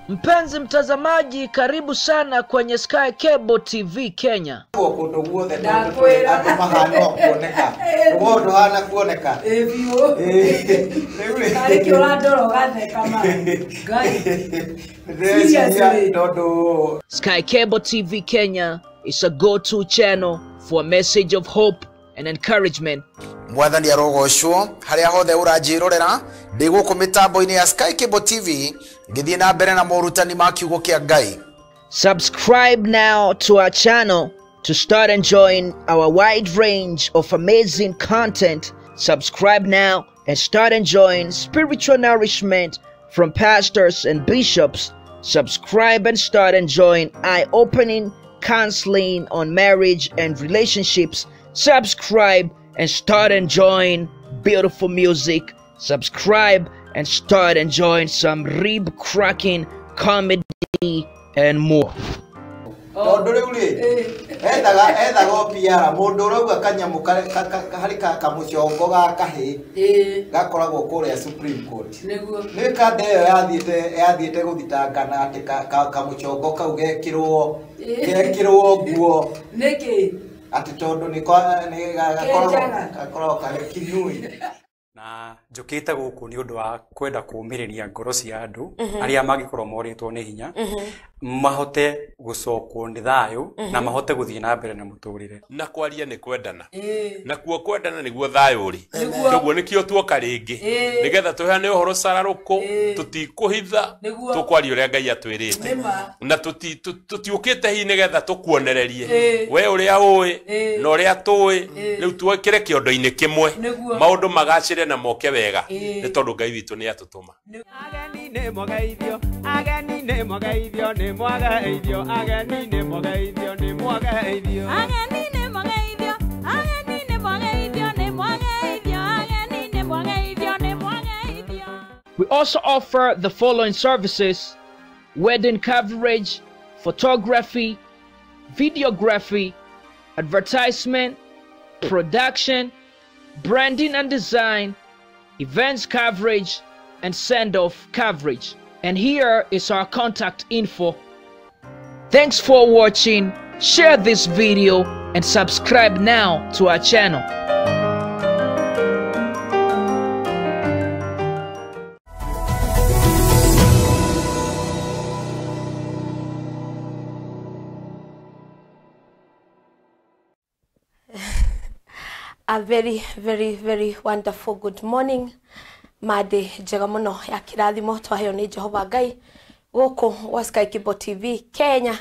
Mpenzi mtazamaji, karibu sana kwenye Sky Cable TV Kenya. Kundu guothe tondu mahana kuoneka rwo hana kuoneka Sky Cable TV Kenya is a go-to channel for a message of hope and encouragement. Mwathani arogocwo haria hothe uranjirorera ndi guku mitambo-ini ya Sky Cable TV ngithie na mbere na morutani ma kiugo kia Ngai. Subscribe now to our channel to start enjoying our wide range of amazing content. Subscribe now and start enjoying spiritual nourishment from pastors and bishops. Subscribe and start enjoying eye-opening counseling on marriage and relationships. Subscribe and start enjoying beautiful music. Subscribe and start enjoying some rib-cracking comedy and more. Tondu riu ri ethaga PR mundu urauga kanyamu hari kamucongo ga kahi gakoragwo kuria Supreme Court ni kande iyo yathiete guthitangana ati kamucongo kau gekirwo nguo niki ati tondu ni gakoragwo kari kinui. Na njũkĩte gũkũ nĩ ũndũ wa kwenda kũũmĩrĩria ngoro cia andũ arĩa mangĩkorwo morĩtwo nĩ hinya mahote gũcokwo nĩ thayũ na mahote gũthiĩ na mbere na mũtũrĩre. Na kwaria nĩ kwendana na kuo kwendana nĩguo thayũ ũrĩ, koguo nĩkĩo tuoka rĩngĩ nĩgetha tũheane ũhoro cararũkũ, tũtikũhitha, tũkwaria ũrĩa Ngai atwĩrĩte na tũtiũkĩte hihi nĩgetha tũkuonererie we ũrĩa ũĩ na ũrĩa tũĩ, rĩu twĩkĩre kĩondo-inĩ kĩmwe maũndũ magacĩre na moke wega nĩ tondũ Ngai witũ nĩ atũtũma. Ageni nĩ mwageithio, ageni nĩ mwageithio, nĩ mwageithio, ageni nĩ mwageithio, nĩ mwageithio. Ageni nĩ mwageithio, ageni nĩ mwageithio, nĩ mwageithio, ageni nĩ mwageithio, nĩ mwageithio. We also offer the following services: wedding coverage, photography, videography, advertisement, production, branding and design, events coverage, and send-off coverage. And here is our contact info. Thanks for watching. Share this video and subscribe now to our channel. A very, very, very wonderful good morning. Made njega muno ya kirathimo twaheo ni Jehova Ngai guku gwa Sky Cable TV Kenya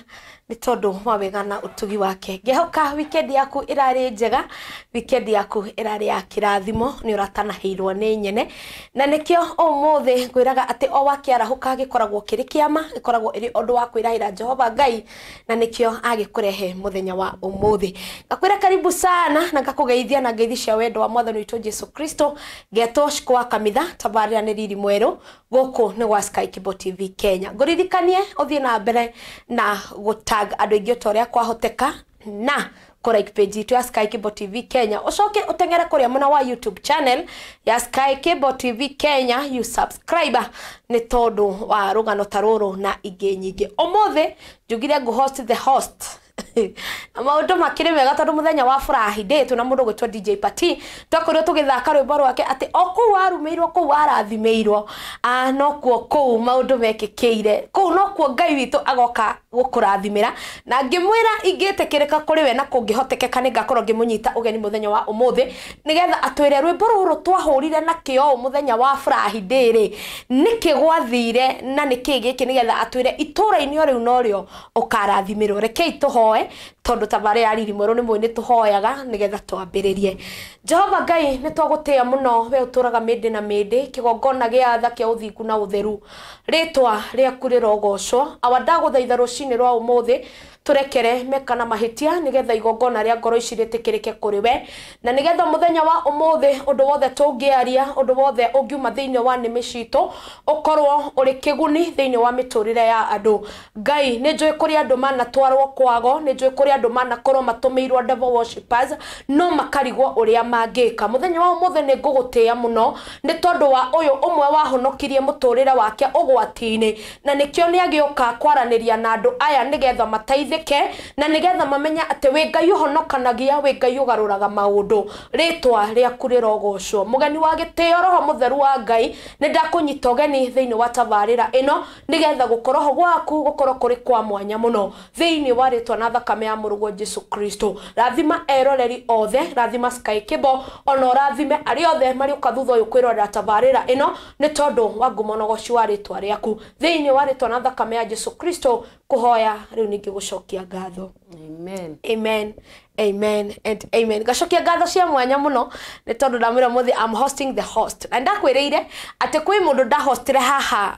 ni tondu wa wega na utugi wake. Ngehoka weekend yaku irari njega, weekend yaku irari ya kirathimo, ni uratanaheirwo ni nyene na nikio umuthi ngwiraga ati o wakiarahuka gikoragwo kiri kiama, gikoragwo iri undu wa kwirahira Jehova Ngai na nikio agikurehe muthenya wa umuthi. Ngakwira karibu sana na ngakugeithia na ngeithi cia wendo wa Mwathani witu Jesu Kristo. Ngetwo Shiko Kamitha tabarira ni riri mweru guku ni gwa Sky Cable TV Kenya. Nguririkanie uthie na mbere na gutag andu aingi ta uria kwahoteka na kũ like page itu ya Sky Cable TV Kenya, ucoke utengere kuria mwena wa YouTube channel ya Sky Cable TV Kenya you subscribe ni tondu wa rugano ta ruru na ingi nyingi. Umuthi njugire ngu host the host na maundu makiri mega tondu muthenya wa Friday tuna mundu gwitwo DJ Party twakorirwo tugithaka rwimbo rwake ati o kuu warumiirwo kuu warathimeirwo no kuo kuu maundu mekikiire kuu no kuo Ngai witu agoka gukurathimira na ngimwira ingitikirika kuri we na kungihotekeka ni ngakorwo ngimunyita ugeni muthenya wa umuthi nigetha atwire rwimbo ruru twahurire na kio muthenya wa Friday ri niki gwathire na niki giki nigetha atwire itura-ini o riu norio ukarathimirwo. Rekei tuhoe tondu tabare ya riri mweru ni mwe ni tuhoyaga nigetha twambiririe. Jehova Ngai ni twagutia muno we uturaga mindi na mindi kigongona gia tha kia uthingu na utheru ritwa riaku rirogocwo awa ndaguthaitha rucini rwa umuthi turekere meka na mahitia nigetha igongona ria ngoro ici ritikirike kuri we na nigetha muthenya wa umuthi undu wothe tungiaria undu wothe ungiuma thiini wa nimi citu ukorwo uri kiguni thiini wa miturire ya andu. Ngai ni njui kuri andu manatwarwo kwago, ni njui kuri andũ manakorwo matũmĩirwo devil worshippers no makarigwo ũrĩa mangĩka. Mũthenya wa ũmũthĩ nĩ ngũgũtĩĩa mũno nĩ tondũ wa ũyũ ũmwe wahonokirie mũtũrĩre wake ũgwati-inĩ, na nĩkĩo nĩ agĩũka kwaranĩria na andũ aya nĩgetha mateithĩke na nĩgetha mamenye atĩ wĩ Ngai ũhonokanagia, wĩ Ngai ũgarũraga maũndũ. Rĩtwa rĩaku rĩrogocwo. Mũgeni wa gĩtĩo Roho Mũtheru wa Ngai, nĩ ndakũnyita ũgeni thĩinĩ wa tabarĩra ĩno nĩgetha gũkorwo ho gwaku gũkorwo kũrĩ kwa mwanya mũno thĩinĩ wa rĩtwa na thakame ya mũrũguo Jesu Kristo. Rathima eroreri othe, rathima Sky Cable, ona ũrathime arĩa othe marĩũka thutha ũyũ kwĩrorera tabarĩra ĩno nĩ tondũ wa ngumo na ũgoci wa rĩtwa rĩaku thĩinĩ wa rĩtwa na thakame ya Jesu Kristo. Kũhoya rĩu ningĩ gũcokia ngatho. Amen. Amen. Amen and amen. Gacokia ngatho cia mwanya mũno nĩ tondũ ndamwĩra mũthĩ I'm hosting the host. Na ndakwĩrĩire atĩ kwĩ mũndũ ndahostire haha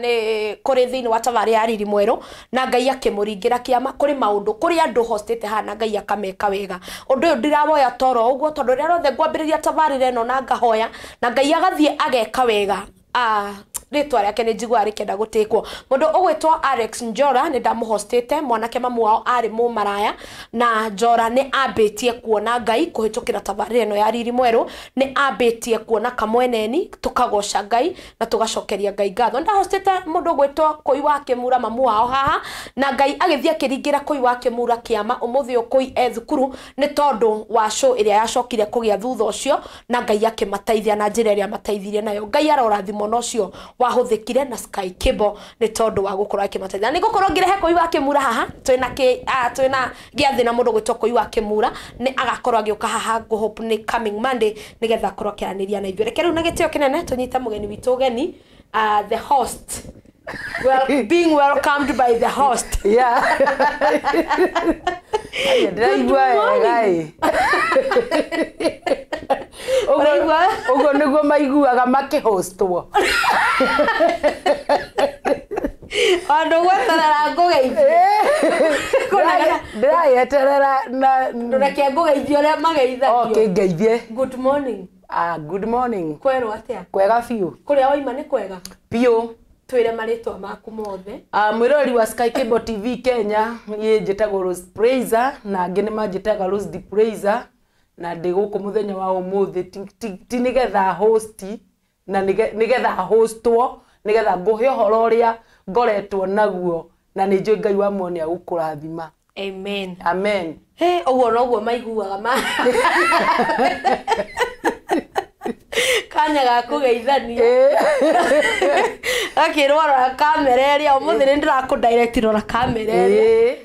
nĩ kũrĩ thĩinĩ wa tabarĩ ya Riri Mwerũ na Ngai akĩmũringĩra kĩama. Kũrĩ maũndũ, kũrĩ andũ hostĩte haha na Ngai akameka wega. Ũndũ ũyũ ndirawoya toro ũguo tondũ rĩrĩa rĩothe ngwambĩrĩria tabarĩra ĩno na ngahoya na Ngai agathiĩ ageka wega, rĩtwa rĩake nĩ njiguaga rĩkĩenda gũtĩkwo. Mũndũ ũgwĩtwo Alex Njora nĩ ndamũhostĩte, mwanake mamu wao arĩ mũmaraya na Njora nĩ ambĩtie kuona Ngai kũhĩtũkĩra tabarĩra ĩno ya Riri Mwerũ, nĩ ambĩtie kuona kamweneni, tũkagoca Ngai na tũgacokeria Ngai ngatho. Ndahostĩte mũndũ ũgwĩtwo Kũi wa Kĩmura mamu wao haha na Ngai agĩthiĩ akĩringĩra Kũi wa Kĩmura kĩama. Ũmũthĩ ũyũ Kũi e thukuru nĩ tondũ wa show ĩrĩa yacokire kũgĩa thutha ũcio na Ngai akĩmateithia na njĩra ĩrĩa mateithirie nayo. Ngai arorathimwo na ũcio wahuthikire na Sky Cable nĩ tondũ wa gũkorwo akĩmateithia. Nĩ ngũkorwo ngĩrehe Kũi wa Kĩmura haha twĩna gĩathĩ na mũndũ gwĩtwo Kũi wa Kĩmura, nĩ agakorwo agĩũka haha ngũ hope nĩ coming Monday nĩgetha akorwo akĩaranĩria na ithuĩ. Reke rĩu na gĩtĩo kĩnene tũnyite mũgeni witũ ũgeni, the host. Well, being welcomed by the host. Yeah. Ndĩraigua wega ĩ. Ũguo nĩguo maiguaga makĩhostwo. Andũ gweterera ngũgeithie. Ndĩrayeterera na Ndũreke ngũgeithie ũrĩa mageithagio. Okay, ngeithie. Good morning. Good morning. Kwerwo atĩa? Kwega biũ. Kũrĩa waima nĩ kwega? Biũ. Twĩre marĩtwa maku mothe. Mwĩroreri wa Sky Cable TV Kenya, niĩ njĩtagwo Rose Praiser na angĩ nĩ manjĩtaga Rose the Praiser, na ndĩ gũkũ mũthenya wa ũmũthĩ ti nĩgetha host na nĩgetha hostwo, nĩgetha ngũhe ũhoro ũrĩa ngoretwo naguo na nĩ njũĩ Ngai wa muoyo nĩ agũkũrathima. Amen. Amen. He, ũguo noguo maiguaga ma kanya ga kũgeithania gakĩrwo rora kamera ĩrĩa ũmũthĩ nĩ ndĩrakũ direct rora kamera ĩrĩa.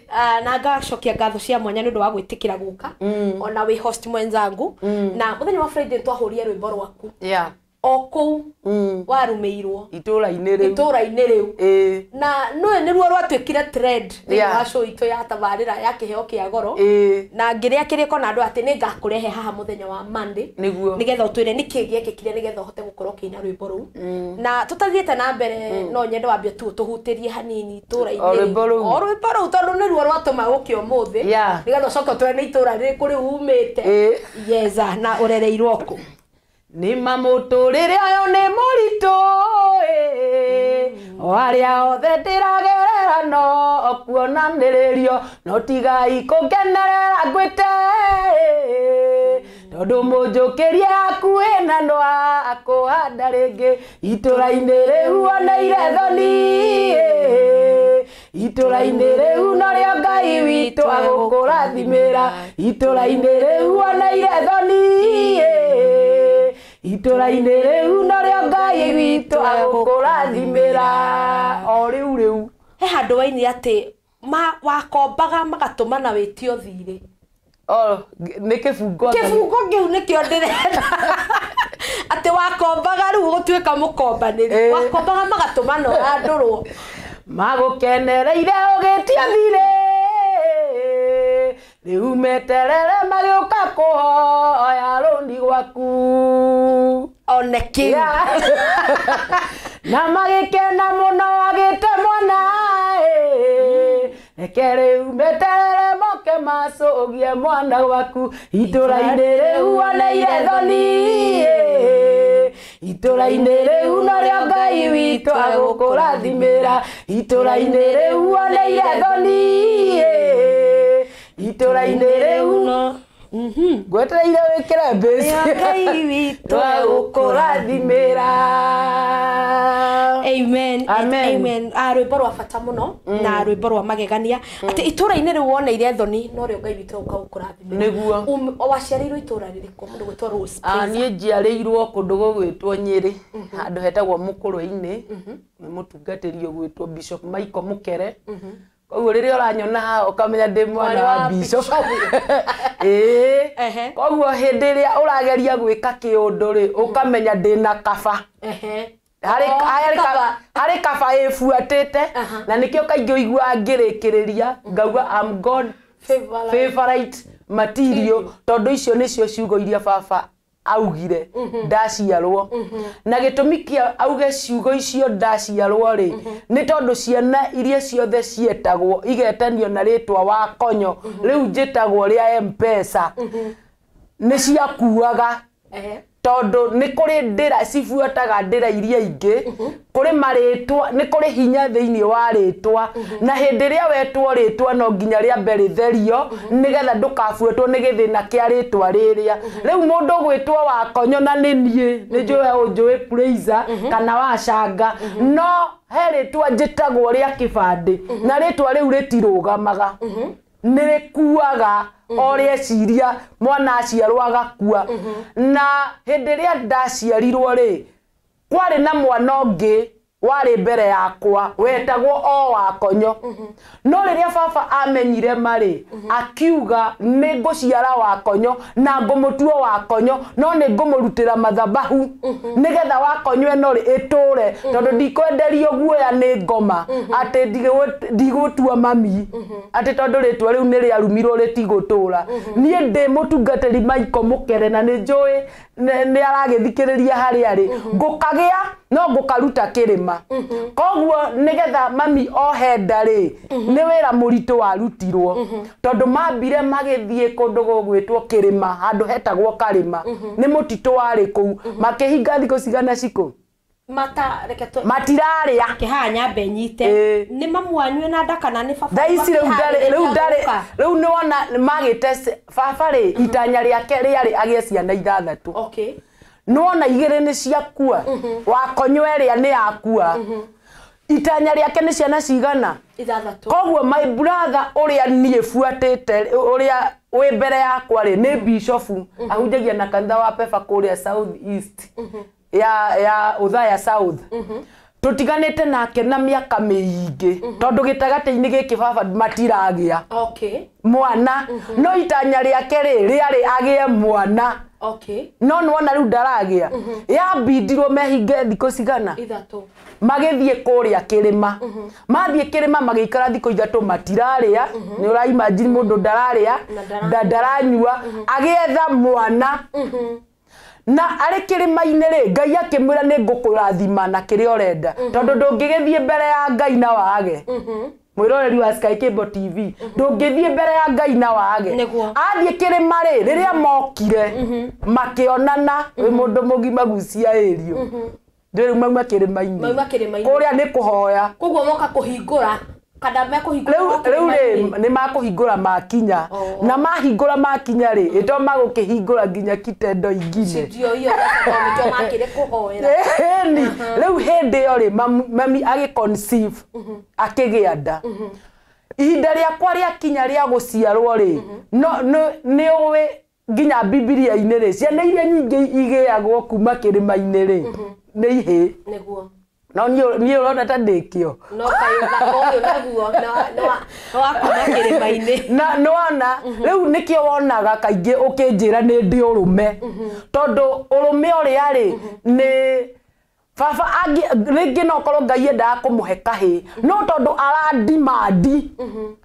Na ngacokia ngatho cia mwanya nĩ ũndũ wa gwĩtĩkĩra gũka ona wĩ host mwenzangu. Na mũthenya wa Friday twahũrire rwĩmbo rwaku o kũu warumĩirwo itũra-inĩ rĩu, itũra-inĩ rĩu, na nũĩ nĩruo rwatuĩkire trend thĩinĩ wa show itũ ya tabarĩra ya kĩheo kĩa goro, na ngĩrĩa kĩrĩko na andũ atĩ nĩ ngakũrehe haha mũthenya wa Monday nĩgetha ũtwĩre nĩkĩ gĩekĩkire nĩgetha ũhote gũkorwo ũkĩina rwĩmbo rũu. Na tũtathiĩte na mbere no nyende wambie tu tũhutĩrie hanini itũra-inĩ o rwĩmbo rũu, o rwĩmbo rũu tondũ nĩruo rwatũma ũke ũmũthĩ nĩgetha ũcoke ũtwĩre nĩ itũra rĩrĩkũ rĩu umĩte. Yeza, na ũrereirwo kũ? Nĩ mamũtũrĩre ũyũ nĩ mũritũ o arĩa othe ndĩragerera no kuonanĩrĩrio no tigai kũngenerera ngwĩte tondũ mũnjũkĩrie hakuhĩ na no akũhanda rĩngĩ itũra-inĩ rĩu oneire thoni itũra-inĩ rĩu norĩo Ngai witũ agũkũrathimĩra itũra-inĩ rĩu oneire thoni itũra-inĩ rĩu norĩo Ngai witũ agũkũrathimĩra o rĩu rĩu. He handũ waini atĩ wakombaga magatũmana wĩtio thirĩ. Nĩ kĩbungo kĩbungo kĩu nĩkĩo ndĩrenda atĩ wakombaga rĩu gũtuĩka mũkombanĩri, wakombaga magatũmana ũrandũrwo magũkenereire ũgĩtio thirĩ rĩu meterere magĩũka kũhoya rũni gwaku one kĩu na magĩkena mũno agĩte mwana reke rĩu meterere moke macũgie mwana gwaku itũra-inĩ rĩu oneire thoni itũra-inĩ rĩu norĩo Ngai witũ agũkũrathimĩra itũra-inĩ rĩu oneire thoni Itũra-inĩ rĩu ngwetereire wĩkĩre mbĩci Ngai witũ egũkũrathimĩra. Amen. Amen. Amen. Rwĩmbo rwa bata mũno na rwĩmbo rwa magegania atĩ itũra-inĩ rĩu woneire thoni no rĩo Ngai witũ ũka gũkũrathimĩra. Nĩguo. Waciarĩirwo itũra rĩrĩkũ mũndũ gwĩtwo Rose Praiser? Niĩ njiarĩirwo kũndũ gũgwĩtwo Nyĩrĩ, handũ hetagwo Mũkũrwe-inĩ, nĩ mũtungatĩri ũgwĩtwo Bishop Michael Mũkere. Koguo rĩrĩa ũranyona haha ũkamenya ndĩ mwana wa Bishop. Ĩĩ. Koguo hĩndĩ ĩrĩa ũrageria gwĩka kĩũndũ rĩ, ũkamenya ndĩna kaba. Harĩ kaba ĩbuatĩte, na nĩkĩo kaingĩ ũiguaga ngĩrĩkĩrĩria ngauga I'm God favorite material, tondũ icio nĩcio ciugo iria baba augire ndaciarwo. Na gĩtũmi kĩa auge ciugo icio ndaciarwo rĩ, nĩ tondũ ciana iria ciothe cietagwo igetanio na rĩtwa wa Konyo, rĩu njĩtagwo rĩa M-Pesa, nĩ ciakuaga. Tondũ nĩ kũrĩ ndĩra cibuataga ndĩra iria ingĩ, kũrĩ marĩtwa, nĩ kũrĩ hinya thĩinĩ wa rĩtwa, na hĩndĩ ĩrĩa wetwo rĩtwa no nginya rĩambe rĩtherio nĩgetha ndũkabuĩtwo nĩ gĩthĩna kĩa rĩtwa rĩrĩa. Rĩu mũndũ ũgwĩtwo wa Konyo na nĩ niĩ, nĩ njũĩ ũnjũĩ Praiser kana wa Canga, no he rĩtwa njĩtagwo rĩa kĩbandĩ, na rĩtwa rĩu rĩtirũgamaga, nĩ rĩkuaga o rĩeciria mwana aciarwo agakua. Na hĩndĩ ĩrĩa ndaciarirwo rĩ, kwarĩ na mwana ũngĩ warĩ mbere yakwa wetagwo o wa Konyo. No rĩrĩa baba amenyire marĩ, akiuga nĩ ngũciara wa Konyo na ngũmũtua wa Konyo, no nĩ ngũmũrutĩra mathabahu nĩgetha wa Konyo ĩno rĩ ĩtũre, tondũ ndikwenderio guoya nĩ ngoma atĩ ndigũtua mami, atĩ tondũ rĩtwa rĩu nĩ rĩarumirwo rĩtigũtũra. Niĩ ndĩ mũtungatĩri Michael Mũkere na nĩ njũĩ nĩ aragĩthikĩrĩria harĩa arĩ, ngũkagĩa no ngũkaruta kĩrĩma. Koguo nĩgetha mami ohe nda rĩ, nĩ wĩra mũritũ warutirwo, tondũ mambire magĩthiĩ kũndũ gũgwĩtwo kĩrĩma, handũ hetagwo Karĩma, nĩ mũtitũ warĩ kũu, makĩhinga thikũ cigana cikũ matirarĩa kĩhaha nyambe nyite nĩ mamu wanyu ena nda kana nĩ baba? Thaa ici rĩu ndarĩ, rĩu ndarĩ, rĩu nĩwona magĩte baba rĩ, itanya rĩake rĩarĩ agĩe ciana 6. Nĩwona 2 nĩ ciakua, wa Konyo ĩrĩa nĩ yakua, itanya rĩake nĩ ciana cigana? 6. Koguo my brother ũrĩa niĩ buatĩte, ũrĩa wĩ mbere yakwa rĩ, nĩ bishofu, ahunjagia na kanitha wa Pefa kũrĩa South East ya Othaya South. Tũtiganĩte nake na mĩaka mĩingĩ, tondũ gĩtagatĩ-inĩ gĩkĩ baba matiragĩa mwana, no itanya rĩake rĩ rĩarĩ agĩe mwana. No nĩwona rĩu ndaragĩa. Yambindirwo mehinge thikũ cigana? 3. Magĩthiĩ kũrĩa kĩrĩma, mathiĩ kĩrĩma magĩikara thikũ 3 matirarĩa. Nĩ ũraimagine mũndũ ndararĩa na ndaranyua, agĩetha mwana. Na arĩ kĩrĩma-inĩ rĩ, Ngai akĩmwĩra nĩ ngũkũrathima na kĩrĩa ũrenda, tondũ ndũngĩgĩthiĩ mbere ya Ngai na wage. Mwĩroreri wa Sky Cable TV, ndũngĩthiĩ mbere ya Ngai na wage. Athiĩ kĩrĩma rĩ, rĩrĩa mokire makĩonana, wĩ mũndũ mũgima gucia ĩrio, ndĩ rĩu mauma kĩrĩma-inĩ kũrĩa nĩ kũhoya. Koguo moka kũhingũra kana mekũhingũra rĩu rĩ nĩ makũhingũra makinya, na mahingũra makinya rĩ, ĩto magũkĩhingũra nginya kitendo ingine. Ndio hiyo nĩkĩo makĩrĩ kũhoera. Ĩni rĩu hĩndĩ ĩyo rĩ, mami agĩconceive akĩgĩa nda. Ihinda rĩakwa rĩakinya rĩa gũciarwo rĩ, no nĩ ũĩ nginya Bibilia-inĩ rĩ, ciana iria nyingĩ igĩagwo kuma kĩrĩma-inĩ rĩ, nĩ ihĩĩ. Nĩguo. No niĩ ũrona ta ndĩkĩo. No kaĩ ũthaka ũyũ naguo nĩ wa kuma kĩrĩma-inĩ. Na nĩwona rĩu nĩkĩo wonaga kaingĩ ũkĩnjĩra nĩ ndĩ ũrũme, tondũ ũrũme ũrĩa rĩ nĩ baba rĩngĩ no korwo Ngai endaga kũmũhe kahĩĩ, no tondũ arandimandi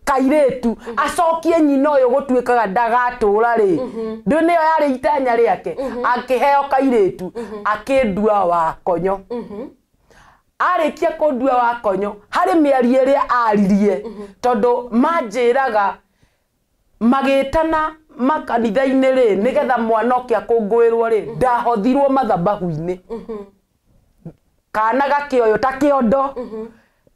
kairĩtu acokie nyina ũyũ gũtuĩkaga ndagatũra rĩ, ndũ nĩyo yarĩ itanya rĩake, akĩheo kairĩtu akĩndua wa Konyo. Arĩkia kũndua wa Konyo, harĩ mĩario ĩrĩa aririe, tondũ manjĩraga magĩtana makanitha-inĩ rĩ, nĩgetha mwana oke akũngũĩrwo rĩ, ndahothirwo mathabahu-inĩ. Kana gakĩoywo ta kĩondo,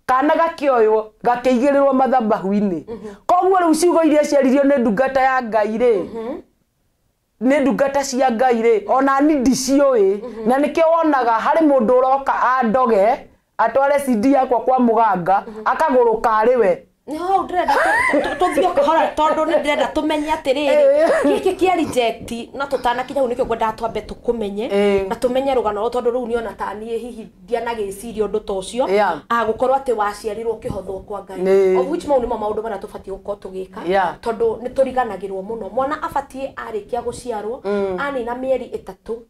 kana gakĩoywo gakĩigĩrĩrwo mathabahu-inĩ. Koguo Koguo rĩu ciugo iria ciaririo nĩ ndungata ya Ngai rĩ, nĩ ndungata cia Ngai rĩ, ona ni ndiciũĩ. Na nĩkĩo wonaga harĩ mũndũ ũroka andoge atware CD yakwa kwa mũganga akagũrũka arĩ we. Nĩho hau ndĩrenda tũthiĩ o kahora tondũ nĩ ndĩrenda tũmenye atĩrĩrĩ, gĩkĩ kĩa reject na tũtanakinya hau nĩkĩo ngwendaga twambe tũkũmenye na tũmenye rũgano rũrũ tondũ rĩu niona ta niĩ hihi ndianagĩciria ũndũ ta ũcio. Gũkorwo atĩ waciarirwo ũkĩhothwo kwa Ngai, of which mau nĩmo maũndũ marĩa tũbatiĩ gũkorwo tũgĩka tondũ nĩ tũriganagĩrwo mũno. Mwana abatiĩ arĩkia gũciarwo anina mĩeri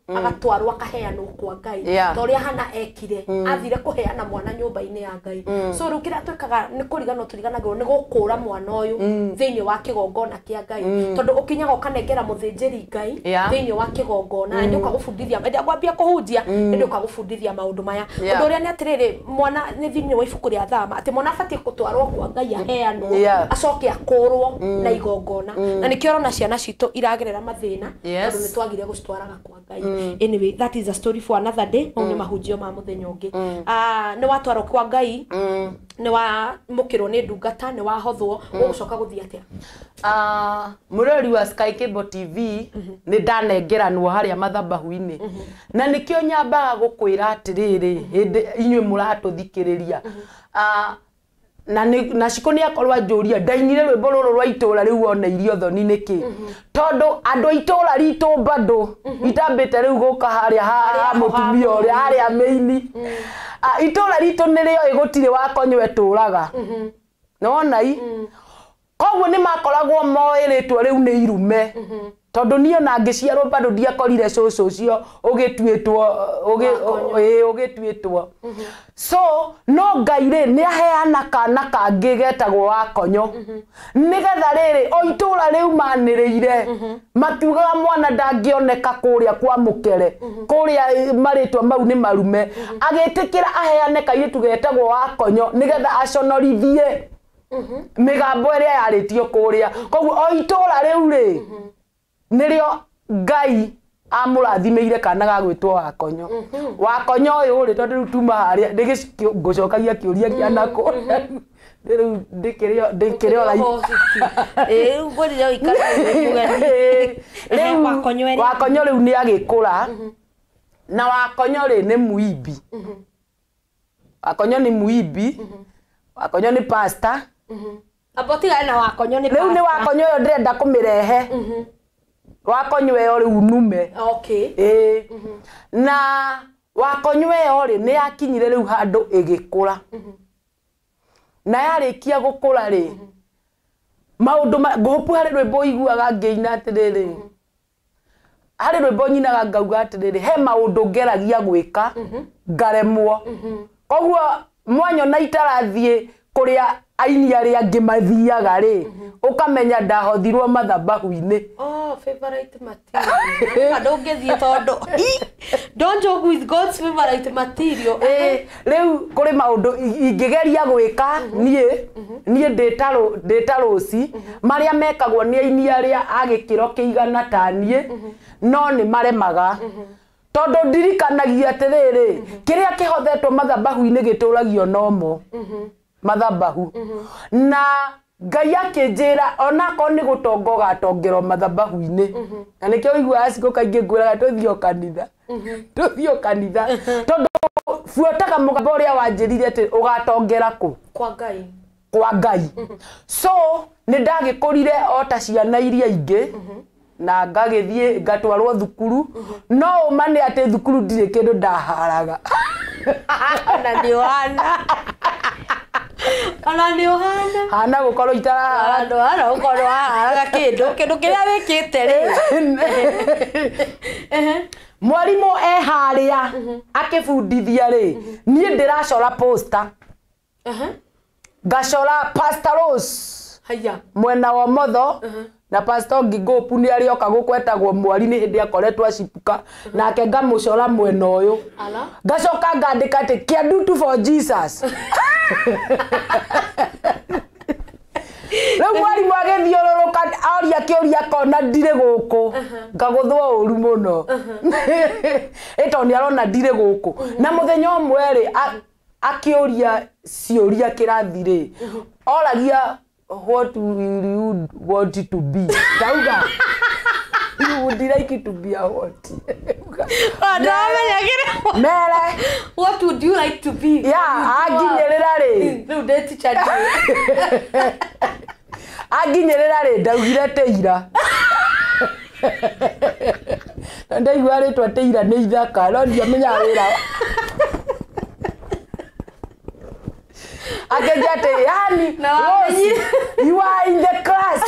3 agatwarwo akaheanwo kwa Ngai ta ũrĩa Hana ekire, athire kũheana mwana nyũmba-inĩ ya Ngai. So rĩu kĩrĩa twĩkaga nĩ kũriganwo tũriganagĩrwo nĩ gũkũra mwana ũyũ thĩinĩ wa kĩgongona kĩa Ngai tondũ ũkinyaga ũkanengera mũthĩnjĩri Ngai thĩinĩ wa kĩgongona na ũkagũbundithia ĩndĩ agwambia kũhunjia ĩndĩ ũkagũbundithia maũndũ maya. Ũndũ ũrĩa nĩ atĩrĩrĩ, mwana nĩ thĩinĩ wa ibuku rĩa Thama atĩ mwana abatiĩ gũtwarwo kwa Ngai aheanwo acoke akũrwo na igongona, na nĩkĩo ũrona ciana citũ iragerera mathĩna tondũ nĩ twagire gũcitwaraga kwa Ngai. Anyway, that is a story for another day. Mau nĩ mahunjio ma mũthenya ũngĩ. Nĩ watwarwo kwa Ngai, nĩ wamũkĩrwo nĩ ndungata, nĩ wahothwo, ũgũcoka gũthiĩ atĩa? Mũrori wa Sky Cable TV nĩ ndanengeranwo harĩa mathabahu-inĩ, na nĩkĩo nyambaga gũkwĩra atĩrĩrĩ hĩndĩ inyuĩ mũratũthikĩrĩria, na Shiko nĩ akorwo anjũria ndainire rwĩmbo rũrũ rwa itũra rĩu oneirio thoni nĩkĩ, tondũ andũ a itũra ritũ bado itambĩte rĩu gũka harĩa ha mũtumia ũrĩa harĩa mĩini, itũra ritũ nĩrĩoĩ gũtirĩ wakonywo etũraga, nĩwona i koguo nĩ makoragwo moĩ rĩtwa rĩu nĩ irume, tondũ niĩ ona ngĩciarwo bado ndiakorire cũcũ ũcio ũgĩtuĩtwo ũgĩtuĩtwo. So no Ngai rĩ nĩ aheana kana kangĩ getagwo Wakonyo, nĩgetha rĩrĩ o itũra rĩu manĩrĩire makiugaga mwana ndangĩoneka kũrĩa kwa mũkere kũrĩa marĩtwa mau nĩ marume, agĩtĩkĩra aheane kairĩtu getagwo Wakonyo nĩgetha aconorithie mĩgambo ĩrĩa yarĩtio kũrĩa. Koguo o itũra rĩu rĩ nĩrĩo Ngai amũrathimĩire kana gagwĩtwo Wakonyo. Wakonyo ũyũ rĩ tondũ rĩu tuma harĩa ngũcokagia kĩũria kĩa nakũrĩa rĩu ndĩkĩrĩ Wakonyo rĩu nĩ agĩkũra, na Wakonyo rĩ nĩ muimbi. Wakonyo nĩ muimbi, Wakonyo nĩ pastor. Amba tigane na Wakonyo nĩ rĩu nĩ Wakonyo ũyũ ndĩrenda kũmĩrehe. Wakonyo ĩyo rĩu nume. Okay. Na Wakonyo ĩyo rĩ nĩ yakinyire rĩu handũ ĩgĩkũra, na yarĩkia gũkũra rĩ maũndũ ngũpu harĩ rwĩmbo iguaga ngĩina atĩrĩrĩ, harĩ rwĩmbo nyinaga ngauga atĩrĩrĩ, he maũndũ ngeragia gwĩka ngaremwo. Koguo mwanyona itarathiĩ kũrĩa aini arĩa angĩ mathiaga rĩ, ũkamenya ndahothirwo mathabahu-inĩ. Oh, favorite material. Ndũngĩthiĩ tondũ don't joke with God's favorite material. Rĩu kũrĩ maũndũ ingĩgeria gwĩka niĩ ndĩta Rũci marĩa mekagwo nĩ aini arĩa a gĩkĩro kĩigana ta niĩ, no nĩ maremaga tondũ ndirikanagia atĩrĩrĩ, kĩrĩa kĩhothetwo mathabahu-inĩ gĩtũragio nomo mathabahu. Na Ngai akĩnjĩra onakorwo nĩ gũtonga ũgatongerwo mathabahu-inĩ, na nĩkĩo ũiguaga Shiko kaingĩ ngwĩraga tũthiĩ o kanitha, tũthiĩ o kanitha, tondũ buataga mũgambo ũrĩa wanjĩrire atĩ ũgatongera kũ? Kwa Ngai. Kwa Ngai. So nĩ ndagĩkũrire o ta ciana iria ingĩ, na ngagĩthiĩ ngatwarwo thukuru, no ũma nĩ atĩ thukuru ndirĩ kĩndũ ndaharaga. Ona nĩ ũhana. Ona nĩ ũhana. Hana gũkorwo itarahara. Ndũhana gũkorwo waharaga kĩndũ kĩndũ kĩrĩa wĩkĩte rĩ. Mwarimũ e harĩa akĩbundithia rĩ, niĩ ndĩracora poster, ngacora Pastor Rose mwena wa ũmotho, na Pastor ũngĩ Ngũpu nĩ arĩoka gũkũ etagwo Mwari nĩ hĩndĩ akoretwo acipuka, nake ngamũcora mwena ũyũ, ngacoka ngandĩka atĩ Kĩandutu for Jesus. Rĩu mwarimũ agĩthiũrũrũka oria kĩũria akona ndirĩ gũkũ, ngagũthwo ũru mũno ĩ tondũ nĩ arona ndirĩ gũkũ. Na mũthenya ũmwe rĩ akĩũria ciũria kĩrathi rĩ, oragia What will you want to be? Ndauga you would like to be a what? Mere. What would you like to be? Yeah, anginyĩrĩra rĩ. Rĩu ndĩ teacher ndĩ. Anginyĩrĩra rĩ ndaugire teira. Na ndaigua rĩtwa teira nĩ ithaka no ndiamenyaga wĩra. Akĩnjia atĩ yani Rose, you are in the class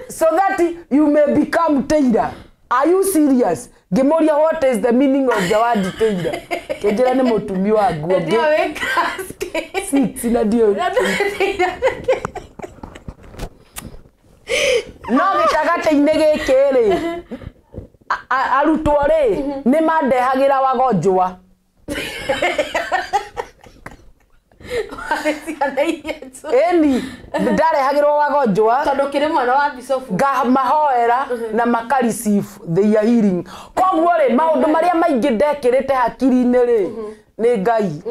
so that you may become tailor. Are you serious? Ngĩmũria what is the meaning of the word tailor? Kĩnjĩra nĩ mũtumi wa nguo. Ndio wĩ class kĩ. Six na ndio. No gĩtagatĩ-inĩ gĩkĩ rĩ arutwo rĩ nĩ mandehagĩra wagonjwa. Ĩni ndarehagĩrwo wagonjwa Tondũ kĩrĩ mwana wa bicobu. ngamahoera na maka receive their healing. Koguo rĩ maũndũ marĩa maingĩ ndekĩrĩte hakiri-inĩ rĩ nĩ Ngai.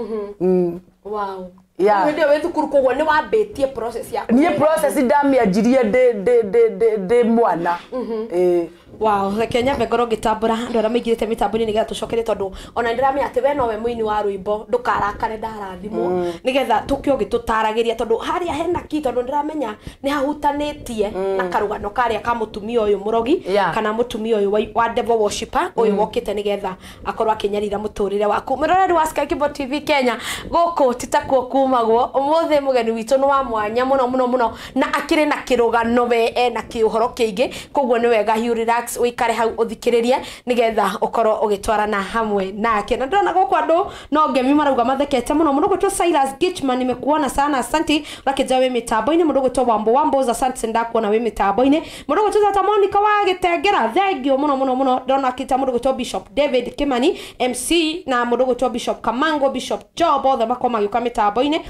Wow. Yeah. Rĩu hĩndĩ ĩyo wĩ thukuru koguo nĩ wambĩtie process ya Niĩ process ndamĩanjirie ndĩ mwana. Ĩĩ. Wow, reke nyambe ngorwo ngĩtambũra andũ arĩa maingĩrĩte mĩtambo-inĩ nĩgetha tũcokere tondũ ona nĩndĩramenya atĩ we nowe mũini wa rwĩmbo ndũkarakare ndarathimwo nĩgetha tũke ũgĩtũtaragĩria tondũ harĩa hena ki tondũ nĩndĩramenya nĩ hahutanĩtie na karũgano karĩa ka mũtumia ũyũ mũrogi kana mũtumia ũyũ wa devil worshipper ũyũ wokĩte nĩgetha akorwo akĩnyarira mũtũrĩre waku. Mwĩroreri wa Sky Cable TV Kenya gũkũ ti takuo kumagwo ũmũthĩ mũgeni witũ nĩ wa mwanya mũno mũno mũno na akĩrĩ na kĩrũgano we ena kĩũhoro kĩingĩ koguo nĩ wega you relax ũikare hau ũthikĩrĩrie nĩgetha ũkorwo ũgĩtwarana hamwe nake. Na ndĩrona gũkũ andũ no ngemi marauga mathekete mũno. Mũndũ ũgwĩtwo Silas Gitchman nimekuona sana asanti ũrakĩnja wĩ mĩtambo-inĩ. Mũndũ ũgwĩtwo Wambo Wambo asante ndakuona wĩ mĩtambo-inĩ. Mũndũ ũgwĩtwo Tata Monica wa Gĩtengera thengio mũno mũno mũno. Ndĩrona akĩta mũndũ ũgwĩtwo Bishop David Kimani MC na mũndũ ũgwĩtwo Bishop Kamango Bishop Job othe makorwo magĩũka mĩtambo-inĩ.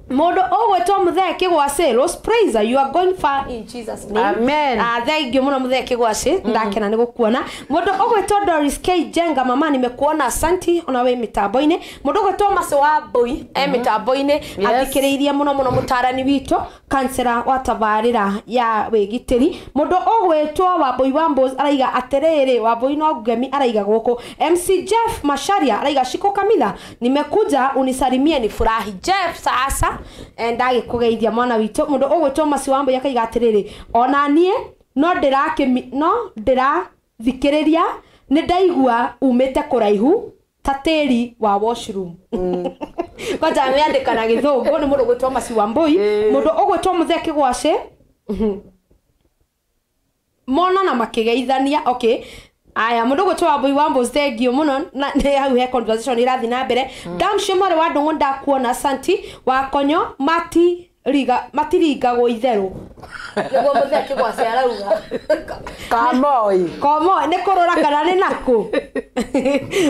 Mũndũ ũgwĩtwo Mũthee Kĩgwacĩ Rose Praiser you are going far in Jesus name. Amen. Thank you mũno Mũthee Kĩgwacĩ ndakena nĩ gũkuona. Mũndũ ũgwĩtwo Doris K Jenga mama nimekuona asanti ona wĩ mĩtambo-inĩ. Mũndũ ũgwĩtwo Mace wa Mbui e mĩtambo-inĩ athikĩrĩirie mũno mũno mũtarani witũ kansera wa tabarĩra ya wĩgitĩri. Mũndũ ũgwĩtwo Wambui Wambos araiga atĩrĩrĩ Wambui no ngemi araiga gũkũ. MC Jeff Masharia araiga Shiko Kamila nimekuja unisalimie ni furahi. Jeff sasa ndagĩkũgeithia mwana witũ. Mũndũ ũgwĩtwo Maci wa Mbui akaiga atĩrĩrĩ ona niĩ no ndĩrathikĩrĩria nĩ ndaigua umĩte kũraihu ta tĩri wa washroom. Kwanja ameandĩka na gĩthũngũ nĩ mũndũ ũgwĩtwo Maci wa Mbui. Mũndũ ũgwĩtwo Mũthee Kĩgwacĩ mona na makĩgeithania. Okay. Aya mũndũ ũgwĩtwo Wambui Wambos thengio mũno na nĩ hau he conversation ĩrathiĩ na mbere. Damshe mwarĩ wa Ndũng'ũ ndakuona asanti wakonyo matiringagwo itherũ nĩguo Mũthee Kĩgwacĩ arauga. Kamoi. Kamoi nĩ kũrora kana nĩ nakũ.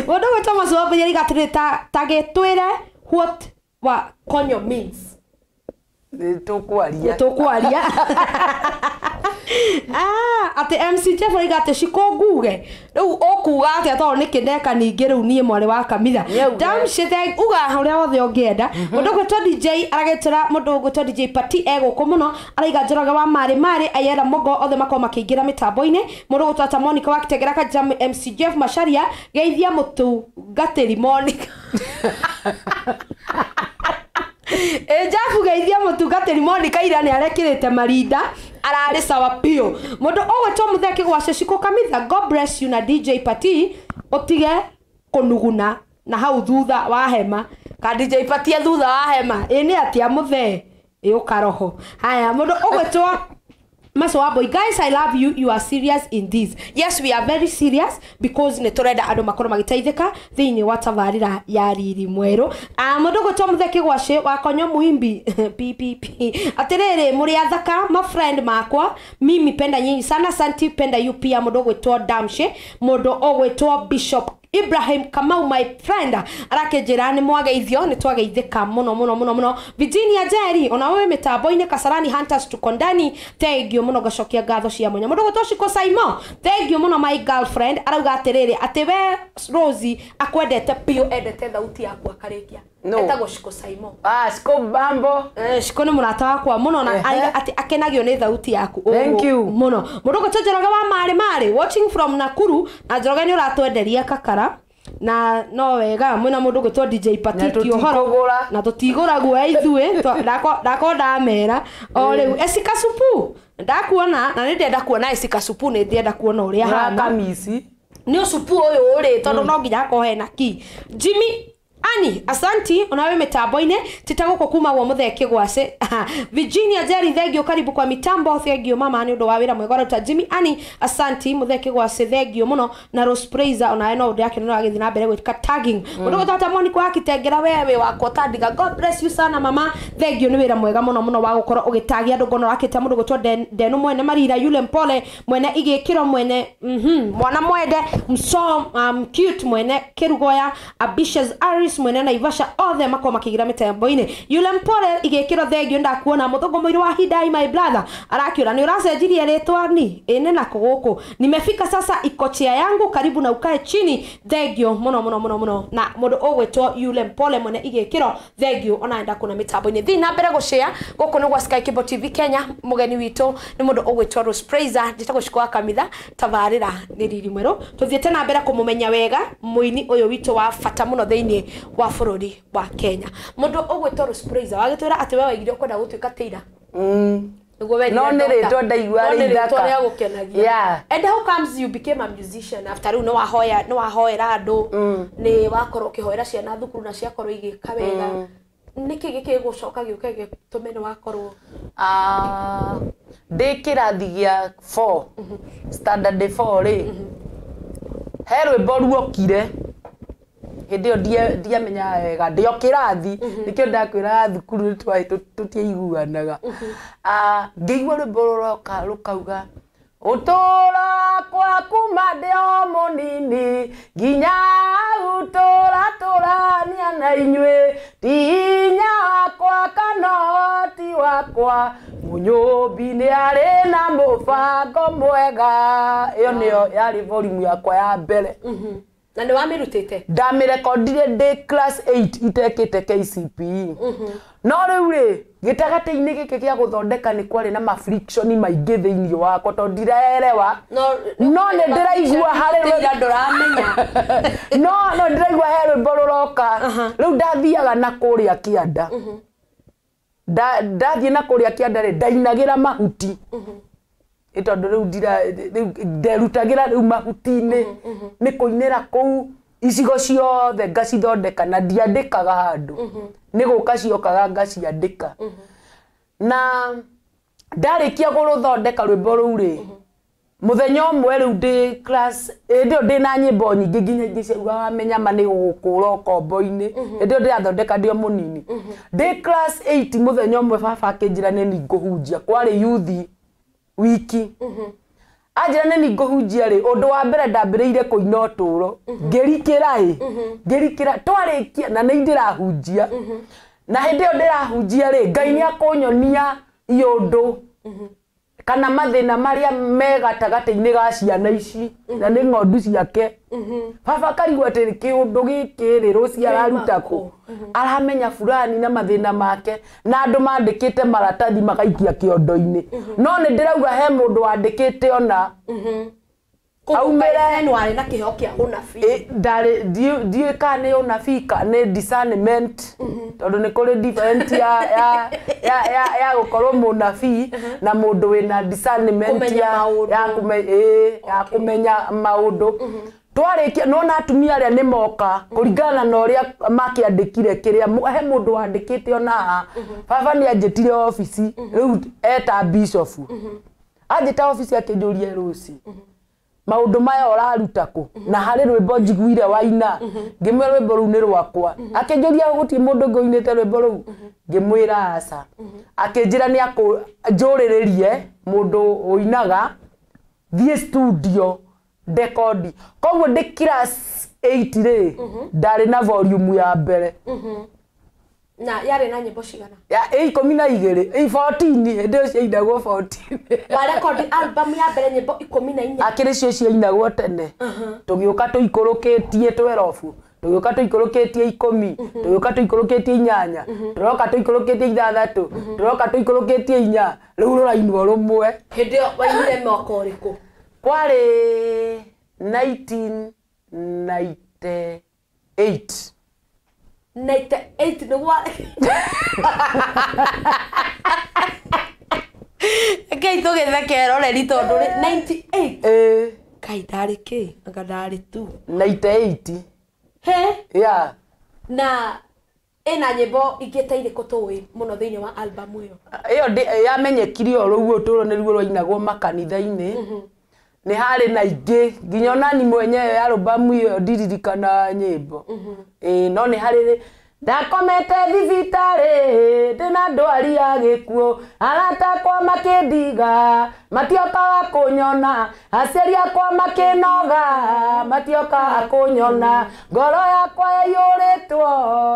Mũndũ ũgwĩtwo Maci wa Mbui arauga atĩrĩrĩ ta gĩtwĩre what wa konyo means. Nĩ tũkwaria. Tũkwaria. Atĩ MC Jeff arauga atĩ Shiko nguge rĩu ũkuga atĩa tondũ nĩkĩ ndeka ningĩ rĩu niĩ mwarĩ wa Kamitha. Damshite uga ũrĩa wothe ũngĩenda. Mũndũ ũgwĩtwo DJ aragĩtĩra mũndũ ũgwĩtwo DJ Pati egũkũ mũno araiga Njoroge wa Marĩ Marĩ Ayera Mogo othe makorwo makĩingĩra mĩtambo-inĩ. Mũndũ ũgwĩtwo Tata Monica wa Gĩtengera Kanja MC Jeff Macharia geithia mũtungatĩri Monica. Jeff geithia mũtungatĩri Monica ira nĩ arekĩrĩte marinda ararĩ sawa piũ. Mũndũ ũgwĩtwo Mũthee Kĩgwacĩ Shiko Kamitha God bless you na DJ Pati ũtige kũnuguna na hau thutha wa hema ka DJ Pati e thutha wa hema ĩ nĩ atĩa Mũthee ĩ ũkaroho. Haya mũndũ ũgwĩtwo Maci wa Mbui guys I love you you are serious in this. Yes we are very serious because nĩ tũrenda andũ makorwo magĩteithĩka thĩinĩ wa tabarĩra ya riri mwerũ. Mũndũ ũgwĩtwo Mũthee Kĩgwacĩ wakonyo Muimbi PPP atĩrĩrĩ mũrĩ athaka ma friend makwa mimi penda nyinyi sana asanti penda you pia. Mũndũ ũgwĩtwo Damshe mũndũ ũgwĩtwo Bishop Ibrahim Kamau my friend arakĩnjĩra nĩ mwageithio nĩ twageithĩka mũno mũno mũno mũno. Virginia Jerry ona wewe mĩtambo-inĩ Kasarani Hunters tuko ndani thank you mũno ngacokia ngatho cia mwanya. Mũndũ ũgwĩtwo Shiko Saimo thank you mũno my girlfriend arauga atĩrĩrĩ atĩ we Rosie akwendete piũ endete thauti yaku akarĩkia. Etagwo Shiko Saimo. Ah, Shiko Bambo. Shiko nĩ mũrata wakwa mũno na atĩ akenagio nĩ thauti yaku. Thank you. Mũno. Mũndũ ũgwĩtwo Njoroge wa Marĩ Marĩ watching from Nakuru na Njoroge nĩ ũratwenderia kakara. Na no wega mwina mundu gwitwo DJ Patiti uhoro na tutigura guoya ithuĩ ndako ndamera o riu Esika Supu ndakuona na nĩ ndĩrenda kuona Esika Supu nĩ ndĩrenda kuona ũrĩa hana kamisi nĩ ũsupu ũyũ ũrĩ tondũ no nginya akorwo hena ki Jimmy Ani asanti onawe mitambo-inĩ tita gũkũ kuma gwa Muthee Kĩgwacĩ. Virginia Jerry thengio karibu kwa mitambo thengio mama nĩ ũndũ wa wĩra mwega ũraruta. Jimmy Ani asanti Muthee Kĩgwacĩ thengio mũno na Rose Praiser onawe no ũndũ yake no agĩthiĩ na mbere gwĩka tagging. Mũndũ gũtata Monica wa Kitengera wewe wakwa tandiga God bless you sana mama thengio nĩ wĩra mwega mũno mũno wa gũkorwo ũgĩtagia andũ ngono wakĩte mũndũ gwĩtwo Ndenu mwene Marira yule mpole mwene igĩkĩro mwene mwana mwende mso cute mwene Kĩrugoya Ambitious Aris mwene Naivasha othe makorwo makigira mitambo-inĩ. Yule mpole igĩkĩrwo thengio ndakuona mũthũngũ mũirũ wa Hidai my brother arakiũra nĩ ũracenjirie rĩtwa ni ĩnĩ nako gũkũ nimefika sasa ikochea yangu karibu na ukae chini thengio mũno mũno mũno mũno na mũndũ ũgwĩtwo yule mpole mwene igĩkĩrwo thengio ona enda kuona mitambo-inĩ. Thiĩ na mbere gũshare gũkũ nĩ gwa Sky Cable TV Kenya mũgeni witũ nĩ mũndũ ũgwĩtwo Rose Praiser njĩtagwo Shiko wa Kamitha tabarĩra nĩ riri mwerũ tũthiĩte na mbere kũmũmenya wega mũini ũyũ witũ wa bata mũno thĩinĩ wa bũrũri wa Kenya. Mũndũ ũgwĩtwo Rose Praiser wagĩtwĩra atĩ we waigire ũkwenda gũtuĩka tailor. No nĩ rĩtwa ndaigua rĩ ithaka. Yeah. And how comes you became a musician after rĩu nĩ wahoera andũ nĩ wakorwo ũkĩhoera ciana thukuru na ciakorwo igĩka wega nĩkĩ gĩkĩgũcoka gĩũke gĩtũme nĩ wakorwo ndĩ kĩrathi gĩa 4 standard 4 rĩ he rwĩmbo ruokire hĩndĩ ĩyo ndiamenyaga wega ndĩ o kĩrathi nĩkĩo ndakwĩraga thukuru tũtiaiguanaga ngĩigua rwĩmbo rũroka rũkauga ũtũũro wakwa kuma ndĩ o mũnini nginya ũtũũra tũrania na inyuĩ ti hinya wakwa kana ũhoti wakwa mũnyũmbi nĩ arĩ na mũbango mwega. Ĩyo nĩyo yarĩ volume yakwa ya mbere. Na nĩ wamĩrutĩte? Ndamĩrekondire ndĩ class 8 itekĩte KCPE. No rĩu rĩ gĩtagatĩ-inĩ gĩkĩ gĩa gũthondeka nĩ kwarĩ na ma-friction maingĩ thĩinĩ wakwa tondũ ndiraerewa no nĩ ndĩraigua harĩ ndũramenya no ndĩraigua he rwĩmbo rũroka rĩu ndathiaga na kũrĩa kĩanda ndathiĩ na kũrĩa kĩanda rĩ ndainagĩra mahuti tondũ rĩu nderutagĩra rĩu mahuti-inĩ nĩ kũinĩra kũu icigo ciothe ngacithondeka na ndiandĩkaga handũ nĩ gũka ciokaga ngaciandĩka na ndarĩkia kũrũthondeka rwĩmbo rũu rĩ mũthenya ũmwe rĩu ndĩ class hĩndĩ ĩyo ndĩ na nyĩmbo nyingĩ nginya ingĩ ciauga wamenya ma nĩ gũgũkũra ũkombo-inĩ hĩndĩ ĩyo ndĩrathondeka ndĩ o mũnini ndĩ class 8 mũthenya ũmwe baba akĩnjĩra nĩ ngũhunjia kwarĩ youth wiki anjĩra nĩ ngũhunjia rĩ ũndũ wa mbere ndambĩrĩire kũina ũtũũro ngĩrikĩra ĩ ngĩrikĩra twarĩkia na nĩ ndĩrahunjia na hĩndĩ ĩyo ndĩrahunjia rĩ Ngai nĩ akũnyonia iũndũ kana mathĩna marĩa me gatagatĩ-inĩ ga ciana ici na nĩ ng'ondu ciake baba akarigwo atĩ kĩũndũ gĩkĩ rĩ rũci araruta kũ aramenya fulani na mathĩna make na andũ mandĩkĩte maratathi magaikia kĩondo-inĩ no nĩ ndĩrauga he mũndũ wandĩkĩte ona aumĩre nĩ warĩ na kĩheo kĩa ũnabii ndarĩ ndiũĩ kana nĩ ũnabii kana nĩ discernment tondũ nĩ kũrĩ different ya gũkorwo mũnabii na mũndũ wĩna discernment ya kũmenya maũndũ twarĩkia nona atumia arĩa nĩ moka kũringana na ũrĩa makĩandĩkire kĩrĩa he mũndũ wandĩkĩte ona haha baba nĩ anjĩtire obici rĩu eta bishop anjĩta obici akĩnjũria rũci maũndũ maya ũraruta kũ na harĩ rwĩmbo njiguire waina ngĩmwĩra rwĩmbo rũu nĩ rwakwa akĩnjũria gũtirĩ mũndũ ũngĩ ũinĩte rwĩmbo rũu ngĩmwĩra aca akĩnjĩra nĩ akũnjũrĩrĩrie mũndũ ũinaga thiĩ studio ndekondi koguo ndĩ class 8 rĩ ndarĩ na volume ya mbere na yarĩ na nyĩmbo cigana ya 12 14 hĩndĩ ĩyo ciainagwo 14 wa rekondi album ya mbere nyĩmbo 14 akĩrĩ cio ciainagwo tene tũgĩũka tũikũrũkĩtie 12 Tũgĩũka tũikũrũkĩtie 10, tũgĩũka tũikũrũkĩtie 8, tũroka tũikũrũkĩtie 6, tũroka tũikũrũkĩtie 4, rĩu rũrainwo rũmwe. Hĩndĩ ĩyo wainire mwaka ũrĩkũ? Kwarĩ 1998. 98 nĩguo. Ngai tũgĩtheke eroreri tondũ rĩ 98. Ĩĩ. Ngai ndarĩ kĩ? Anga ndarĩ tu. 98. He? Yeah. Na ĩna nyĩmbo ingĩ ta irĩkũ tũĩ mũno thĩinĩ wa album ĩyo? Ĩyo yamenyekire o rũu ũtũũro nĩruo rwainagwo makanitha-inĩ. Nĩ harĩ na ingĩ nginya onani mwenyewe album ĩyo ndiririkana nyĩmbo. Ĩĩ no nĩ harĩ ndakomete thibitarĩ ndĩna ndwari ya gĩkuũ, arata akwa makĩndiga matiokaga kũnyona, aciari akwa makĩnoga matiokaga kũnyona, ngoro yakwa yaiyũrĩtwo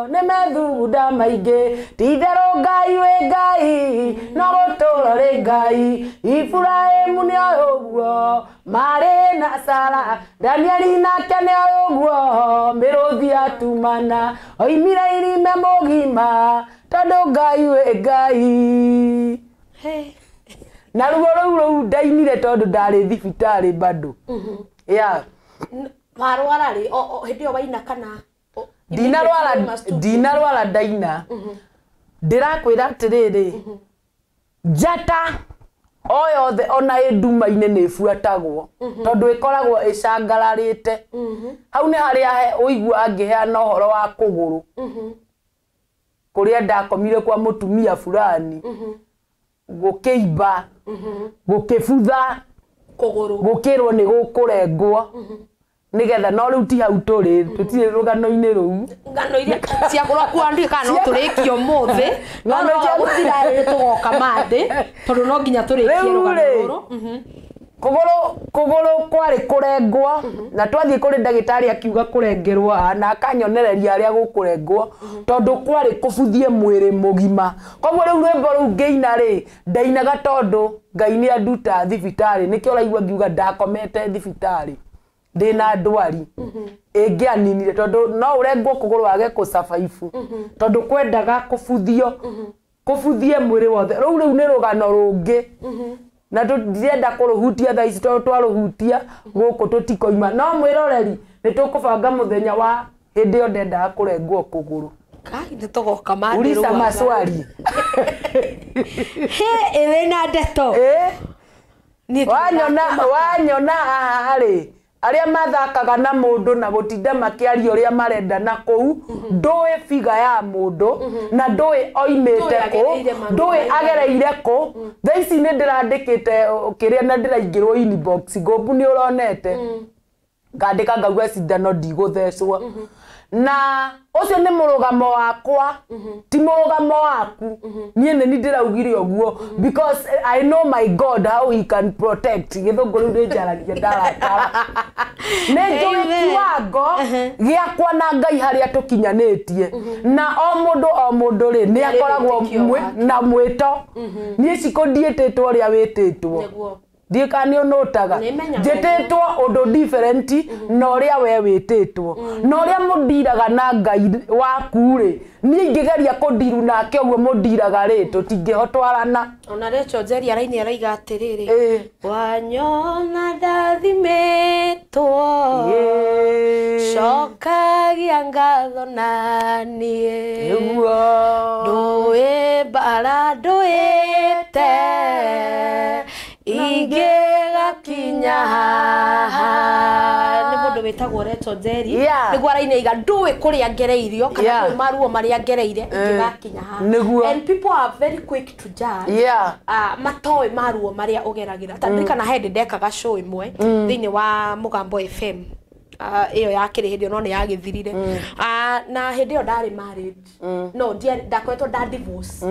nĩ methugunda maingĩ, ti itherũ Ngai wĩ Ngai no gũtũũra rĩ Ngai, Iburahĩmu nĩoĩ ũguo marĩ na Sara, Danieli nake nĩoĩ ũguo mĩrũthi yatumana, oimire irime mũgima tondũ Ngai wĩ Ngai. Na ruo rũu rũu ndainire tondũ ndarĩ thibitarĩ bado. Yeah. Warwara rĩ hĩndĩ ĩyo waina kana ndinarwara ndaina. Ndĩrakwĩra atĩrĩrĩ, njata o yothe ona ĩ nduma-inĩ nĩ ĩbuatagwo tondũ ĩkoragwo ĩcangararĩte. Hau nĩ harĩa ũigua angĩheana ũhoro wa kũgũrũ kũrĩa ndakomire kwa mũtumia fulani, gũkĩimba, gũkĩbutha, kũgũrũ gũkĩrwo nĩ gũkũrengwo nĩgetha, no rĩu ti hau tũrĩ, tũtirĩ rũgano-inĩ rũu. Ng'ano iria cia rwaku ndiũĩ kana no tũrĩkie ũmũthĩ, no no gũthira rĩ tũgoka Monday tondũ no nginya tũrĩkie rũgano rũrũ. Kũgũrũ kwarĩ kũrengwo, na twathiĩ kũrĩ ndagĩtarĩ akiuga kũrengerwo na akanyonereria arĩa gũkũrengwo tondũ kwarĩ kũbuthie mwĩrĩ mũgima. Koguo rĩu rwĩmbo rũu ngĩina rĩ, ndainaga tondũ Ngai nĩ anduta thibitarĩ, nĩkĩo ũraigua ngiuga ndakomete thibitarĩ ndĩna ndwari ĩngĩaninire, tondũ no ũrengwo kũgũrũ wage kũ-survive tondũ kwendaga kũbuthio, kũbuthie mwĩrĩ wothe. Rũu rĩu nĩ rũgano rũngĩ na ndirenda kũrũhutia thaa ici tondũ twarũhutia gũkũ tũtikoima. No mwĩroreri nĩ tũkũbanga mũthenya wa hĩndĩ ĩyo ndendaga kũrengwo kũgũrũ. Kai nĩ tũgoka Monday. Uliza maswali. He ĩrĩ na ndeto. Wanyona haha rĩ, arĩa mathakaga na mũndũ na gũtinda makĩaria ũrĩa marenda na kũu, ndũĩ figa ya mũndũ na ndũĩ oimĩte kũ, ndũĩ agereire kũ. Thaa ici nĩ ndĩrandĩkĩte kĩrĩa na ndĩraingĩrwo inbox ngũmbu nĩ ũronete, ngandĩka ngauga cindano ndigũthecwo. Na ũcio nĩ mũrũgamo wakwa, ti mũrũgamo waku. Niĩ nĩ ndĩraugire ũguo because I know my God how he can protect. Gĩthũngũ rĩu nĩ njaragia ndarakara. Nĩ njũĩ kiwango gĩakwa na Ngai harĩa tũkinyanĩtie. Na o mũndũ o mũndũ rĩ nĩ akoragwo na mwĩto. Niĩ Cikũ ndiĩtĩtwo ũrĩa wĩtĩtwo. Ndiũĩ kana nĩ ũnũtaga. Njĩtĩtwo ũndũ different na ũrĩa we wĩtĩtwo. Na ũrĩa mũndiraga na Ngai waku rĩ, niĩ ingĩgeria kũndiru nake ũguo mũndiraga rĩ, tũtingĩhotwarana. Ona Rachel Njeri araini araiga atĩrĩrĩ, wanyona ndathimĩtwo, cokagia ngatho na niĩ, ndũĩ mbara ndũĩte ingĩgakinya haha. Nĩ mũndũ wĩtagwo Rachel Njeri nĩguo araini aiga ndũĩ kũrĩa ngereirio kana ndũĩ maruo marĩa ngereire ingĩgakinya haha. And people are very quick to judge. Matoĩ maruo marĩa ũgeragĩra. Ta ndirikana he hĩndĩ ndekaga show ĩmwe thĩinĩ wa Mũgambo FM ĩyo yakĩrĩ hĩndĩ ĩyo no nĩ yagĩthirire. Na hĩndĩ ĩyo ndarĩ married, no ndakoretwo nda divorce,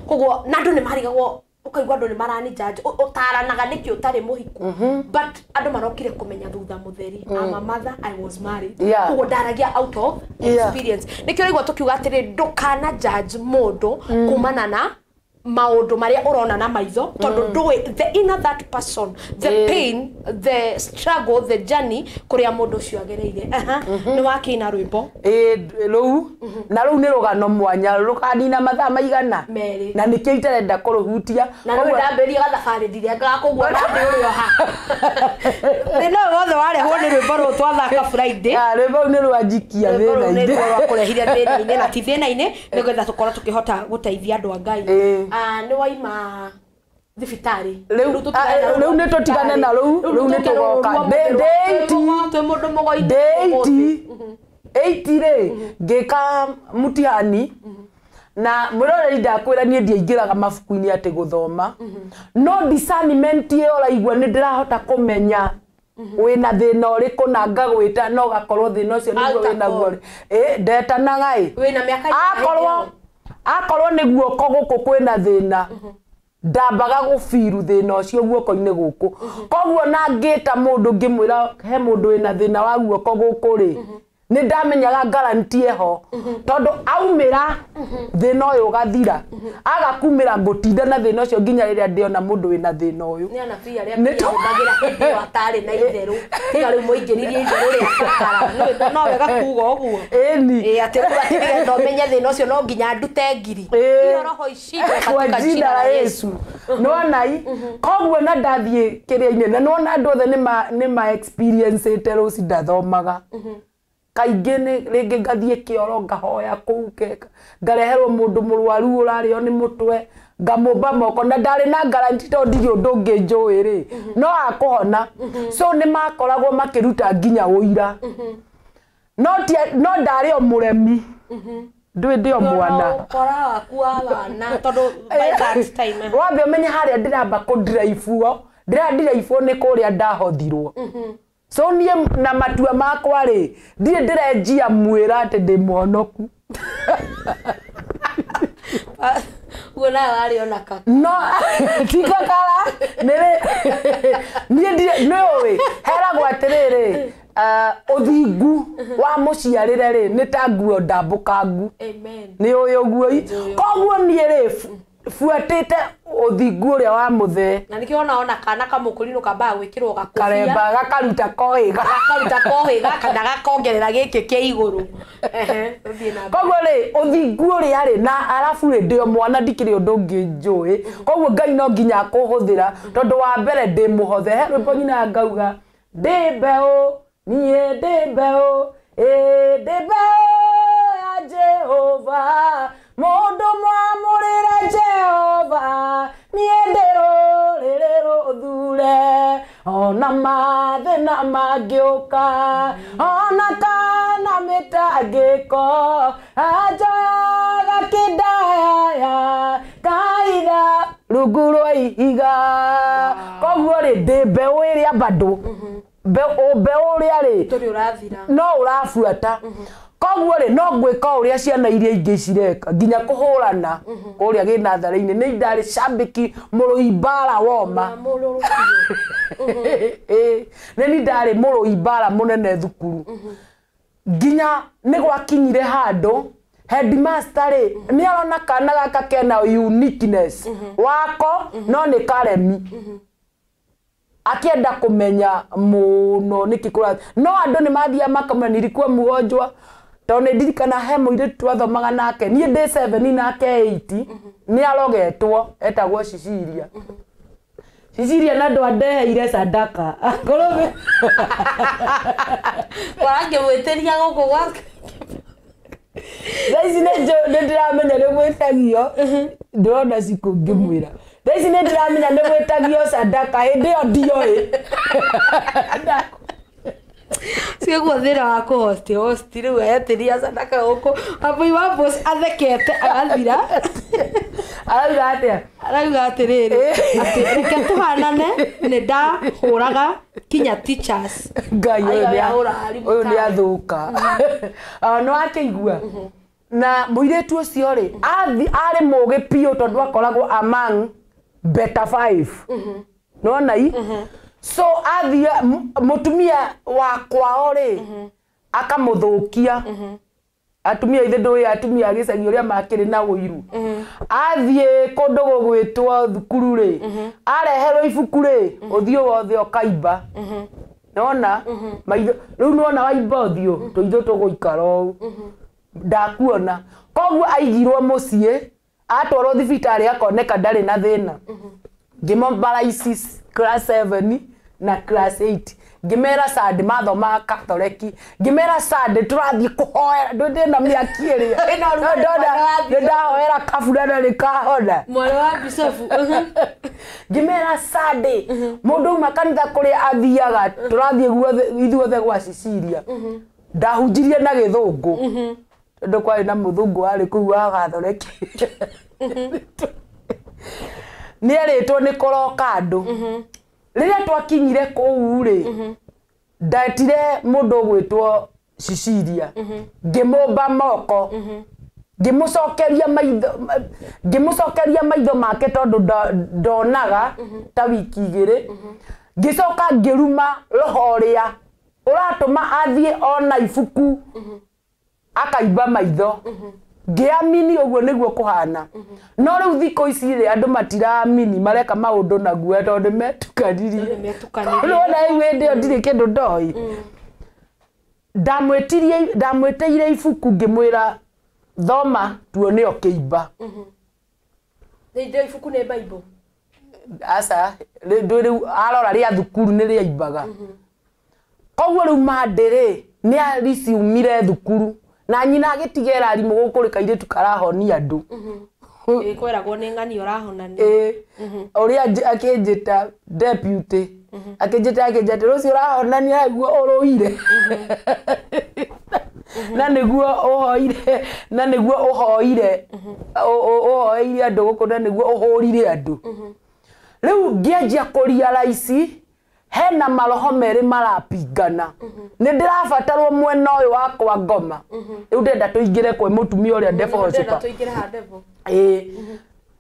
koguo na andũ nĩ marigagwo, ũkaigua andũ nĩ marani judge, ũtaranaga nĩkĩ ũtarĩ mũhiku, but andũ marokire kũmenya thutha mũtheri. I'm a mother, I was married, koguo ndaragia out of experience. Nĩkĩo ũraigua tũkiuga atĩrĩ, ndũkana judge mũndũ kumana na Maundu maria urona na maitho tondu ndui the inner that person, the pain, the struggle, the journey kuria mundu ucio agereire. Ni wakina rwimbo ruu na ruu ni rugano mwanya rukanina mathaa maigana Merĩ. Na nikio itarenda kuruhutia. Na rĩu ndambĩrĩria gathabarĩ ndirengaga kũguo na ndĩ ũrĩ oha. Thĩna ũyũ wothe warehwo nĩ rwĩmbo rũrũ twathaka Friday. Rwĩmbo rũu nĩ rwanjikia Rwĩmbo rũu nĩ thĩna-inĩ. ruo rwakũrehire thĩna-inĩ na ti thĩna-inĩ nĩgetha tũkorwo tũkĩhota gũteithia andũ a Ngai. Nĩ waima thibitarĩ. Rĩu tũtigane na rĩu nĩ tũtigane na rũu, rĩu nĩ tũgoka. Twĩ mũndũ mũgo-inĩ Ndĩ 80 rĩ ngĩka mutihani na mwĩroreri ndakwĩra niĩ ndiaingĩraga mabuku-inĩ atĩ gũthoma no discernment ĩyo ũraigua nĩ ndĩrahota kũmenya wĩna thĩna ũrĩkũ na ngagwĩta no gakorwo thĩna ũcio nĩguo wĩnaguo rĩ. Ndetanaga ĩ Wĩna mĩaka ĩigana akorwo hĩndĩ ĩyo? Akorwo nĩ guoko gũkũ kwĩna thĩna ndambaga gũbiru thĩna ũcio guoko-inĩ gũkũ koguo na ngĩta mũndũ ngĩmwĩra he mũndũ wĩna thĩna wa guoko gũkũ rĩ nĩ ndamenyaga guarantee ho tondũ aumĩra thĩna ũyũ ũgathira aga kumĩra ngũtinda na thĩna ũcio nginya rĩrĩa ndĩona mũndũ wĩna thĩna ũyũ. Nĩ anabii arĩa Nĩ to- mehũthagĩra hĩndĩ ĩyo atarĩ na itherũ tiga rĩu mũingĩririe itherũ rĩa kakara. No wega kuga ũguo. Ĩni. Atĩ rĩu atĩ nĩgetha ũmenye thĩna ũcio no nginya ndute ngiri. Iyo roho icindwe Kwa katika jina jina la la Yesu. Nĩwona i koguo na ndathiĩ kĩrĩa-inĩ na nĩwona andũ othe nĩ ma experience-ĩte rũci ndathomaga kaingĩ nĩ rĩngĩ ngathiĩ kĩoro ngahoya kũu ngareherwo mũndũ mũrwaru ũrarĩo nĩ mũtwe ngamũmba moko na ndarĩ na guarantee tondũ ndirĩ ũndũ ũngĩ njũĩ rĩ no akũhona so nĩ makoragwo makĩruta nginya ũira no no ndarĩ o mũremi ndũĩ ndĩ o mwana. Ũkora waku wa wana tondũ by that time Wambe ũmenye harĩa ndĩramba kũndiraibwo ndĩrandiraibwo nĩ kũrĩa ndahothirwo so niĩ na matua makwa rĩ ndirĩ ndĩrenjia mwĩra atĩ ndĩ mũhonoku. Guo nawe warĩ ona ka No ti kakara nĩrĩ niĩ ndirĩ nĩũĩ heragwo atĩrĩrĩ ũthingu wa mũciarĩre rĩ nĩ ta nguo ndambũkangu. Amen. Nĩ ũĩ ũguo i koguo niĩ rĩ buatĩte ũthingu ũrĩa wa mũthee. Na nĩkĩo ona ona kana kamũkũrinũ kambaga gwĩkĩrwo gakobia karemba gakaruta koĩ gakaruta koĩ kana gakongerera gĩkĩ kĩa igũrũ. Ehe, ũthiĩ na mbere. Koguo rĩ ũthingu ũrĩa rĩ na arabu rĩ ndĩ o mwana ndikĩrĩ ũndũ ũngĩ njũĩ koguo Ngai no nginya akũhũthĩra tondũ wa mbere ndĩ mũhothe he rwĩmbo nyina ngauga ndĩ mbeũ niĩ ndĩ mbeũ ĩ ndĩ mbeũ ya Jehova mũndũ mwamũrĩre Jehova niĩ ndĩ rũrĩrĩ rũthure ona mathĩna mangĩũka ona kana mĩtangĩko anjoyaga kĩndayaya kaitha rungu rwa ihiga koguo rĩ ndĩ mbeũ ĩrĩa bado mbeũ ũrĩa rĩ Ndũrĩ ũrathira. No ũrabuata koguo rĩ no ngwĩka ũrĩa ciana iria ingĩ cireka nginya kũhũrana kũrĩa gĩnatharĩ-inĩ nĩ ndarĩ cambĩki mũrũi mbara woma. Mũrũrũ. Nĩ ni ndarĩ mũrũi mbara mũnene thukuru nginya nĩ gwakinyire handũ headmaster rĩ nĩ arona kana gaka kena uniqueness wako no nĩ karemi akienda kũmenya mũno nĩkĩ kũra no andũ nĩ mathiaga makamwĩra nilikuwa mgonjwa tondũ nĩ ndirikana he mũirĩtu twathomaga nake niĩ ndĩ 7 nake 8 nĩ arogetwo etagwo Cecilia. Cecilia na andũ andeheire sadaka akorwo Warangĩmwĩtĩria gũkũ gwa thaa ici nĩ ndĩramenya nĩ gwĩtagio ndĩrona cikũ ngĩmwĩra thaa ici nĩ ndĩramenya nĩ gwĩtagio sadaka hĩndĩ ĩyo ndioĩ. Ciguo thĩna wa kũhosti hosti rĩu etĩria sadaka gũkũ Wambui wa Boss athekete agathira. Arauga atĩa? Arauga atĩrĩrĩ atĩ reke tũhanane nĩ ndahũraga kinya teachers. Ngai ũyũ Aiga nĩ ahũraga arimũ ũyũ nĩ tawe. athũka nĩ wakĩigua na mũirĩtu ũcio rĩ arĩ mũgĩ biũ tondũ akoragwo among better five nĩwona i so athia mũtumia wa kwao rĩ akamũthũkia atumia ithe ndũĩ atumia a gĩcagi ũrĩa makĩrĩ na ũiru. Athiĩ kũndũ gũgwĩtwo thukuru rĩ, areherwo ibuku rĩ, ũthiũ wothe ũkaimba. Nona maitho rĩu nona waimba ũthiũ tũitho tũgũikara ũũ ndakuona. Koguo aigirwo mũciĩ, atwarwo thibitarĩ akoneka ndarĩ na thĩna. Ngĩmombaraisi class 7 na class 8, ngĩmera Sunday mathomaga Katholeki, ngĩmera Sunday tũrathiĩ kũhoera, ndĩ na mĩaki ĩrĩa ndona nĩndahoera kabura na nĩkahona. Mwarĩ wa Bishofu. Ngĩmera Sunday mũndũ auma kanitha kũrĩa athiaga tũrathiĩ guothe ithuothe gwa Cecilia. Ndahunjirie na gĩthũngũ tondũ kwarĩ na mũthũngũ warĩ kũu wa Gatholeki, nĩerĩtwo nĩ kũroka andũ. Rĩrĩa twakinyire kũu rĩ, ndetire mũndũ ũgwĩtwo Cecilia, ngĩmũmba moko, ngĩmũcokeria maitho, ngĩmũcokeria maitho make tondũ ndonaga ta wiki igĩrĩ. Ngĩcoka ngĩruma roho ũrĩa ũratũma athiĩ ona ibuku akaimba maitho, ngĩamini ũguo nĩguo kũhana. No rĩu thikũ ici rĩ, andũ matiraamini, mareka maũndũ na guoya tondũ nĩmetukanirie. Nĩmetukanirie. Nĩwona rĩu hĩndĩ ĩyo ndirĩ kĩndũ ndoĩ. Ndamwĩtirie, ndamwĩtĩire ibuku, ngĩmwĩra thoma tuone ũkĩimba. Nĩ ibuku nĩ Bible? Aca, rĩu arora rĩa thukuru nĩ rĩaimbaga. Koguo rĩu mandĩ rĩ, nĩ ariciumire thukuru na nyina agĩtigera arimũ gũkũ rĩ kairĩtu karahonia andũ. Ĩ kweragwo nĩ ng'ani ũrahonania. Ĩ ũrĩa akĩnjĩta deputy, akĩnjĩta akĩnjĩta rũciũ ũrahonania nĩguo ũrũire na nĩguo ũhoire na nĩguo ũhoire ũhoeire andũ gũkũ na nĩguo ũhũrire andũ. Rĩu ngĩanjia kũria raici hena maroho merĩ marapingana, nĩ ndĩrabatarwo mwena ũyũ wakwa ngoma. Rĩu ndĩrenda tũingĩre kwĩ mũtumia ũrĩa devil Ndĩrenda worshiper. tũingĩre ha devil. Ĩĩ,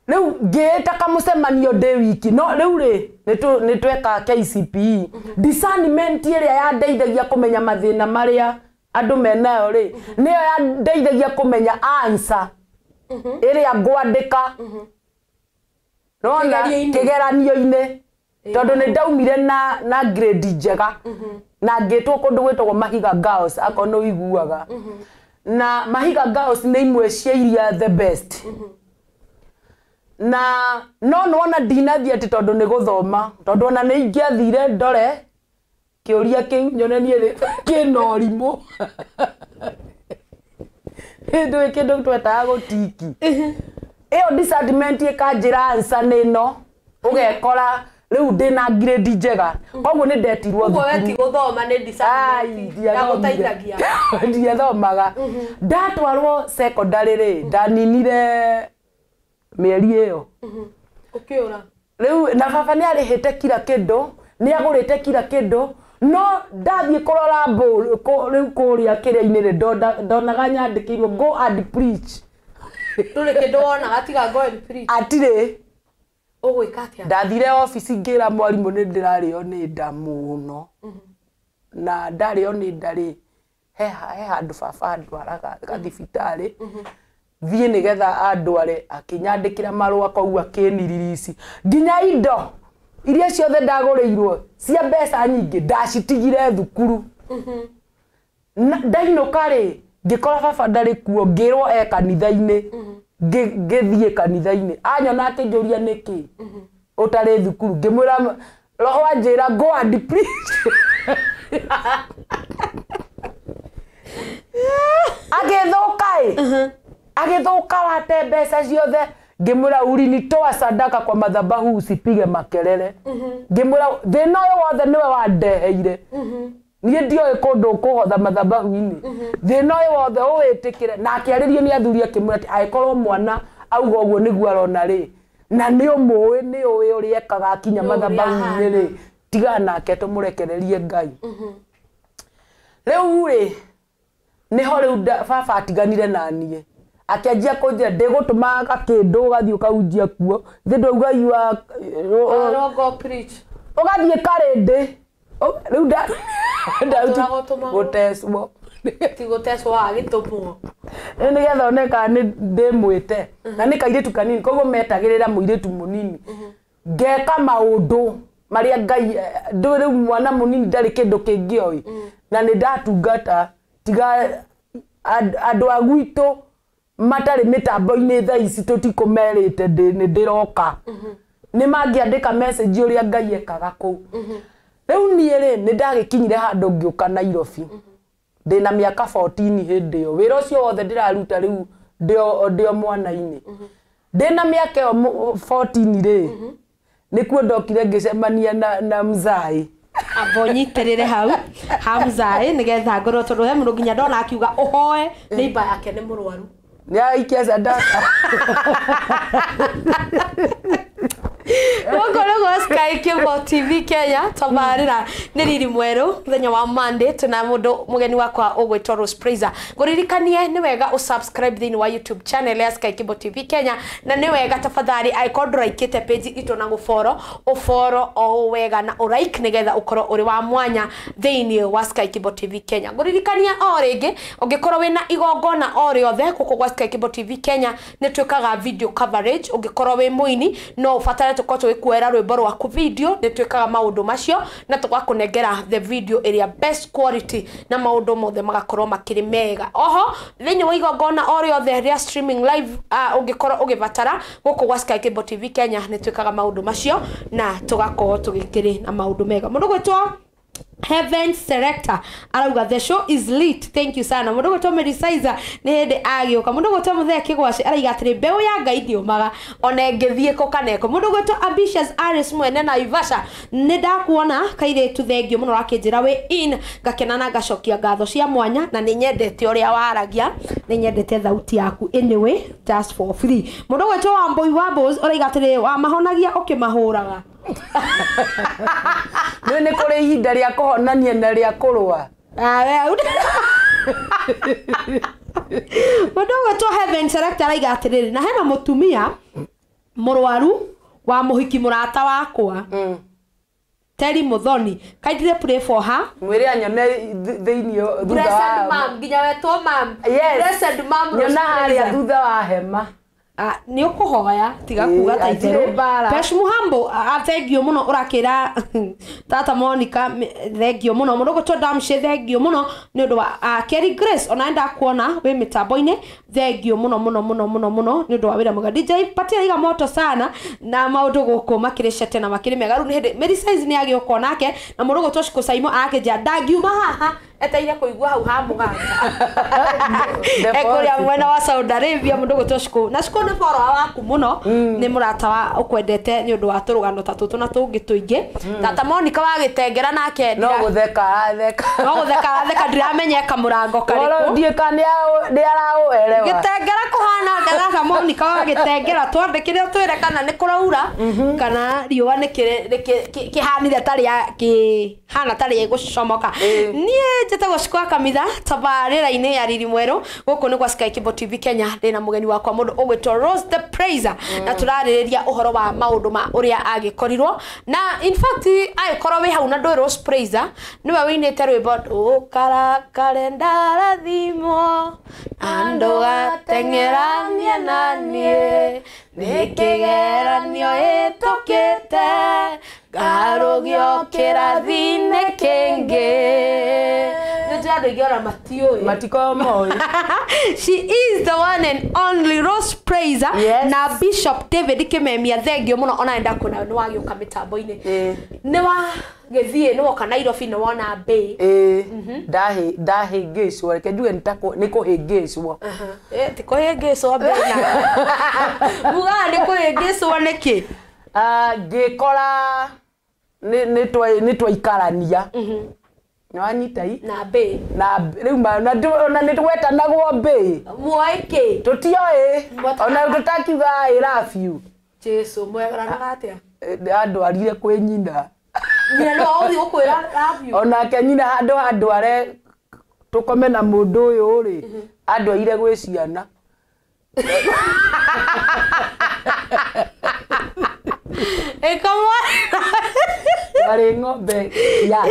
rĩu ngĩĩta kamũcemanio ndĩ wiki, no rĩu rĩ nĩ tweka KCPE discernment ĩrĩa yandeithagia kũmenya mathĩna marĩa andũ menayo rĩ, nĩyo yandeithagia kũmenya answer ĩrĩa ngwandĩka nona Kĩgerio-inĩ. kĩgeranio-inĩ, tondũ nĩ ndaumire na grade njega na ngĩtwo kũndũ gwĩtagwo Mahiga Girls, akorwo nĩ ũiguaga. Na Mahiga Girls nĩ imwe cia iria the best. Na no nĩwona ndinathiĩ atĩ tondũ nĩ gũthoma, tondũ ona nĩ ingĩathire ndore kĩũria kĩu nyone niĩ rĩ kĩna ũrimũ. Ndũĩ kĩndũ twetaga gũtiki ĩyo discernment ĩkanjĩra answer nĩ ĩno, ũgekora rĩu ndĩna grade njega. Koguo nĩ ndetirwo Ũguo we thukuru. ti gũthoma nĩ Ai, discernment ndiathomire. yagũteithagia. Ndiathomaga. Ndatwarwo secondary rĩ, ndaninire mĩeri ĩyo. Ũkĩũra. Rĩu na baba nĩ arĩhĩte kila kĩndũ, nĩ agũrĩte kila kĩndũ, no ndathiĩ kũrora rĩu kũrĩa kĩrĩa-inĩ rĩ, ndonaga nyandĩkĩirwo go and preach. Ndũrĩ kĩndũ wonaga tiga go and preach. Atirĩ. Ũgwĩka atĩa? Ndathire obici ngĩra mwarimũ nĩ ndĩrarĩo nĩ nda mũno. Na ndarĩo nĩ nda rĩ, he handũ baba andwaraga gathibitarĩ, thiĩ nĩgetha andware, akĩnyandĩkĩra marũa koguo akĩniririci. Nginya indo iria ciothe ndagũrĩirwo cia mbeca nyingĩ ndacitigire thukuru. Ndainũka rĩ, ngĩkora baba ndarĩ kuo, ngĩrwo e kanitha-inĩ. Ngĩthiĩ kanitha-inĩ, anyona akĩnjũria nĩkĩ ũtarĩ thukuru, ngĩmwĩra roho anjĩra go and preach. Agĩthũka ĩ, agĩthũka wate mbeca ciothe. Ngĩmwĩra ulinitoa sadaka kwa madhabahu usipige makelele. Ngĩmwĩra thĩna ũyũ wothe nĩwe wandeheire, niĩ ndioĩ kũndũ ũkũhotha mathabahu-inĩ, thĩna ũyũ wothe ũwĩtĩkĩre. Na akĩarĩrio nĩ athuri akĩmwĩra atĩ angĩkorwo mwana auga ũguo nĩguo arona rĩ, na nĩ ũmũĩ, nĩ ũĩ ũrĩa ekaga akinya Nĩ ũrĩa mathabahu-inĩ rĩ, tigana nake tũmũrekererie Ngai. Rĩu rĩ nĩho rĩu baba atiganire na niĩ, akĩanjia kũnjĩra ndĩgũtũma gakĩndũ ũgathiĩ ũkahunjia kuo, ithe ndauga you are No go preach. Ũgathiĩ karĩndĩ. Rĩu Ũtũraga ũtũmagwo. gũtecwo. Ti gũtecwo agĩtũmwo. Nĩgetha one kana nĩ ndĩmwĩte. Na nĩ kairĩtu kanini koguo metagĩrĩra mũirĩtu mũnini. Ngeka maũndũ marĩa Ngai ndũ rĩu mwana mũnini ndarĩ kĩndũ kĩngĩ oĩ. Na nĩ ndatungata tiga andũ a gwitũ matarĩ mĩtambo-inĩ thaa ici tũtikũmerĩte nĩ ndĩroka. Nĩ mangĩandĩka message ũrĩa Ngai ekaga kũu. Rĩu niĩ rĩ nĩ ndagĩkinyire handũ ngĩũka Nairobi. Ndĩna mĩaka 14 hĩndĩ ĩyo. Wĩra ũcio wothe ndĩraruta rĩu ndĩo mwana-inĩ. Ndĩna mĩaka ĩyo 14 rĩ nĩkuo ndokire ngĩcemania na mzai. Amba ũnyitĩrĩre hau ha mzai nĩgetha ngorwo tondũ he mũndũ nginya ndona akiuga ũhoe neighbor yake nĩ mũrwaru. Nĩ aikia sadaka. Gũkũ nĩguo Sky Cable TV Kenya tabarĩra nĩ riri mwerũ mũthenya wa Monday tuna mũndũ mũgeni wakwa ũgwĩtwo Rose Praiser. Ngũririkanie nĩ wega ũsubscribe thĩinĩ wa YouTube channel ya Sky Cable TV Kenya na nĩ wega tafadhali angĩkorwo ndũraikĩte page itũ na gũboro ũboro o wega na ũraik nĩgetha ũkorwo ũrĩ wa mwanya thĩinĩ wa Sky Cable TV Kenya. Ngũririkania o rĩngĩ ũngĩkorwo wĩna igongona o rĩothe gũkũ gwa Sky Cable TV Kenya nĩ twĩkaga video coverage. Ũngĩkorwo wĩ mũini no ũbatare tũkorwo tũgĩkuoera rwĩmbo rwaku video nĩ twĩkaga maũndũ macio na tũgakũnengera the video ĩrĩa best quality na maũndũ mothe magakorwo makĩrĩ mega. Oho thĩinĩ wa igongona o rĩothe rĩa streaming live ũngĩkorwo ũgĩbatara gũkũ gwa Sky Cable TV Kenya nĩ twĩkaga maũndũ macio na tũgakorwo tũgĩkĩrĩ na maũndũ mega. Mũndũ gwĩtwo Heaven Selector arauga the show is lit, thank you sana. Mũndũ gwĩtwo Mary Sizer nĩ hĩndĩ agĩũka. Mũndũ gwĩtwo Mũthee Kĩgwaci araiga atĩrĩ mbeũ ya Ngai ndĩũmaga ona ĩngĩthiĩ kũ kana ĩkũ. Mũndũ gwĩtwo Ambitious Aris mwene na Naivasha nĩ ndakuona kairĩtu thengio mũno ũrakĩnjĩra wĩ in ngakena na ngacokia ngatho cia mwanya na nĩ nyendete ũrĩa waragia nĩ nyendete thauti yaku anyway just for free. Mũndũ gwĩtwo Wambui Wambos ũraiga atĩrĩ wamahonagia ũkĩmahũraga. Nĩ kũrĩ ihinda rĩa kũhonania na rĩa kũrũa. Mũndũ ũgwĩtwo Heaven Selector araiga atĩrĩrĩ na hena mũtumia mũrwaru wa mũhiki mũrata wakwa Terry Muthoni kindly pray for her. Mwĩre anyone thĩinĩ thutha wa mam nginya wetwo mam. Blessed mam nyona harĩa thutha wa hema. Nĩ ũkũhoya tiga kuga ta itherũ. Pesh Muhambo thengio mũno ũrakĩra tata Monica thengio mũno. Mũndũ ũgwĩtwo Damshe thengio mũno nĩ ũndũ wa Kerry Grace ona ndakuona wĩ mĩtambo-inĩ thengio mũno mũno mũno mũno mũno nĩ ũndũ wa wĩra mwega. DJ patia iga moto sana na maũndũ gũkũ makĩrĩ cete na makĩrĩ mega. Rĩu nĩ hĩndĩ Mary Size nĩ agĩũka nake na mũndũ ũgwĩtwo Shiko Saimo akĩnjĩra ndangiuma haha eteire kũigua hau ha mũganga ekũrĩa mwena wa Saudi Arabia. Mũndũ ũgwĩtwo Shiko na Shiko nĩ follower waku mũno nĩ mũrata wa ũkwendete nĩ ũndũ wa tũrũgano ta tũtũ na tũngĩ tũingĩ. Tata Monica wa gĩtengera nake no gũtheka atheka no gũtheka atheka ndiramenya kamũrango karĩkũ ndiĩ kana nĩ araũerewa gĩtengera kũhana tata Monica wa gĩtengera twandĩkĩre twĩre kana nĩ kũraura kana riũa nĩ kĩhanire ta rĩa kĩhana ta rĩa gũcomoka. Niĩ njĩtagwo Shiko wa Kamitha tabarĩra-inĩ ya Riri Mwerũ gũkũ nĩ gwa Sky Cable TV Kenya ndĩna mũgeni wakwa mũndũ ũgwĩtwo Rose the Praiser na tũrarĩrĩria ũhoro wa maũndũ ma ũrĩa agĩkorirwo na in fact agĩkorwo wĩ hau na ndũĩ Rose Praiser nĩwe wĩinĩte rwĩmbo ndũkarakare ndarathimwo na ndũgateng'eranie na niĩ nĩ kĩgeranio ĩtũkĩte ngarũgio kĩrathi-inĩ kĩngĩ. Nĩ andũ aingĩ ona matiũĩ matikoragwo moĩ. She is the one and only Rose Praiser. Yes. Na Bishop David Kimemia thengio mũno ona enda kuona nĩ wagĩũka mĩtambo-inĩ nĩ wagĩthiĩ nĩ woka Nairobi nĩ wona mbĩ ndahĩngĩcwo reke njuge nĩ kũhĩngĩcwo ti kũhĩngĩcwo mbĩ na mugaga nĩ kũhĩngĩcwo nĩkĩ? Ngĩkora nĩ twaikarania nĩwanyita i na mbĩ na rĩu ona nĩ twetanagwo mbĩ muoĩ kĩ tũtioĩ ona tũtakiuga I love you. Jesu mweranaga atĩa? Andwarire kwĩ nyina. Nyina nĩwe ũthiĩ gũkwĩra love you? Onake nyina handũ handware tũkome na mũndũ ũyũ rĩ andwarire gwĩ ciana. Ĩkamwa Warĩ ng'ombe ya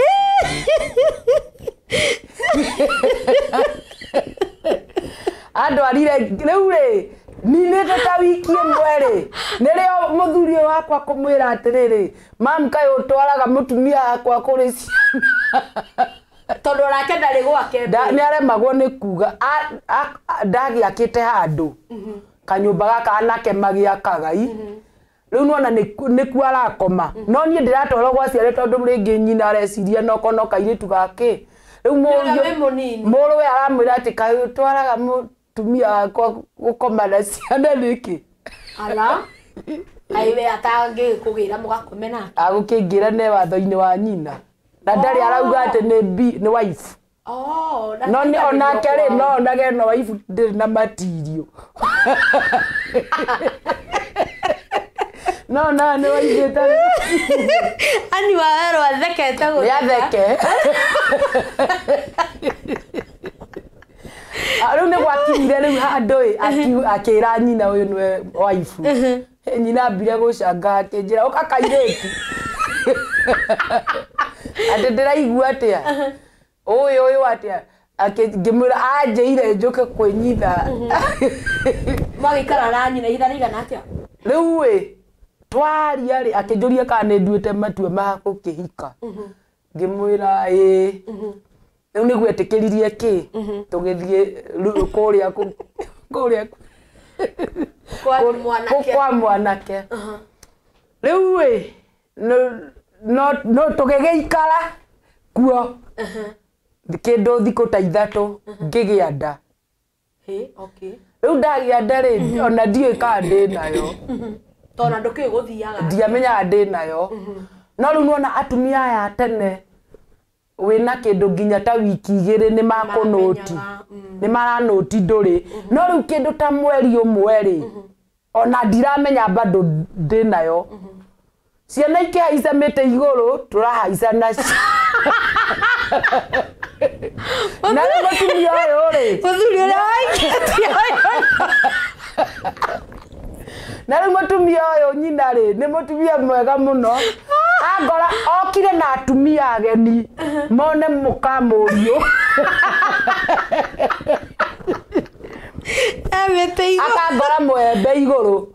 Ndamũtwarire rĩu rĩ ninĩte ta wiki ĩmwe rĩ nĩrĩo mũthuri ũyũ wakwa kũmwĩra atĩrĩrĩ mam kaĩ ũtwaraga mũtumia wakwa kũrĩ ciana Tondũ onake ndarĩ gwake. Nĩ aremagwo nĩ kuga ndagĩakĩte handũ kanyũmba gaka anake magĩakaga i rĩu nĩwona nĩkuo arakoma no niĩ ndĩratwarwo gwa ciana tondũ rĩngĩ nyina areciria noko no kairĩtu gake rĩu mũrũwe aramwĩra atĩ kaĩ ũtwaraga mũtumia wakwa gũkoma na ciana nĩkĩ Ala kaĩ we atangĩkũgĩra mũgakome nake agũkĩngĩra ne watho-inĩ wa nyina na ndarĩ arauga atĩ nĩ wife no nĩ onake rĩ no onage no wife ndĩrĩ na matirio no na nĩ wife ĩtarĩ Ani wa werũ athekete nĩ atheke rĩu nĩ gwakinyire rĩu handũ ĩ akĩra nyina ũyũ nĩwe wife nyina ambire gũcanga akĩnjĩra ũka kairĩtu atĩ ndĩraigua atĩa ũyũ ũyũ atĩa ngĩmwĩra anjĩire njũke kwĩnyitha Mwagĩikara na nyina ihinda rĩigana atĩa rĩu ĩ twaria rĩ akĩnjũria kana nĩ nduĩte matua ma gũkĩhika ngĩmwĩra ĩĩ rĩu nĩguo etĩkĩririe kĩ tũgĩthiĩ kũrĩa kũrĩa kwa mwanake rĩu ĩ no tũgĩgĩikara kuo kĩndũ thikũ ta ithatũ ngĩgĩa nda rĩu ndagĩa nda rĩ ona ndiũĩ kana ndĩ nayo tondũ ndũkĩũĩ gũthiaga ndiamenyaga ndĩ nayo no rĩu nĩwona atumia aya tene wĩna kĩndũ nginya ta wiki igĩrĩ nĩ makũnũti nĩ maranũti ndũrĩ no rĩu kĩndũ ta mweri ũmwe rĩ ona ndiramenya bado ndĩ nayo ciana ikĩhaica mĩtĩ igũrũ tũrahaica nacio na rĩu mũtumia ũyũ rĩ mũthuri ũrĩa waikĩtie ũyũ na rĩu mũtumia ũyũ nyina rĩ nĩ mũtumia mwega mũno angora okire na atumia ageni mone mũkamũriũ akangora mwembe igũrũ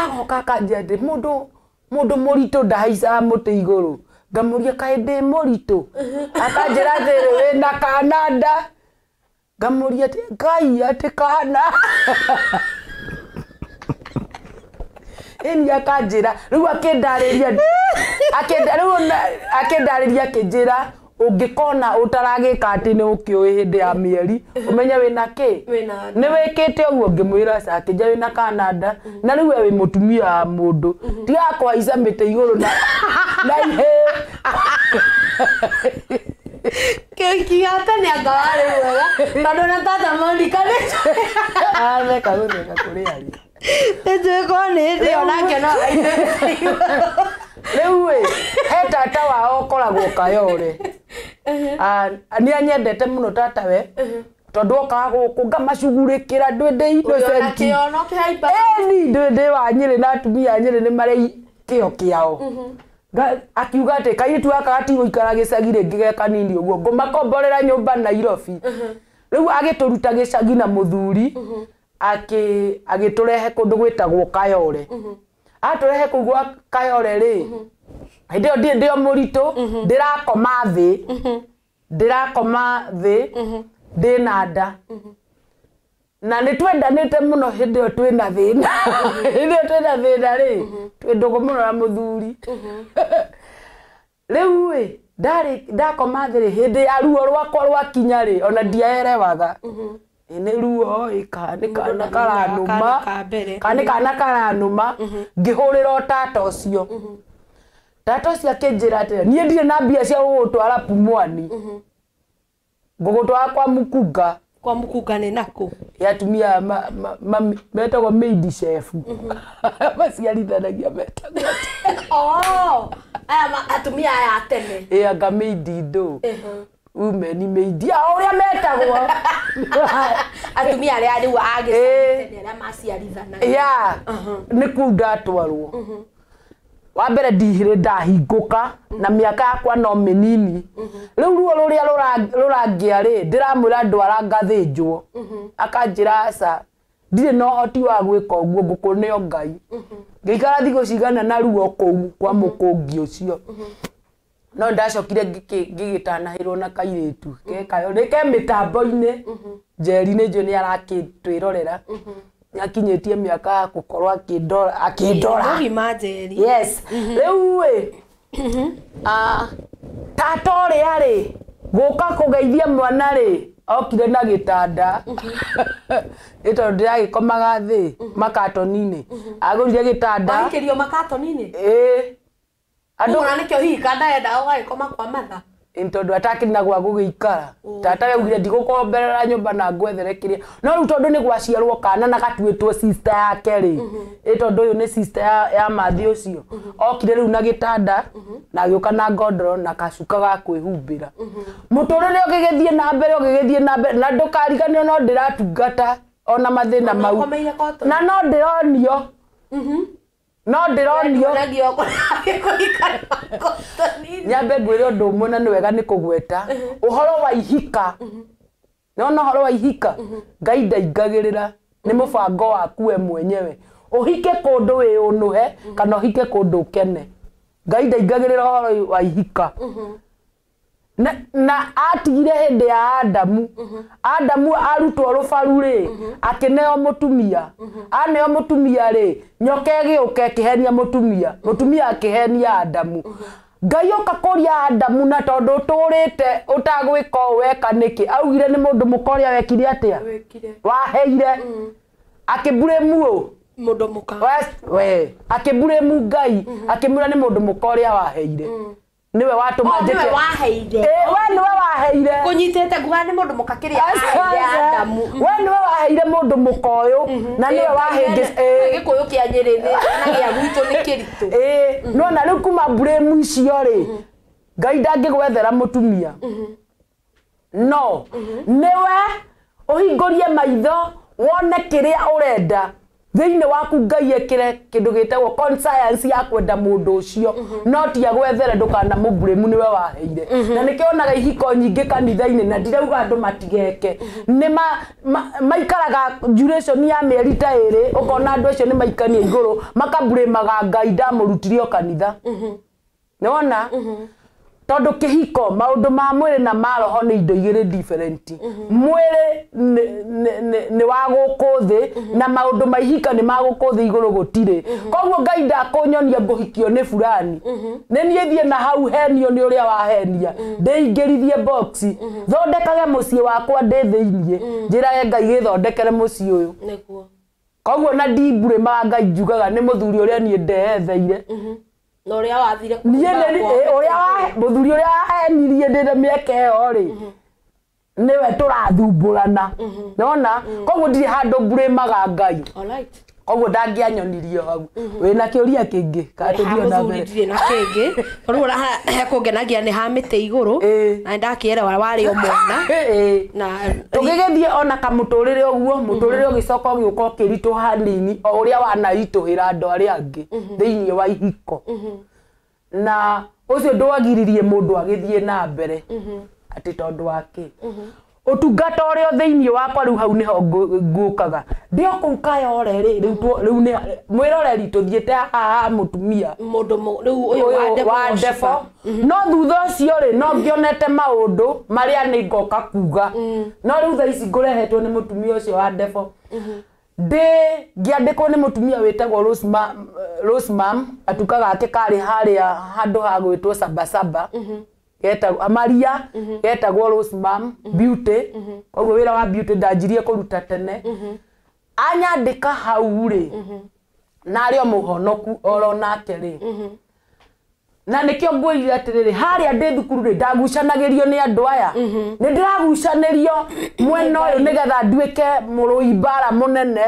agoka akanjia atĩ mũndũ mũritũ ndahaicaga mũtĩ igũrũ ngamũria kaĩ ndĩ mũritũ akanjĩra atĩrĩ wĩna kana nda ngamũria atĩ Ngai atĩ kana ĩni akanjĩra rĩu akĩndarĩria akĩndarĩria akĩnjĩra ũngĩkona ũtaragĩka atĩ nĩ ũkĩũĩ hĩndĩ ya mĩeri ũmenye wĩna kĩ nĩ wĩkĩte ũguo ngĩmwĩra aca akĩnjĩra wĩna kana nda na rĩu we wĩ mũtumia wa mũndũ tigaga kũhaica mĩtĩ igũrũ na ihĩĩ Kĩhiki gĩa tene anga warĩ mwega tondũ na tata Monica nĩ atheka gũtheka kũrĩ aria nĩnjũĩ korwo nĩ hĩndĩ ĩyo nake no aice rĩu ĩ he tata wao ũkoragwo Kayore nĩ anyendete mũno tata we tondũ okaga gũkũ ngamacugurĩkĩra ndwĩ ndĩ innocent ĩni ndwĩ ndĩ wa Nyĩrĩ na atumia a Nyĩrĩ nĩ marĩ kĩo kĩao akiuga atĩ kairĩtu gaka gatigũikara gĩcagi rĩngĩ ge kanini ũguo ngũmakomborera nyũmba Nairobi rĩu agĩtũruta gĩcagi na mũthuri agĩtũrehe kũndũ gwĩtagwo Kayore atũrehe kũu gwa Kayore rĩ hĩndĩ ĩyo ndirĩ ndĩ o mũritũ ndĩrakoma thĩ ndĩna nda na nĩ twendanĩte mũno hĩndĩ ĩyo twĩna thĩna hĩndĩ ĩyo twĩna thĩna rĩ twĩ ndũgũ mũno na mũthuri rĩu ĩ ndakoma thĩ rĩ hĩndĩ ya ruo rwakwa rwakinya rĩ ona ndiaerewaga nĩ ruo ĩ kana nĩ kana karanũma kana nĩ kana karanũma ngĩhũrĩra o tata ũcio tata ũcio akĩnjĩra atĩrĩ niĩ ndirĩ na mbia cia gũgũtwara Pumwani ngũgũtwara kwa Mukunga kwa Mukunga nĩ nakũ ya atumia metagwo maid chef maciarithanagia metagwo aya atumia aya a tene ĩ anga maid ndũ women maid ũrĩa metagwo atumia arĩa rĩu a gĩcagi tene arĩa maciarithanagia ya nĩ kũu ndatwarwo Wa mbere ndihire ndahingũka na mĩaka yakwa no mĩnini. Rĩu ruo rũrĩa rũrangĩa rĩ, ndĩramwĩra ndwara ngathĩnjwo. Akanjĩra aca, ndirĩ na ũhoti wa gwĩka ũguo, ngũkũneo Ngai. Ngĩikara thikũ cigana na ruo kũu kwa mũkũngi ũcio. No ndacokire ngĩgĩtanahĩrwo na kairĩtu gekayo nĩ ke mĩtambo-inĩ. Njeri nĩ njũĩ nĩ arakĩtwĩrorera. Nĩakinyĩtie mĩaka ya gũkorwo akĩndora akĩndora. Mũgima Njeri. Yes. Rĩu ĩ, tata ũrĩa rĩ, gũka kũgeithia mwana rĩ, okire na gĩtanda. Nĩ tondũ ndĩragĩkomaga thĩ makatoni-inĩ. Agũrire gĩtanda. Wahikĩrio makatoni-inĩ? Ĩĩ. Andũ Ũguo na nĩkĩo hihi kanda endaga ũgagĩkoma kwa matha. Ĩ tondũ atakĩrĩ na gwa gũgĩikara. Tata we augire ndigũkomberera nyũmba na ngwethere kĩrĩa. No rĩu tondũ nĩ gwaciarwo kana na gatuĩtwo sister yake rĩ, ĩ tondũ ũyũ nĩ sister ya mathi ũcio. Okire rĩu na gĩtanda na agĩũka na ngondoro na kacuka ga kwĩhumbĩra. Mũtũrĩre ũgĩgĩthiĩ na mbere ũgĩgĩthiĩ na mbere na ndũkariganĩrwo no ndĩratungata ona mathĩna Ona mau. ũkomeire kotoni. Na no ndĩronio. No ndĩronio. Ndĩronio kũikara makotoni-inĩ. Nyambe ngwĩre ũndũ ũmwe na nĩ wega nĩ kũgweta ũhoro wa ihika. Nĩwona ũhoro wa ihika, Ngai ndaingagĩrĩra, nĩ mũbango waku we mwenyewe. Ũhike kũndũ wĩũnũhe kana ũhike kũndũ ũkene. Ngai ndaingagĩrĩra ũhoro wa ihika. Na atigire hĩndĩ ya Adamu. Adamu arutwo rũbaru rĩ, akĩneo mũtumia. Aneo mũtumia rĩ, nyoka ĩgĩũka ĩkĩhenia mũtumia. Mũtumia akĩhenia Adamu. Ngai oka kũria Adamu na tondũ ũtũrĩte ũtagwĩka ũũ weka nĩkĩ? Augire nĩ mũndũ mũka ũrĩa wekire atĩa? Wekire. Waheire. Akĩmburĩmu ũ? Mũndũ mũka. We, akĩmburĩmu Ngai, akĩmwĩra nĩ mũndũ mũka ũrĩa waheire. Nĩwe watũma Oh, nĩwe njĩke. waheire. Ĩ, we nĩwe waheire. Kũnyitĩte nguga nĩ mũndũ mũka kĩrĩa aheire Adamu. We nĩwe waheire mũndũ mũka ũyũ na nĩwe wahĩngĩ. Gĩkũyũ kĩa Nyĩrĩ na gĩa gwitũ nĩ kĩritũ. Ĩ, nĩwona rĩu kuma mburĩmu icio rĩ, Ngai ndangĩgwethera mũtumia. No, nĩwe ũhingũrie maitho wone kĩrĩa ũrenda. Thĩinĩ waku Ngai ekĩre kĩndũ gĩtagwo conscience ya kwenda mũndũ ũcio. No ti agwethere ndũkanamũmburĩmu nĩwe waheire. Na nĩkĩo wonaga ihiko nyingĩ kanitha-inĩ na ndirauga andũ matigeke. Nĩ maikaraga duration ya mĩeri ta ĩrĩ, ũkona andũ acio nĩ maikania igũrũ, makamburĩmaga Ngai ndamũrutire o kanitha. Nĩwona? Tondũ kĩhiko maũndũ ma mwĩrĩ na ma roho nĩ indo igĩrĩ different. Mwĩrĩ nĩ wa gũkũ thĩ na maũndũ ma ihika nĩ ma gũkũ thĩ igũrũ gũtirĩ. Koguo Ngai ndakũnyonia ngũhikio nĩ fulani. Nĩ niĩ thiĩ na hau henio nĩ ũrĩa wahenia. Ndĩingĩrithie box. Thondekage mũciĩ wakwa ndĩ thĩiniĩ. Njĩrage Ngai gĩthondekere mũciĩ ũyũ. Nĩguo. Koguo na ndimburĩmaga Ngai njugaga nĩ mũthuri ũrĩa niĩ ndeetheire. Na ũrĩa wathire Niĩ nĩ ũrĩa mũthuri ũrĩa wahenirie ndĩ na mĩaka ĩyo rĩ, nĩwe tũrathumbũrana. Nĩwona? Koguo ndirĩ handũ mburĩmaga Ngai. Alright. Koguo ndangĩanyonirie hau. Wĩna kĩũria kĩngĩ? Kana tũthiĩ na Mũthuri mbere? ndirĩ na kĩngĩ. Tondũ ũrĩa hekũngenagia nĩ ha mĩtĩ igũrũ. Na nĩndakĩerewa warĩ o mwana. Na Tũgĩgĩthiĩ ona kamũtũrĩre ũguo, mũtũrĩre ũgĩcoka ũgĩũka ũkĩritũha hanini o ũrĩa wanaritũhĩra andũ arĩa angĩ thĩiniĩ wa ihiko. Na ũcio ndwagiririe mũndũ agĩthiĩ na mbere atĩ tondũ wa kĩ. Ũtungata ũrĩa thĩiniĩ wakwa rĩu hau nĩho ngũkaga. Ndĩ o kũu Kayore rĩ, rĩu nĩ mwĩroreri tũthiĩte haha mũtumia. Mũndũ rĩu ũyũ wa Ũyũ wa Ndebo Ndebo. No thutha ũcio rĩ, no ngĩonete maũndũ marĩa nĩ ngoka kuga. No rĩu thaa ici ngũrehetwo nĩ mũtumia ũcio wa Ndebo. Ndĩ ngĩandĩkwo nĩ mũtumia wĩtagwo Rose Mam, gatuka gake karĩ harĩa handũ ha gwĩtwo Sabasaba. Getagwo Maria, getagwo Rose Mam Beauty. Koguo wĩra wa beauty ndanjirie kũruta tene. Anyandĩka hau rĩ, na arĩ o mũhonoku oro nake rĩ. Na nĩkĩo ngwĩrire atĩrĩrĩ, harĩa ndĩ thukuru rĩ, ndagucanagĩrio nĩ andũ aya. Nĩ ndĩragucanĩrio mwena ũyũ nĩgetha nduĩke mũrũi mbara mũnene.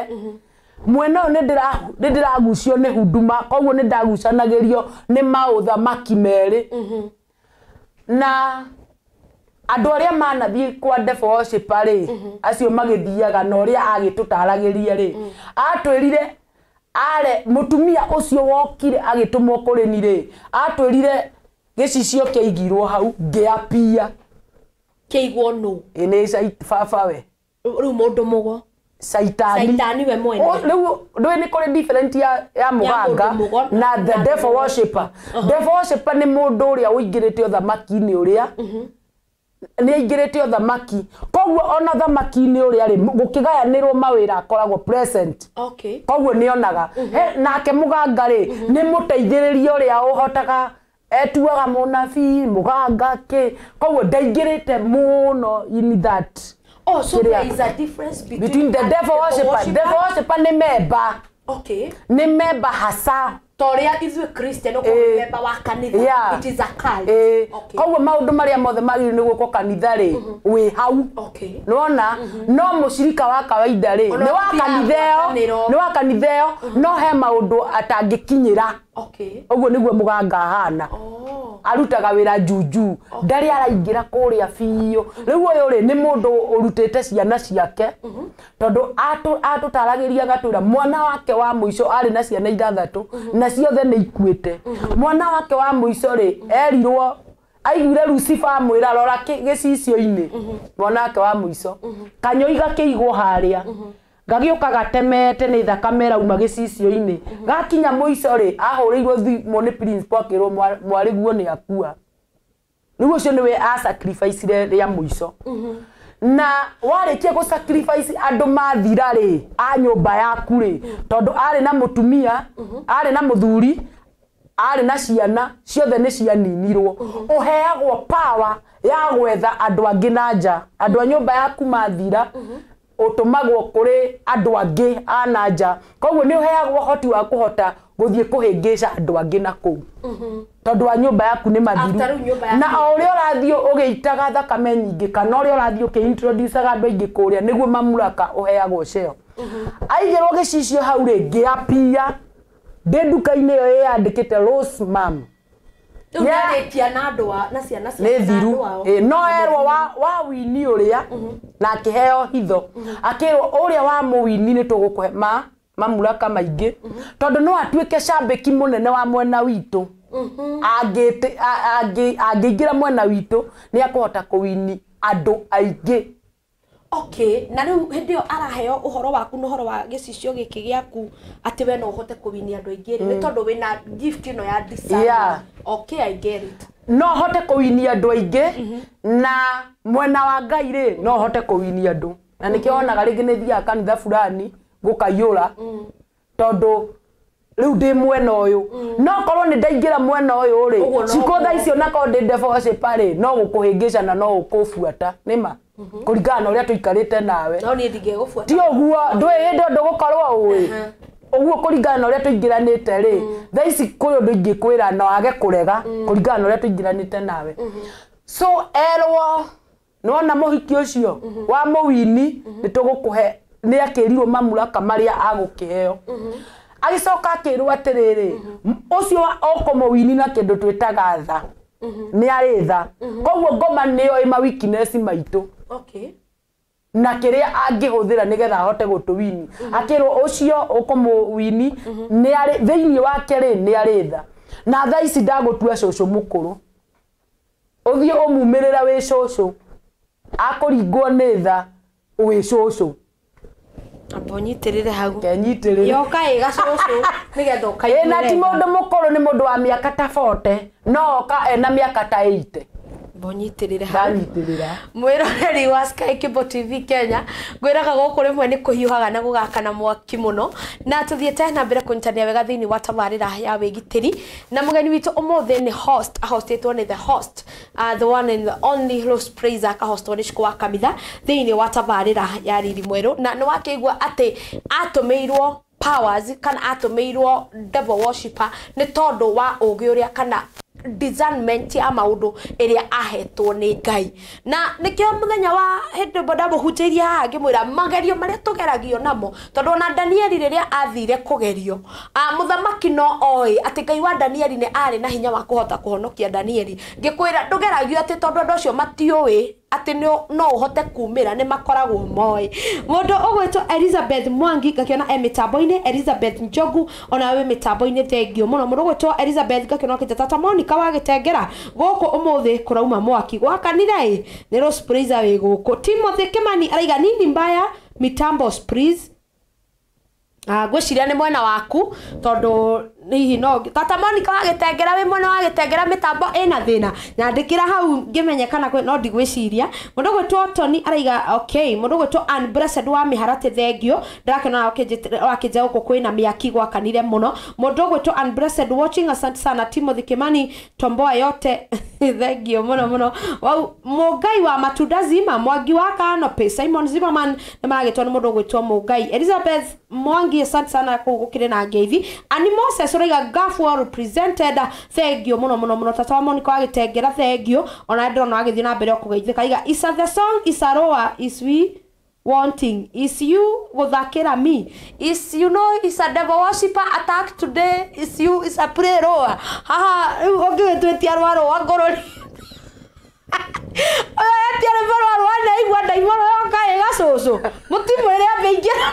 Mwena ũyũ nĩ ndĩragucio nĩ huduma, koguo nĩ ndagucanagĩrio nĩ maũthamaki merĩ. Na andũ arĩa manathiĩ kwa Devil Worshipper rĩ, acio magĩthiaga na ũrĩa agĩtũtaragĩria rĩ, atwĩrire Are mutumia ucio wokire agitumwo kuri ni ri atwirire gicicio kiaigirwo hau ngiapia kiigwo no ni baba we riu mundu mugo saitani saitani we mwene riu ndui ni kuri different ya muganga na the devil worshipper. Devil worshipper ni mundu uria uingirite uthamaki-ini uria ni aingirite uthamaki koguo ona thamaki-ini uria ri gukigayanirwo mawira akoragwo present. Okay. Koguo ni onaga nake muganga ri ni muteithiriria uria uhotaga etuaga munabii muganga ki koguo ndaingirite muno in that. Oh, so there is a difference between the devil worshipper. Devil worshipper ni member. Okay. Ni member hasa. Toria ithuĩ Christian ũkorwo member wa kanitha. It is a cult. Okay. Koguo maũndũ marĩa mothe magĩrĩirwo nĩ gwĩkwo kanitha rĩ wĩ hau. Okay. Nĩwona no mũcirika wa kawaida rĩ nĩ wa kanitha ĩyo, nĩ wa kanitha ĩyo no he maũndũ atangĩkinyĩra. Okay. Ũguo nĩguo mũganga ahana. Arutaga wĩra juju ndarĩ araingĩra kũrĩa biũ. Rĩu ũyũ rĩ nĩ mũndũ ũrutĩte ciana ciake tondũ atũtaragĩria agatwĩra mwana wake wa mũico arĩ na ciana ithathatũ na ciothe nĩ ikuĩte. Mwana wake wa mũico rĩ erirwo aiguire Lucifer amwĩra rora gĩcicio-inĩ mwana wake wa mũico kanyoi gakĩigwo harĩa gagĩũka gatemete nĩ thakame ĩrauma gĩcicio-inĩ gakinya mũico rĩ ahũrĩirwo thimũ nĩ principal akĩrwo mwarĩguo nĩ akua. Rĩu ũcio nĩwe a sacrifice rĩa mũico. Na warĩkia gũ sacrifice andũ mathira rĩ a nyũmba yaku rĩ tondũ arĩ na mũtumia arĩ na mũthuri arĩ na ciana ciothe nĩ cianinirwo. Ũheagwo power ya gwetha andũ angĩ na nja andũ a nyũmba yaku mathira utumagwo kuri andu angi a na nja koguo ni uheagwo hoti wa kuhota guthie kuhingisha andu angi na kuu tondu wa nyumba yaku ni mathiru na o uria urathie ugiitaga thakame nyingi kana uria urathie ukiintroducaga andu aingi kuria niguo mamuraka uheagwo ceo. Aigirwo gicicio hau ri ngiapia ndi nduka-inĩ ĩyo ĩyandĩkĩte Rose Mam. Nĩarĩkia na andũ na ciana nĩ thiru no erwo wa wini ũrĩa na akĩheo hitho akĩrwo ũrĩa wa mũwini nĩ tũgũkũhe mamuraka maingĩ tondũ no atuĩke cambĩki mũnene wa mwena witũ angĩingĩra mwena witũ nĩ akũhota kũwini andũ aingĩ. Okay, na riu hindi yo araheo uhoro waku na uhoro wa gicicio giki giaku ati we no uhote kuwinia andu aingi ri ni tondu wina gift ino ya discernment. Yeah. Okay, I get it. No hote kuwinia andu aingi na mwena wa Ngai ri no hote kuwinia andu na nikio onaga ringi ni thiaga kanitha fulani gukaiyura tondu riu ndi mwena uyu no korwo ni ndaingira mwena uyu ri ciko thaa icio na korwo ndi devil worshipper ri no gukuhingica na no gukubuata nima kuringana na uria tuikarite nawe no ni ndingĩgũbuata ti ũguo ndũĩ hĩndĩ ũndũ gũkorwo ũĩ ũguo kũringana na ũrĩa tũingĩranĩte rĩ thaa ici kũrĩ ũndũ ingĩkwĩra na wage kũrega kũringana na ũrĩa tũingĩranĩte nawe. So erwo nĩwona mũhiki ũcio wa mũwini nĩ tũgũkũhe nĩ akĩrirwo mamuraka marĩa agũkĩheo. Agĩcoka akĩrwo atĩrĩrĩ ũcio ũkũmũwini na kĩndũ twĩtaga tha nĩ arĩ tha koguo ngoma nĩyo ĩ ma weakness maitũ. Okay. Na kiria angĩhũthĩra nĩgetha ahote gũtũwini akĩrwo ũcio ũkũmũwini nĩ arĩ thĩinĩ wake rĩ nĩ arĩ tha na thaa ici ndagũtua cũcũ mũkũrũ ũthiĩ ũmumĩrĩra wĩ cũcũ akũringwo nĩ tha wĩ cũcũ. Amba ũnyitĩrĩre hau kenyitĩrĩre yoka ĩ gacũcũ nĩgetha ũkaiguĩre. Na ti mũndũ mũkũrũ nĩ mũndũ wa mĩaka ta 40 no oka ena mĩaka ta 80. Mbonyitirire hau ndanyitirira mwiroreri wa Sky Cable TV Kenya ngwiraga guku rimwe ni kuhiuhaga na gugakana mwaki muno na tuthiete na mbere kunyitania wega thiini wa tabarira ya wigitiri na mugeni witu umuthi ni host ahostetwo ni the host the one and the only Rose Praiser akahostwo ni Shiko wa Kamitha thiini wa tabarira ya Riri Mweru na ni wakiigua ati atumiirwo powers kana atumiirwo devil worshipper ni tondu wa ugi uria kana discernment ya maundu iria ahetwo ni Ngai na nikio muthenya wa hindi boda muhunjĩirie haha ngĩmwĩra magerio marĩa tũgeragio namo tondu ona Danieli rĩrĩa athire kũgerio mũthamaki no oĩ atĩ Ngai wa Danieli nĩ arĩ na hinya wa kũhota kũhonokia Danieli ngĩkwĩra ndũgeragio atĩ tondu andũ acio matiũĩ Atĩ no ũhote kumĩra nĩ makoragwo moĩ. Mũndũ ũgwĩtwo Elizabeth Mwangi ngakĩona e mĩtambo-inĩ, Elizabeth Njogu ona wĩ mĩtambo-inĩ, thengio mũno. Mũndũ ũgwĩtwo Elizabeth ngakĩona okĩte tata Monica wa Gĩtengera gũkũ ũmũthĩ kũrauma mwaki gwakanire ĩ nĩ Rose Praiser wĩ gũkũ. Timothy Kimani araiga nini mbaya mitambo please. Ngwĩciria nĩ mwena waku tondũ hihi no tata Monica wa Gĩtengera wĩ mwena wa Gĩtengera mĩtambo ĩna thĩna nyandĩkĩra hau ngĩmenye kana no ndigwĩciria. Mũndũ ũgwĩtwo Tony araiga okay. Mũndũ ũgwĩtwo Ann Blessed wa Mĩharatĩ thengio ndĩrakĩona wakĩnja gũkũ kwĩna mĩaki gwakanire mũno. Mũndũ ũgwĩtwo Ann Blessed watching, asante sana. Timothy Kimani tomboa yote thengio mũno mũno. Mũngai wa matunda zima Mwangi wa Kanope Simon Zimmerman nĩ maragĩtwo nĩ mũndũ ũgwĩtwo Mũngai. Elizabeth Mwangi asante sana kũu gũkĩrĩ na ngeithi. Ani Moses ũraiga Gafu represented thengio mũno mũno mũno. Tata wa Monica wa Gĩtengera thengio ona ndĩrona agĩthiĩ na mbere kũgeithĩka. Aiga isa the song isaroa is we wanting is you gũthakĩra me is you know is a devil worshipper attack today is you is a pray roa haha rĩu ũngĩgĩtwĩtia rwa rũa ngũrũri ũyũ etia rwĩmbo rwa rũa nĩaigua ndaimono yoka ĩgacũcũ mũtimwĩre ambe ingĩra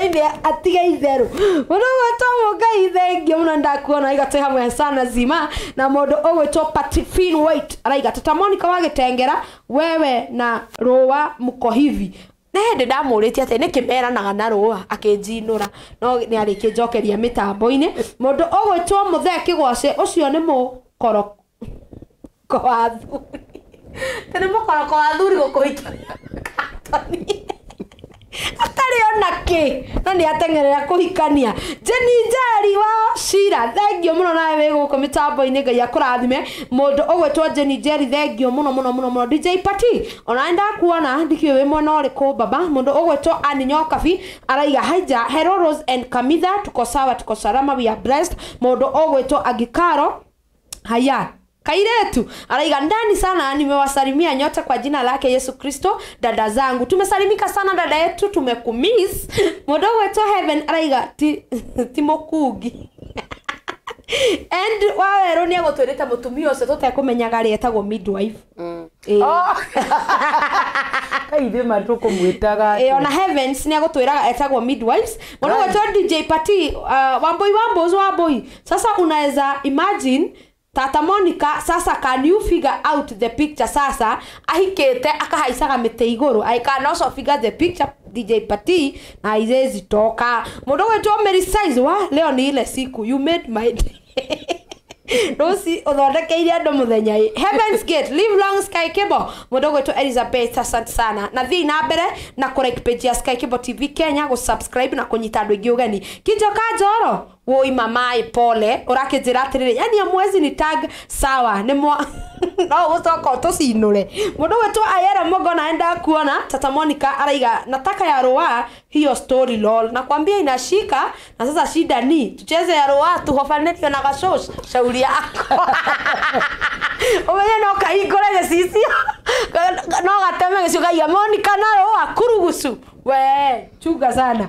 ine atige itheru. Mũndũ ũgwĩtwo Mũngai thengio mũno ndakuona aiga twĩ hamwe sana zima. Na mũndũ ũgwĩtwo Patrifin White araiga tata Monica wa Gĩtengera wewe na rũa mko hivi. Nĩ hĩndĩ ndamũrĩtie atĩ nĩkĩ meranaga na rũa akĩnjinũra no nĩ arĩkĩnjokeria mĩtambo-inĩ. Mũndũ ũgwĩtwo Mũthee Kĩgwace ũcio nĩ mũkoroko wa thuri. Nĩ mũkoroko wa thuri gũkũhikia katoni atarĩ ona kĩ no nĩ ateng'erera kũhikania. Jenny Njeri wa Shira thengio mũno nawe wĩ gũkũ mĩtambo-inĩ Ngai akũrathime. Mũndũ ũgwĩtwo Jenny Njeri thengio mũno mũno mũno mũno. DJ Pati ona ndakuona ndikĩũĩ wĩ mwena ũrĩkũ baba. Mũndũ ũgwĩtwo Annie Nyokabi araiga haija hello Rose and Kamitha tuko sawa tuko salama we are blessed. Mũndũ ũgwĩtwo Agikaro haya kairetu araiga ndani sana nimewasalimia nyote kwa jina lake Yesu Kristo dada zangu tumesalimika sana dada yetu tumekumiss. Mũndũ ũgwĩtwo Heaven araiga timokugi and wawerũ nĩ agũtwĩrĩte mũtumia ũcio tũtekũmenyaga rĩ etagwo midwife. Kaithe matũkũmwĩtaga ona Heavens nĩ agũtwĩraga etagwo midwives. Mũndũ ũgwĩtwo DJ Pati Wambui Wambos Wambui sasa unaweza imagine Tata Monica sasa can you figure out the picture sasa ahikete akahaicaga mĩtĩ igũrũ. I can also figure the picture DJ Pati na izezi toka. Mũndũ ũgwĩtwo Mary Size wa leo ni ile siku you made my day. Rosi ũthondekeire andũ mũthenya ĩ. Heaven's Gate live long Sky Cable. Mũndũ ũgwĩtwo Elizabeth asante sana. Na thiĩ na mbere na kũ like page ya Sky Cable TV Kenya gũ subscribe na kũnyita andũ aingĩ ũgeni. Kinjoka Njoro woi mamae pole ũrakĩnjĩra atĩrĩrĩ yani mwezi ni tag sawa nĩ mwa no gũcoka ũtũcinũre. Mũndũ ũgwĩtwo Ayera Mogo na enda kuona tata Monica araiga nataka ya roa hiyo story lol nakwambia inashika na sasa shida ni tucheze ya roa tuhofanetio na gashosh shauri yako. Umenye no kahingũre gĩcicio no gateme gĩcicio kaiga Monica na roa kurugucu we chunga sana.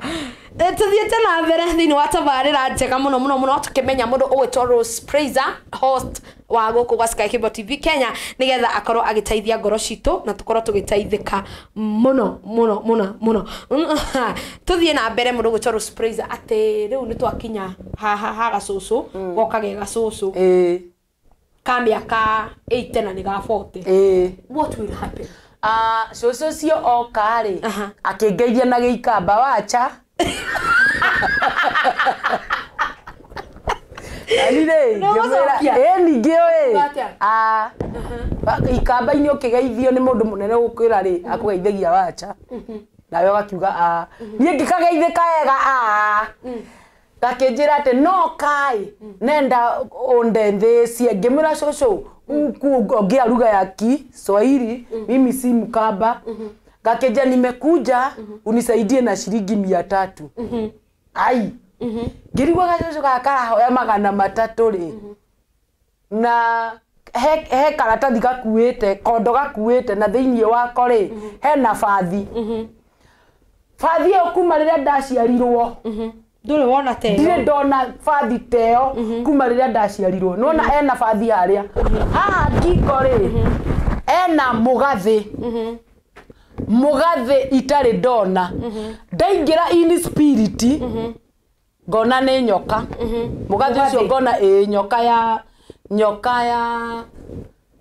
Tuthiĩte na mbere thĩinĩ wa tabarĩra njega mũno mũno mũno tũkĩmenya mũndũ ũgwĩtwo Rose Praiser host wa gũkũ gwa Sky Cable TV Kenya nĩgetha akorwo agĩteithia ngoro citũ na tũkorwo tũgĩteithĩka mũno mũno mũno mũno. Tũthiĩ na mbere mũndũ ũgwĩtwo Rose Praiser atĩ rĩu nĩ twakinya haha ha gacũcũ goka ge gacũcũ ka mĩaka 80 na nĩ ga 40. What will happen? Cũcũ ũcio oka rĩ akĩngeithia na gĩikamba wacha. Anire ngĩmwĩra ningĩ ĩ ikamba-inĩ ũkĩgeithio nĩ mũndũ mũnene gũkwĩra rĩ akũgeithagia wacha nawe ũgakiuga niĩ ngĩkageithĩka wega gakĩnjĩra atĩ no kai nenda ũndenthĩcie. Ngĩmwĩra cũcũ ongea lugha ya Kiswahili mimi si Mkamba. Gakĩnjĩra nimekuja unisaidie na shilingi 300. Ai ngĩrigwo gacũcũ gaka karahoya 300 rĩ na he karatathi gakuĩte kondo gakuĩte na thĩinĩ wako rĩ hena bathi. Bathi ĩyo kuma rĩrĩa ndaciarirwo ndũrĩ wona teo ndirĩ ndona bathi teo kuma rĩrĩa ndaciarirwo nĩwona hena bathi harĩa haha ngingo rĩ Ena mugathi. Mugathi itari ndona. Ndaingira in spirit. Ngona ni nyoka. Mugathi ucio ngona ĩ nyoka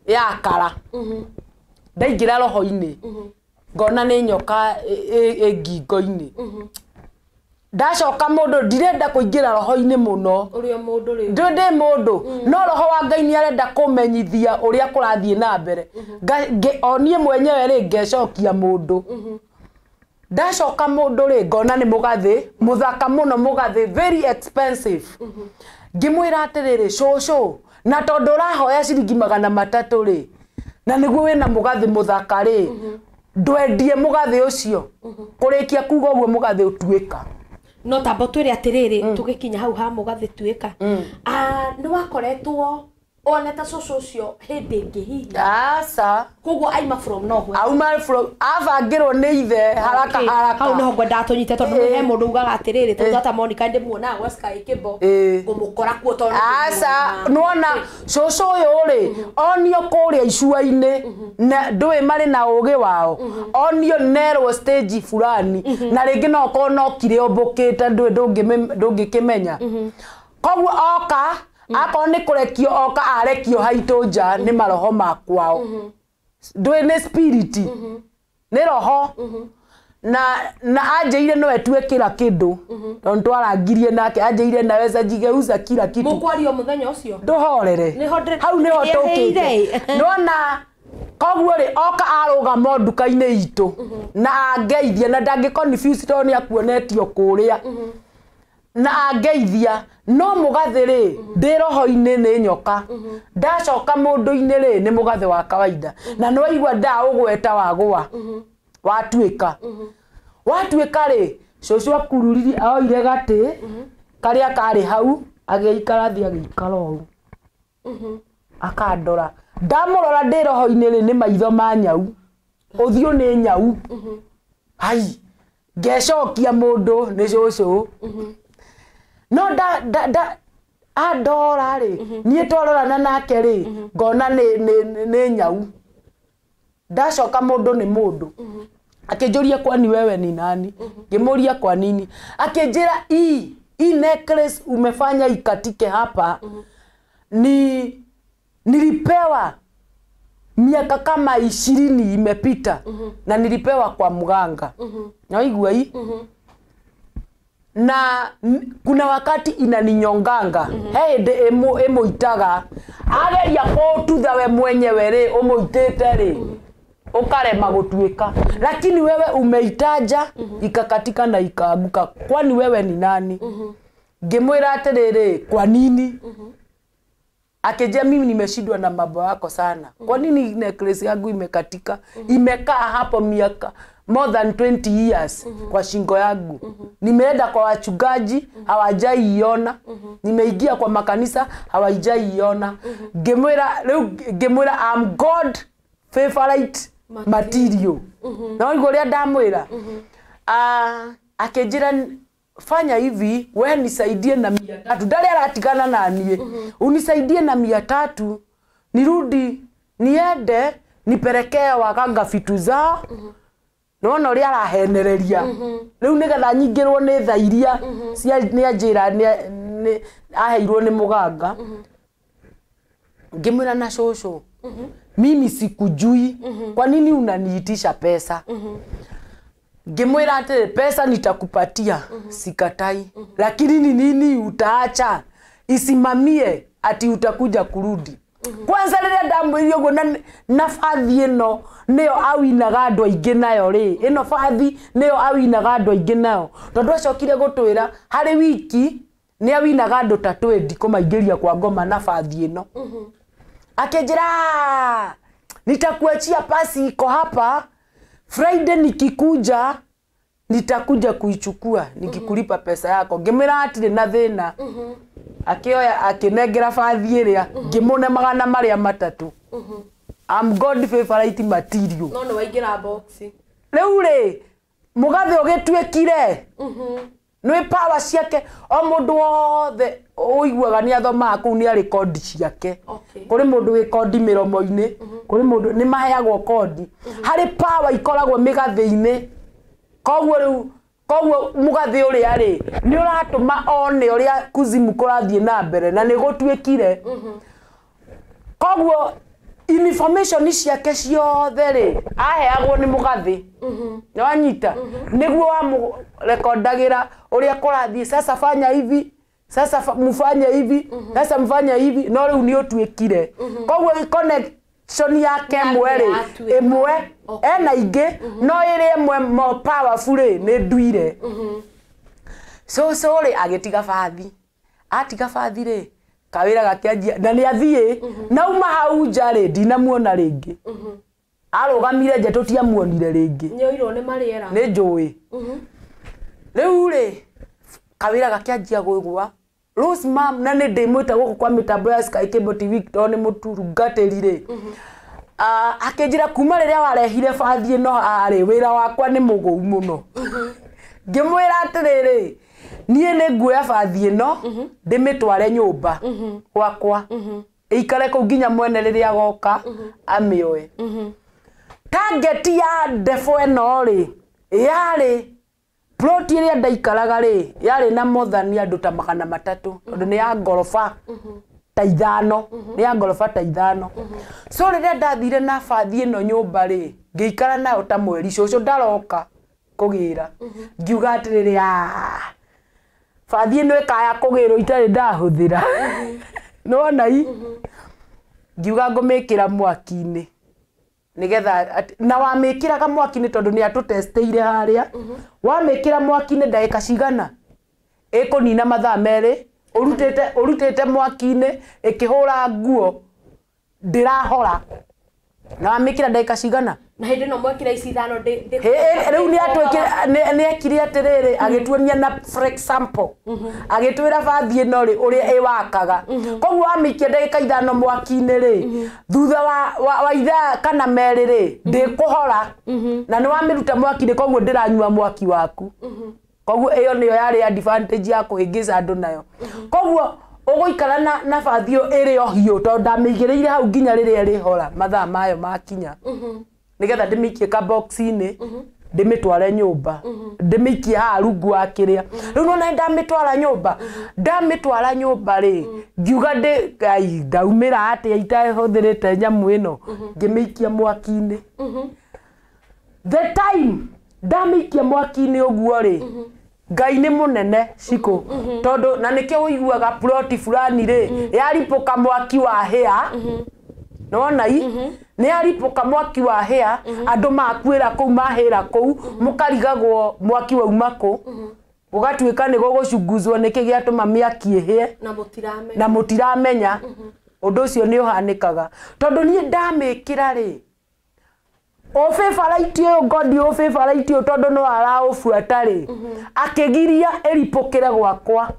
ya kara. Ndaingira roho-inĩ. Ngona ni nyoka ĩ ngingo-inĩ. Ndacoka mundu ndirenda kuingira roho-inĩ muno. Uria mundu riu. Ndĩ mundu. No roho wa Ngai ni arenda kumenyithia uria kurathie na mbere. O niĩ mwenyewe rĩ ngecokia mundu. Ndacoka mundu rĩ ngona ni mugathi, muthaka muno mugathi, very expensive. Ngimwira atiriri cucu, na tondu urahoya ciringi 300 rĩ, na niguo wina mugathi muthaka rĩ, ndwendie mugathi ucio. Kurikia kuga uguo mugathi utuika. No tambo twire atiriri tugikinya hau ha mugathi tuika. Ni wakoretwo onete cucu ucio hindi ingi hihi? Aca. Koguo aima from nowhere. Auma from abangirwo ni ithe haraka haraka. Hau niho ngwendaga tunyite tondu he mundu ugaga atiriri tondu ata Monica ndimuonaga gwa Sky Cable ngumukora kuo tondu aca nuona cucu uyu ri onio kuria icua-ini na ndui mari na ugi wao onio nerwo stage fulani na ringi no korwo no kire umbukite ndui ndungikimenya koguo oka akorwo ni kurekio oka arekio haitu nja ni maroho makwao ndui ni spirit ni roho na anjeire no etue kila kindu tondu twarangirie nake anjeire naweza jigeuza kila kitu mukwario muthenya ucio nduhorere hau niho tukite nona koguo ri oka arugama nduka-ini itu na angeithia na ndangi confuse tondu ni akuonetio kuria na angeithia no mugathi ri ndi roho-ini ni nyoka ndacoka mundu-ini ri ni mugathi wa kawaida na no aigua ndaugweta wagwa watuika watuika ri cucu akururiri oire gati karia kari hau agiikara thi agiikara ũũ akandora ndamurora ndi roho-ini ri ni maitho ma nyau uthiũ ni nyau hai ngecokia mundu ni cucu no da andora ri nie twarorana nake ri ngona ni nyau ndacoka mundu ni mundu akinjuria kwani wewe ni nani ngimuria kwa nini akinjira hii necklace umefanya ikatike hapa ni nilipewa miaka kama 20 imepita na nilipewa kwa mganga na igua hii na kuna wakati inaninyonganga he ndi imuitaga ageria kututha we mwenyewe ri umuitite ri ukarema gutuika lakini wewe umeitaja ikakatika na ikaanguka kwani wewe ni nani ngimwira atiriri kwa nini akijia mimi nimeshindwa na mambo yako sana kwa nini necklace yangu imekatika imekaa hapo miaka more than 20 years kwa shingo yangu nimeenda kwa wachungaji hawajaiona nimeingia kwa makanisa hawajaiona ngimwira riu ngimwira I'm God favorite material na ngo ria ndamwira akijira fanya hivi we nisaidie na 300 ndari aratigana na nie unisaidie na 300 nirudi niende nipelekee waganga vitu zao nona uria arahenereria riu nigetha nyingirwo ni tha iria cia ni anjira ni aheirwo ni muganga ngimwira na cucu mimi sikujui kwa nini unaniitisha pesa ngimwira ati pesa nitakupatia sikatai lakini ni nini utaacha isimamie ati utakuja kurudi kwanza riria ndamwĩrire ũguo na bathi ĩno nĩyo awinaga andũ aingĩ nayo rĩ ĩno bathi nĩyo awinaga andũ aingĩ nayo tondũ acokire gũtwĩra harĩ wiki nĩ awinaga andũ ta 20 kũmaingĩria kwa ngoma na bathi ĩno akĩnjĩra nitakuachia pasi iko hapa Friday nikikuja nitakuja kuichukua nikikulipa pesa yako ngimwĩra atirĩ na thĩna akioya akinengera bathi ĩrĩa ngĩmũne 300 I'm God favorite material no no waingĩra box rĩu rĩ mũgathĩ ũgĩtuĩkire Nĩ power ciake o mũndũ wothe ũiguaga nĩ athomaga kũu nĩ arĩ kondi ciake. Kũrĩ mũndũ wĩ kondi mĩromo-inĩ, kũrĩ mũndũ nĩ maheagwo kondi. Harĩ power ikoragwo mĩgathĩ-inĩ. Koguo rĩu koguo mũgathĩ ũrĩa rĩ nĩ ũratũma one ũrĩa kuzimu kũrathiĩ na mbere na nĩ gũtuĩkire. Koguo information ciake ciothe rĩ aheagwo nĩ mũgathĩ. Nĩ wanyita? Nĩguo wamũrekondagĩra ũrĩa kũrathiĩ, sasa fanya hivi, sasa mfanye hivi, sasa mfanye hivi, no rĩu nĩ ũtuĩkire. Koguo connection yake ĩmwe rĩ, ĩmwe ena ingĩ no ĩrĩ ĩmwe more powerful rĩ nĩ nduire. Cũcũ rĩ agĩtiga bathi, atiga bathi rĩ kawĩra gakĩanjia na nĩ athiĩ nauma hau nja rĩ ndinamuona rĩngĩ. Arũgamire nja tũtiamuonire rĩngĩ. Nĩoirwo nĩ marĩera. Nĩ njũĩ. Rĩu rĩ kawĩra gakĩanjia gwĩgwa Rose mam na nĩ ndĩmwĩta gũkũ kwa mĩtambo ya Sky Cable TV tondũ nĩ mũtungatĩri rĩ. Akĩnjĩra kuma rĩrĩa warehire bathi ĩno haha rĩ wĩra wakwa nĩ mũgũu mũno. Ngĩmwĩra atĩrĩrĩ niĩ nĩ nguoya bathi ĩno ndĩmĩtware nyũmba gwakwa ĩikare kũu nginya mwene rĩrĩa agoka amĩoe. Target ya ndebo ĩno rĩ yarĩ plot ĩrĩa ndaikaraga rĩ yarĩ na mothani andũ ta 300 tondũ nĩ ya ngoroba ta ithano, nĩ ya ngoroba ta ithano. So rĩrĩa ndathire na bathi ĩno nyũmba rĩ ngĩikara nayo ta mweri cũcũ ndaroka kũgĩra ngiuga atĩrĩrĩ bathi ĩno ĩkaya kũgĩrwo itarĩ ndahũthĩra. Nĩwona i ngiuga ngũmĩkĩra mwaki-inĩ nigetha na wamĩkĩraga mwaki-inĩ tondũ nĩ atũtestĩire harĩa. Wamĩkĩra mwaki-inĩ ndagĩka cigana ĩkũnina mathaa merĩ ũrutĩte mwaki-inĩ ĩkĩhũra nguo ndĩrahora. Na wamĩkĩra ndagĩka cigana na hĩndĩ ĩno mwekĩra ici ithano rĩu nĩ ekire atĩrĩrĩ agĩtuonia na for example agĩtwĩra bathi ĩno rĩ ũrĩa ĩwakaga. Koguo wamĩikia ndagĩka ithano mwaki-inĩ rĩ thutha wa ithaa kana merĩ rĩ ndĩkũhora na nĩ wamĩruta mwaki-inĩ koguo ndĩranyua mwaki waku. Koguo ĩyo nĩyo yarĩ advantage ya kũhĩngĩca andũ nayo. Koguo ũgũikara na bathi ĩyo ĩrĩ o hiũ tondũ ndamĩigĩrĩire hau nginya rĩrĩa ĩrĩhora mathaa mayo makinya. Nigetha ndĩmĩikie ka box-inĩ ndĩmĩtware nyũmba ndĩmĩikie haha rungu wa kĩrĩa. Rĩu nĩwona ndamĩtwara nyũmba ndamĩtwara nyũmba rĩ ngiuga Ngai ndaumĩra atĩa itahũthĩrĩte nyamũ ĩno ngĩmĩikia mwaki-inĩ. The time ndamĩikia mwaki-inĩ ũguo rĩ Ngai nĩ mũnene cikũ tondũ na nĩkĩo ũiguaga ploti fulani rĩ yaripũka mwaki wa hĩa. Nĩwona i nĩ yaripũka mwaki wa hĩa andũ makuĩra kũu mahĩra kũu mũkarigagwo mwaki wauma kũ gũgatuĩka nĩ gũgũcunguzwo nĩkĩ gĩatũma mĩaki ĩhĩe na mũtiramenya. Ũndũ ũcio nĩ ũhanĩkaga tondũ niĩ ndamĩkĩra rĩ ũbĩbaraiti ũyũ ngodi ũbĩbaraiti ũyũ tondũ no araũbuata rĩ akĩgiria ĩripũkĩre gwakwa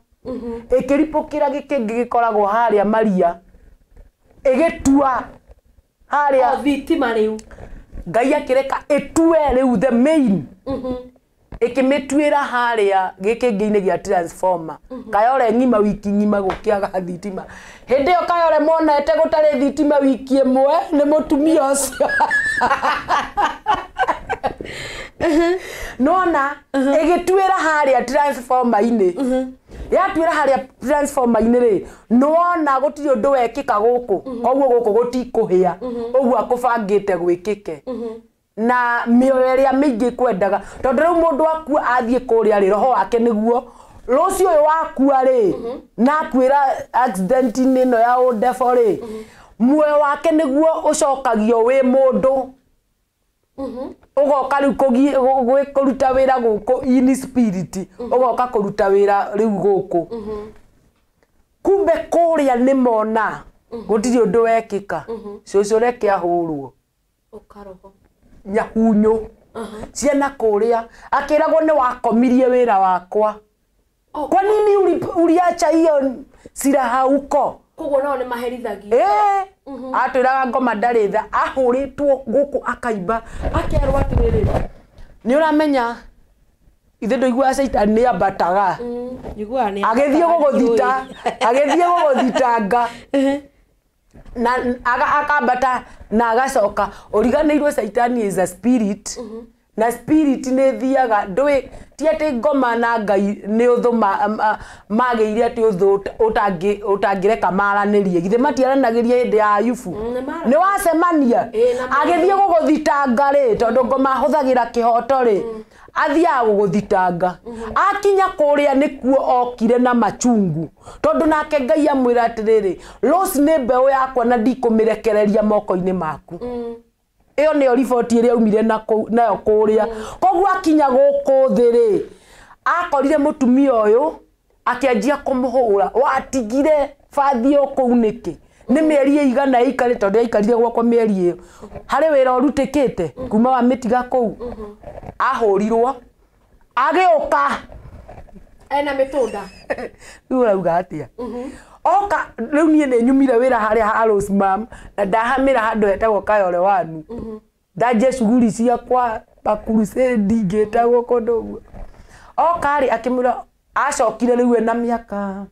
ĩkĩripũkĩra gĩkĩngĩ gĩkoragwo harĩa maria ĩgĩtua harĩa thitima rĩu Ngai akĩreka ĩtue rĩu the main ĩkĩmĩtuĩra harĩa gĩkĩngĩ-inĩ gĩa transformer. Kayore ng'ima wiki ng'ima gũkĩaga thitima. Hĩndĩ ĩyo Kayore monete gũtarĩ thitima wiki ĩmwe nĩ mũtumia ũcio. Nona ĩgĩtuĩra harĩa transformer-inĩ. Yatuĩra harĩa transformer-inĩ rĩ nĩwona gũtirĩ ũndũ wekĩka gũkũ koguo gũkũ gũtikũhĩa ũguo akũbangĩte gwĩkĩke na mĩoyo ĩrĩa mĩingĩ kwendaga tondũ rĩu mũndũ akua athiĩ kũrĩa rĩ roho wake nĩguo rũciũ ũyũ wakua rĩ na akuĩra accident-inĩ ĩno ya ũndebo rĩ muoyo wake nĩguo ũcokagio wĩ mũndũ ũgoka rĩu kũruta wĩra gũkũ in spirit ũgoka kũruta wĩra rĩu gũkũ. Kumbe kũrĩa nĩ mona gũtirĩ ũndũ wekĩka cũcũ reke ahũrwo nyahunyũ ciana kũrĩa akĩragwo nĩ wakomirie wĩra wakwa. Kwa nini uliacha hiyo silaha huko? Koguo nao nĩ maherithagio. Atwĩraga ngoma ndarĩ tha ahũrĩtwo gũkũ akaimba akerwo atĩrĩrĩ nĩ ũramenya Ithe ndũiguaga caitani nĩ ambataga. Agĩthiĩ gũgũthita, agĩthiĩ gũgũthitanga. Na akambata na agacoka ũriganĩirwo caitani is a spirit. Na spirit nĩ thiaga ndũĩ ti atĩ ngoma na Ngai nĩ ũthũ magĩire atĩ ũthũ ũtangĩreka maranĩrie. Githĩ matiaranagĩria hĩndĩ ya Ayubu? Nĩ wacemania agĩthiĩ gũgũthitanga rĩ, tondũ ngoma ahũthagĩra kĩhoto rĩ, athiaga gũgũthitanga. Akinya kũrĩa nĩkuo okire na machungu, tondũ nake Ngai amwĩra atĩrĩrĩ, Rose nĩ mbeũ yakwa na ndikũmĩrekereria moko-inĩ maku. Ĩyo nĩyo riboti ĩrĩa aumire nayo kũrĩa. Koguo akinya gũkũ thĩ rĩ, akorire mũtumia ũyũ akĩanjia kũmũhũra. Watigire bathi ĩyo kũu nĩkĩ? Nĩ mĩeri ĩigana ĩikarĩte, tondũ aikarire gwakwa mĩeri ĩyo. Harĩ wĩra ũrutĩkĩte kuma wamĩtiga kũu. Ahũrirwo agĩũka ena mĩtũnda. Rĩu ũrauga atĩa? Oka rĩu niĩ nĩ nyumire wĩra harĩa ha Rose Mam na ndahamĩra handũ hetagwo Kayole Wanu. Ndanjia cuguri ciakwa makurusedi ngĩtagwo kũndũ ũguo. Oka rĩ akĩmwĩra, acokire rĩu ena mĩaka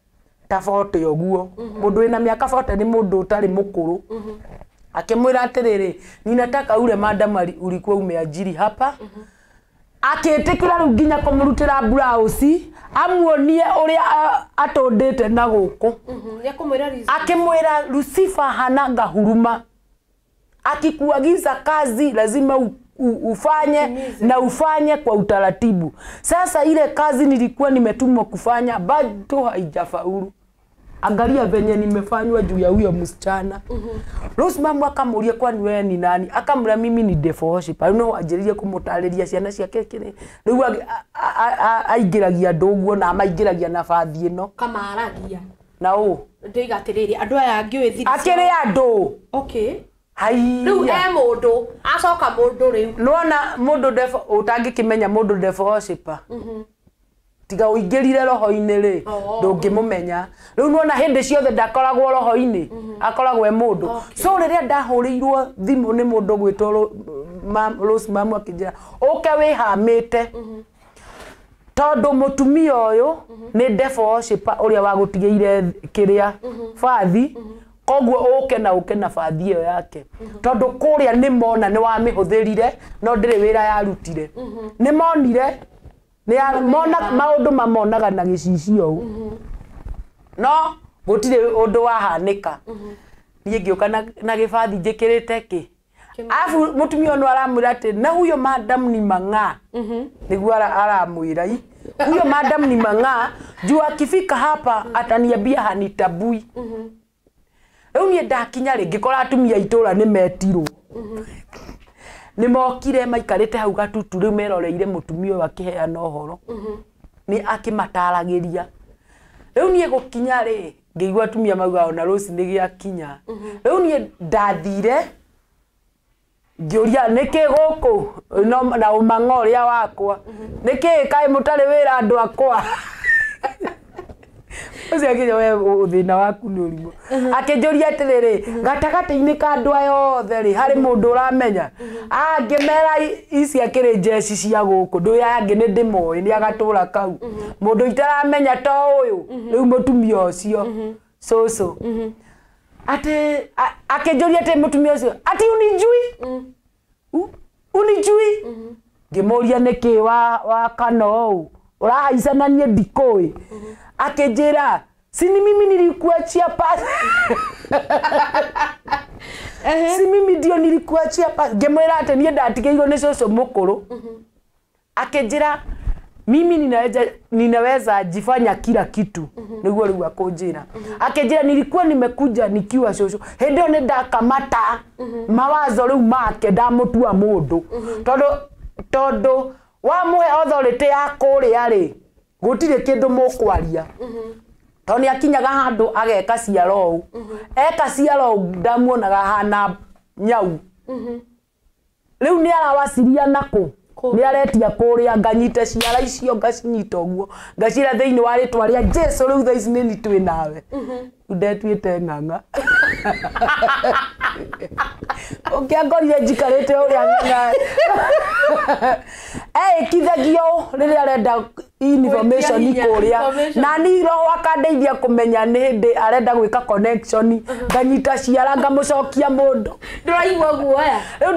ta 40 ũguo. Mũndũ wĩna mĩaka 40 nĩ mũndũ ũtarĩ mũkũrũ. Akĩmwĩra atĩrĩrĩ, ninataka ule madam ulikuwa umeajiri hapa. Akĩtĩkĩra rĩu nginya kũmũrutĩra blouse amuonie ũrĩa atũndĩte na gũkũ. Akĩmwĩra Lucifer hananga huruma, akikuagiza kazi lazima ufanye na ufanye kwa utaratibu. Sasa ile kazi nilikuwa nimetumwa kufanya bado haijafaulu. Angalia venye nimefanywa juu ya huyo msichana. Rose Mamu akamuria kwani wewe ni nani? Akamwira mimi ni devil worshiper. Rĩu no anjĩrĩrie kũmũtarĩria ciana ciake kĩrĩ. Rĩu aingĩragia andũ ũguo na amaingĩragia na bathi ĩno. Kamaragia. Na ũ? Ndoiga atĩrĩrĩ, andũ aya ngĩũĩ thiri. Akĩrĩ andũ. Okay. Haiya. Rĩu e mũndũ, acoka mũndũ rĩu. Nĩwona mũndũ devil ũtangĩkĩmenya mũndũ devil worshiper. Tiga ũingĩrire roho-inĩ rĩ, ndũngĩmũmenya. Rĩu nĩwona hĩndĩ ciothe ndakoragwo roho-inĩ, akoragwo e mũndũ. So rĩrĩa ndahũrĩirwo thimũ nĩ mũndũ gwĩtwo Rose Mamu akĩnjĩra ũke wĩhamĩte, tondũ mũtumia ũyũ nĩ devil worshiper ũrĩa wagũtigĩire kĩrĩa bathi, koguo ũke na ũke na bathi ĩyo yake. Tondũ kũrĩa nĩ mona nĩ wamĩhũthĩrire no ndĩrĩ wĩra yarutire. Nĩ monire mona maũndũ mamonaga na gĩcicio ũũ. No gũtirĩ ũndũ wahanĩka. Niĩ ngĩũka na gĩbathi njĩkĩrĩte kĩ. Alafu mũtumia ũyũ aramwĩra atĩ na huyo madam ni mang'aa. Nĩguo aramwĩra i. Huyo madam ni mang'aa, juu akifika hapa ataniambia hanitabui. Rĩu niĩ ndakinya rĩ ngĩkora atumia itũra nĩ metirwo. Nĩ mokire maikarĩte hau gatutu rĩu meroreire mũtumia ũyũ akĩheana ũhoro. Nĩ akĩmataragĩria. Rĩu niĩ gũkinya rĩ ngĩigua atumia mauga ona Rose nĩ gĩakinya. Rĩu niĩ ndathire ngĩũria nĩkĩ gũkũ na ũmang'a ũrĩa wakwa, nĩkĩ kaĩ mũtarĩ wĩra andũ akwa. Ũcio akĩnjĩra we thĩna waku nĩ ũrimũ. Akĩnjũria atĩrĩrĩ, gatagatĩ-inĩ ka andũ aya othe rĩ, harĩ mũndũ ũramenya? Ngĩmera ici akĩrĩ njeci cia gũkũ, ndũĩ aya angĩ nĩ ndĩmoĩ, nĩ agatũra kau. Mũndũ itaramenya to ũyũ, rĩu mũtumia ũcio, cũcũ. Atĩ akĩnjũria atĩ mũtumia ũcio, ati unijui? Unijui? Ngĩmũria nĩkĩ wa kana ũũ? Ũrahaica na niĩ ndikũĩ. Akĩnjĩra, si ni mimi nilikuachia pasi. Si mimi ndio nilikuachia pasi. Ngĩmwĩra atĩ niĩ ndatigĩirwo nĩ cũcũ mũkũrũ. Akĩnjĩra mimi ninaweza jifanya kila kitu. Nĩguo rĩu akũnjĩra. Akĩnjĩra nilikuwa nimekuja nikiwa cũcũ. Hĩndĩ ĩyo nĩ ndakamata mawazo rĩu make ndamũtua mũndũ. Tondũ wamũhe authority ya kũrĩa rĩ, gũtirĩ kĩndũ mũkwaria. Tondũ nĩ akinyaga handũ ageka ciara ũũ. Eka ciara ũũ ndamuonaga hana nyau. Rĩu nĩ arawaciria nakũ? Nĩ aretia kũrĩa nganyite ciara icio ngacinyita ũguo. Ngacira thĩinĩ wa rĩtwa rĩa Jesũ rĩu thaa ici nĩ twĩ nawe. Rĩu ndetuĩte ng'ang'a. Ũngĩangorire njikarĩte ũrĩa ng'ang'a. Eĩkithagio rĩrĩa arenda information kũrĩa na niĩ roho akandeithia kũmenya nĩ hĩndĩ arenda gwĩka connection nganyita ciara ngamũcokia mũndũ. Ndũraigua guoya? Rĩu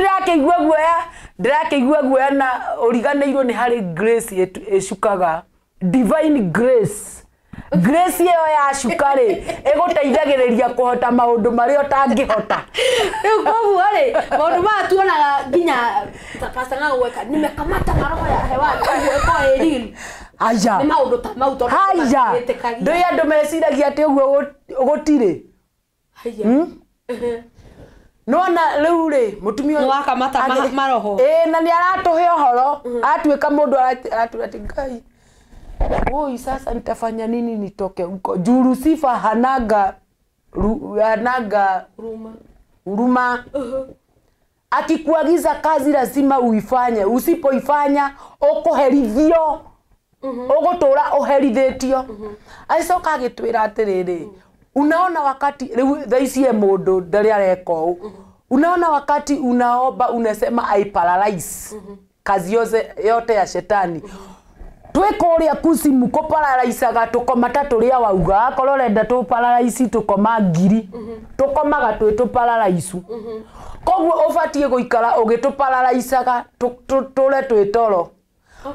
ndĩrakĩigua guoya na ũriganĩirwo nĩ harĩ grace ĩcukaga divine grace. Grace ĩyo yacuka rĩ ĩgũteithagĩrĩria kũhota maũndũ marĩa ũtangĩhota. Rĩu koguo rĩ maũndũ maya tuonaga nginya Pastor Ng'ang'a gweka nimekamata maroho ya hewani ũguo ĩkorwo ĩ real. Aya. Nĩ maũndũ ta mau tondũ Haya. matiĩtĩkagia. Ndũĩ andũ meciragia atĩ ũguo gũtirĩ. Haya. Nona rĩu rĩ mũtumia Nĩ wakamata maroho. Ĩĩ na nĩ aratũhe ũhoro atuĩka mũndũ aratwĩra atĩ Ngai woi sasa nitafanya nini nitoke huko juu Lucifer hanaga huruma. Akikuagiza kazi lazima uifanye, usipoifanya ũkũherithio, ũgũtũra ũherithĩtio. Agĩcoka agĩtwĩra atĩrĩrĩ, unaona wakati rĩu thaa ici e mũndũ ndarĩ areka ũũ, unaona wakati unaomba unasema I paralyze kazi yote ya shetani. Twĩ kũrĩa kucimu kũpararaicaga tũkoma ta tũrĩa wauga, akorwo ũrenda tũpararaici tũkoma ngiri, tũkomaga twĩ tũpararaicu. Koguo ũbatiĩ gũikara ũgĩtũpararaicaga tũre twĩ toro.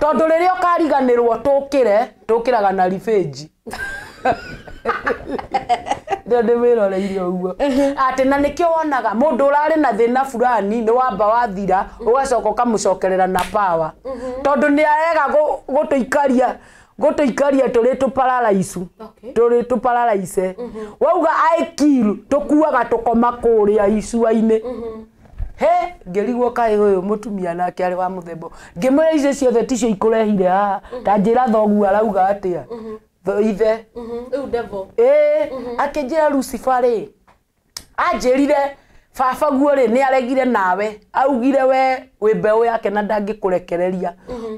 Tondũ rĩrĩa ũkariganĩrwo tũkĩre, tũkĩraga na ribĩnji. Ndio ndĩmwĩroreire ũguo. Atĩ na nĩkĩo wonaga mũndũ ũrarĩ na thĩna fulani nĩ wamba wathira ũgacoka ũkamũcokerera na power. Tondũ nĩ arega gũtũikaria tũrĩ tũpararaicu. Tũrĩ tũpararaice. Wauga I kill tũkuaga tũkoma kũrĩa icua-inĩ. He ngĩrigwo kaĩ ũyũ mũtumia nake arĩ wa mũthemba. Ngĩmwĩra icio ciothe ticio ikũrehire haha. Ta njĩra thoguo arauga atĩa. Ithe. Rĩu devil. Ĩĩ akĩnjĩra Lucifer rĩ anjĩrire baba guo rĩ nĩ aregire nawe augire we wĩ mbeũ yake na ndangĩkũrekereria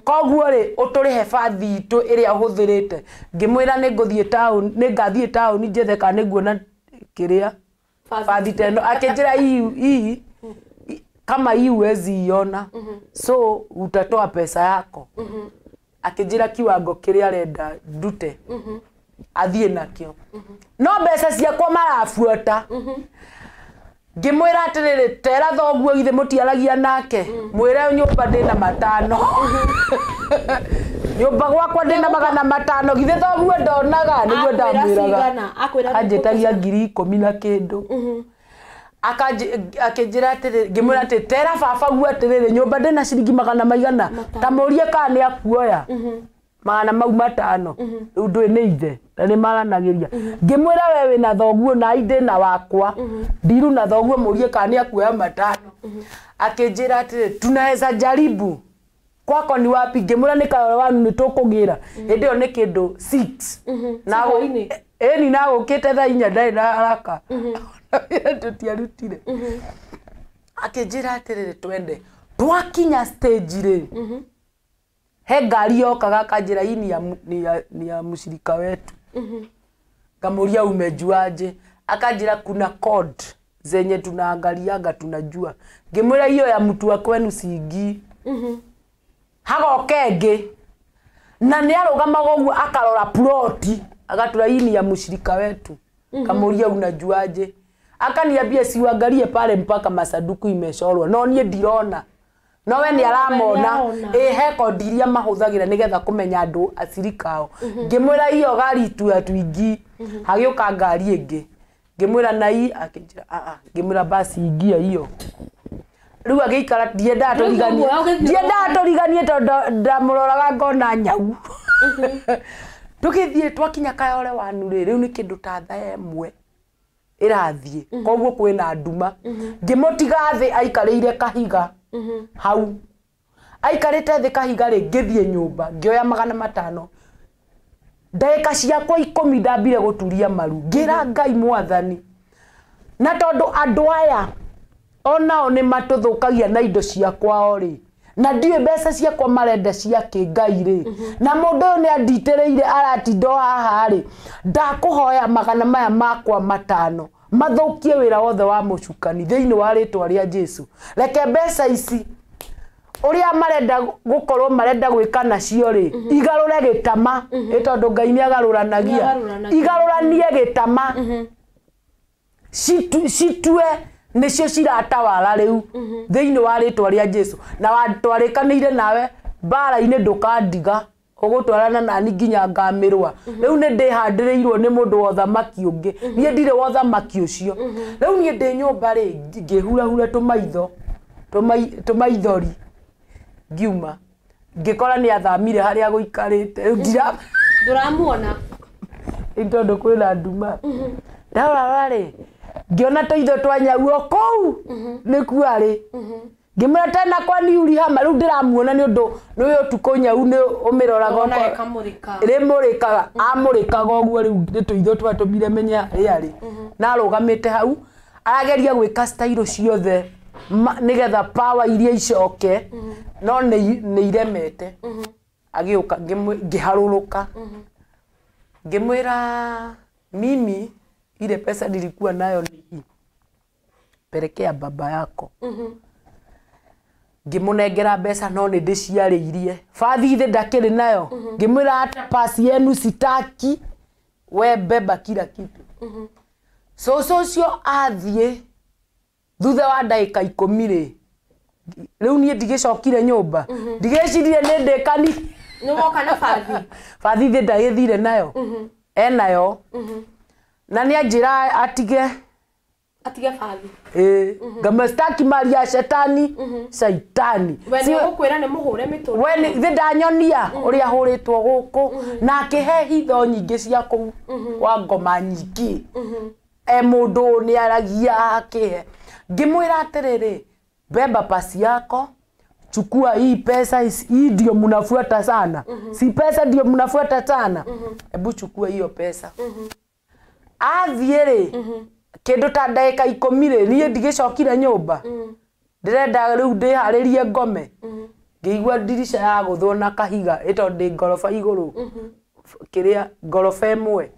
koguo rĩ ũtũrĩhe bathi itũ ĩrĩa ũhũthĩrĩte. Ngĩmwĩra nĩ ngũthiĩ taũni, nĩ ngathiĩ taũni njethe kana nĩ nguona kĩrĩa bathi ta ĩno. Akĩnjĩra hii kama hii huwezi iona so utatoa pesa yako. Akĩnjĩra kiwango kĩrĩa arenda ndute athiĩ nakĩo no mbeca ciakwa marabuata. Ngĩmwĩra atĩrĩrĩ tera thoguo githĩ mũtiaragia nake mwĩre nyũmba ndĩna matano nyũmba gwakwa ndĩna 500 githĩ thoguo ndonaga nĩguo ndamwĩraga. Anjĩtagia 10,000 na kĩndũ. Akĩnjĩra atĩrĩrĩ ngĩmwĩra atĩ tera baba guo atĩrĩrĩ nyũmba ndĩna ciringi 500 maigana ta mũrie kana nĩ akuoya 500. Rĩu ndũĩ nĩ ithe na nĩ maranagĩria. Ngĩmwĩra we wĩna thoguo na I ndĩna wakwa ndiru na thoguo mũrie kana nĩ akuoya 500. Akĩnjĩra atĩrĩ tunaweza jaribu kwako ni wapi. Ngĩmwĩra nĩ Kayole wanu nĩ tũkũgĩra hĩndĩ ĩyo nĩ kĩndũ 6 na ĩni na gũkĩte thaa 4 ndarĩ na haraka tũtiarutire. Akĩnjĩra atĩrĩrĩ twende twakinya stage rĩ he ngari yokaga akanjĩra hii ni ya mshirika wetu. Ngamũria umejuaje? Akanjĩra kuna code zenye tunaangaliaga tunajua. Ngĩmwĩra hiyo ya mtu wa kwenu siingii. Hagoka ĩngĩ na nĩ arũgamaga ũguo akarora ploti agatwĩra hii ni ya mshirika wetu. Kamuria unajuaje? Akaniambia siuangalie pale mpaka masanduku imechorwa no niĩ ndirona no we nĩ aramona ĩ he kodi iria mahũthagĩra nĩgetha kũmenya andũ acirika ao. Ngĩmwĩra hiyo gari tu ya tuingi. Hagĩũka ngari ĩngĩ ngĩmwĩra na hii akĩnjĩra a a. Ngĩmwĩra basi ingia hiyo. Rĩu agĩikara ndiendaga tũriganie tondũ ndamũroraga ngona nyau. Tũgĩthiĩ twakinya Kayole wanu rĩ rĩu nĩ kĩndũ ta thaa 1 ĩrathiĩ koguo kwĩna nduma. Ngĩmũtiga thĩ aikarĩire kahiga hau aikarĩte thĩ kahiga rĩ ngĩthiĩ nyũmba ngĩoya 500 ndagĩka ciakwa 10 ndambire gũturia maru ngĩra Ngai mwathani na tondũ andũ aya onao nĩ matũthũkagia na indo ciakwa rĩ na ndiũĩ mbeca ciakwa marenda cia kĩ Ngai rĩ na mũndũ ũyũ nĩ anditĩrĩire aratinda haha rĩ ndakũhoya 500 maya makwa mathũkie wĩra wothe wa mũcukani thĩinĩ wa rĩtwa rĩa Jesu. Reke mbeca ici Uria marenda gukorwo marenda gwika nacio ri igarure gitama ni tondu Ngai ni agaruranagia igaruranie gitama citue nicio ciratawara riu thiini wa ritwa ria Jesu na watwarikanire nawe mbara-ini ndukandiga ugutwarana nani nginya ngamirwa riu ni ndihandirirwo ni mundu wa thamaki ungi nie ndire wa thamaki ucio riu nie ndi nyumba ri ngihurahura tumaitho tumaithori ngiuma ngikora ni athamire haria guikarite riu ndira nduramuona tondu kwina nduma ndarora ri ngiona tuitho twa nyauo kuu nikuo ari ngimwira tena kwani urihama riu ndiramuona ni undu ni utuku nyau ni umiroraga rimurikaga amurikaga uguo riu ni tuitho twatumire menye haria ari na arugamite hau arageria gwika style ciothe nigetha power iria icoke no ni iremete agiuka ngiharuruka ngimwira mimi ile pesa nilikuwa nayo ni hii pelekea baba yako ngimunengera mbeca no ni ndiciarĩirie bathi ithe ndakĩrĩ nayo ngimwira hata pasi yenu sitaki we beba kila kitu cũcũ ũcio athiĩ thutha wa ndagĩka 10 rĩ rĩu niĩ ndigĩcokire nyũmba ndigĩcirie nĩ ndĩkani nĩ woka na bathi bathi ithe ndagĩthire nayo enayo na nĩ anjĩra atige atige bathi ngamastaki mali ya shetani shaitani we nĩ ũgũkwĩra nĩ mũhũre mĩtũrĩre we nĩ ndanyonia ũrĩa hũrĩtwo gũkũ na akĩhe hitho nyingĩ cia kũu kwa ngoma nyingĩ e mũndũ nĩ aragia akĩhe ngĩmwĩra atĩrĩrĩ beba pasi yako chukua hii pesa hii ndio mnafuata sana si pesa ndio mnafuata sana hebu chukua hiyo pesa athiĩ rĩ kindu ta ndagika 10 rĩ niĩ ndigĩcokire nyũmba ndĩrenda rĩu ndĩharĩrie ngome ngĩigua ndirica ya gũthwo na kahiga ĩ tondũ ndĩ ngoroba igũrũ kĩrĩa ngoroba ĩmwe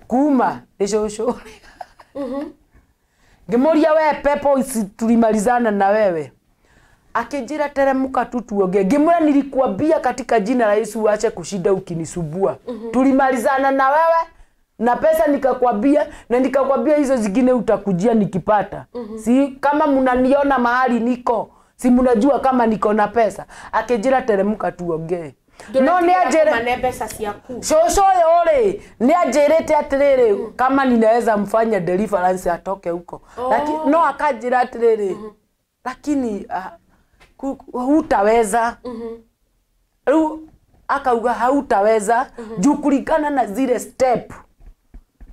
kuma nĩ cũcũ ngĩmũria we pepo tulimalizana na wewe akĩnjĩra teremka tu tuongee ngĩmwĩra nilikuambia katika jina la Yesu uache kushinda ukinisumbua tulimalizana na wewe na pesa nikakwambia na nikakwambia hizo zingine utakujia nikipata si kama mnaniona mahali niko si mnajua kama niko na pesa akijira teremka tuongee no ni ajere mane pesa ciaku cũcũ ũyũ rĩ ni anjĩrĩte atĩrĩrĩ kama ninaweza mfanya deliverance atoke huko lakini no akanjĩra atĩrĩrĩ lakini hutaweza rĩu akauga hautaweza juu kulingana na zile step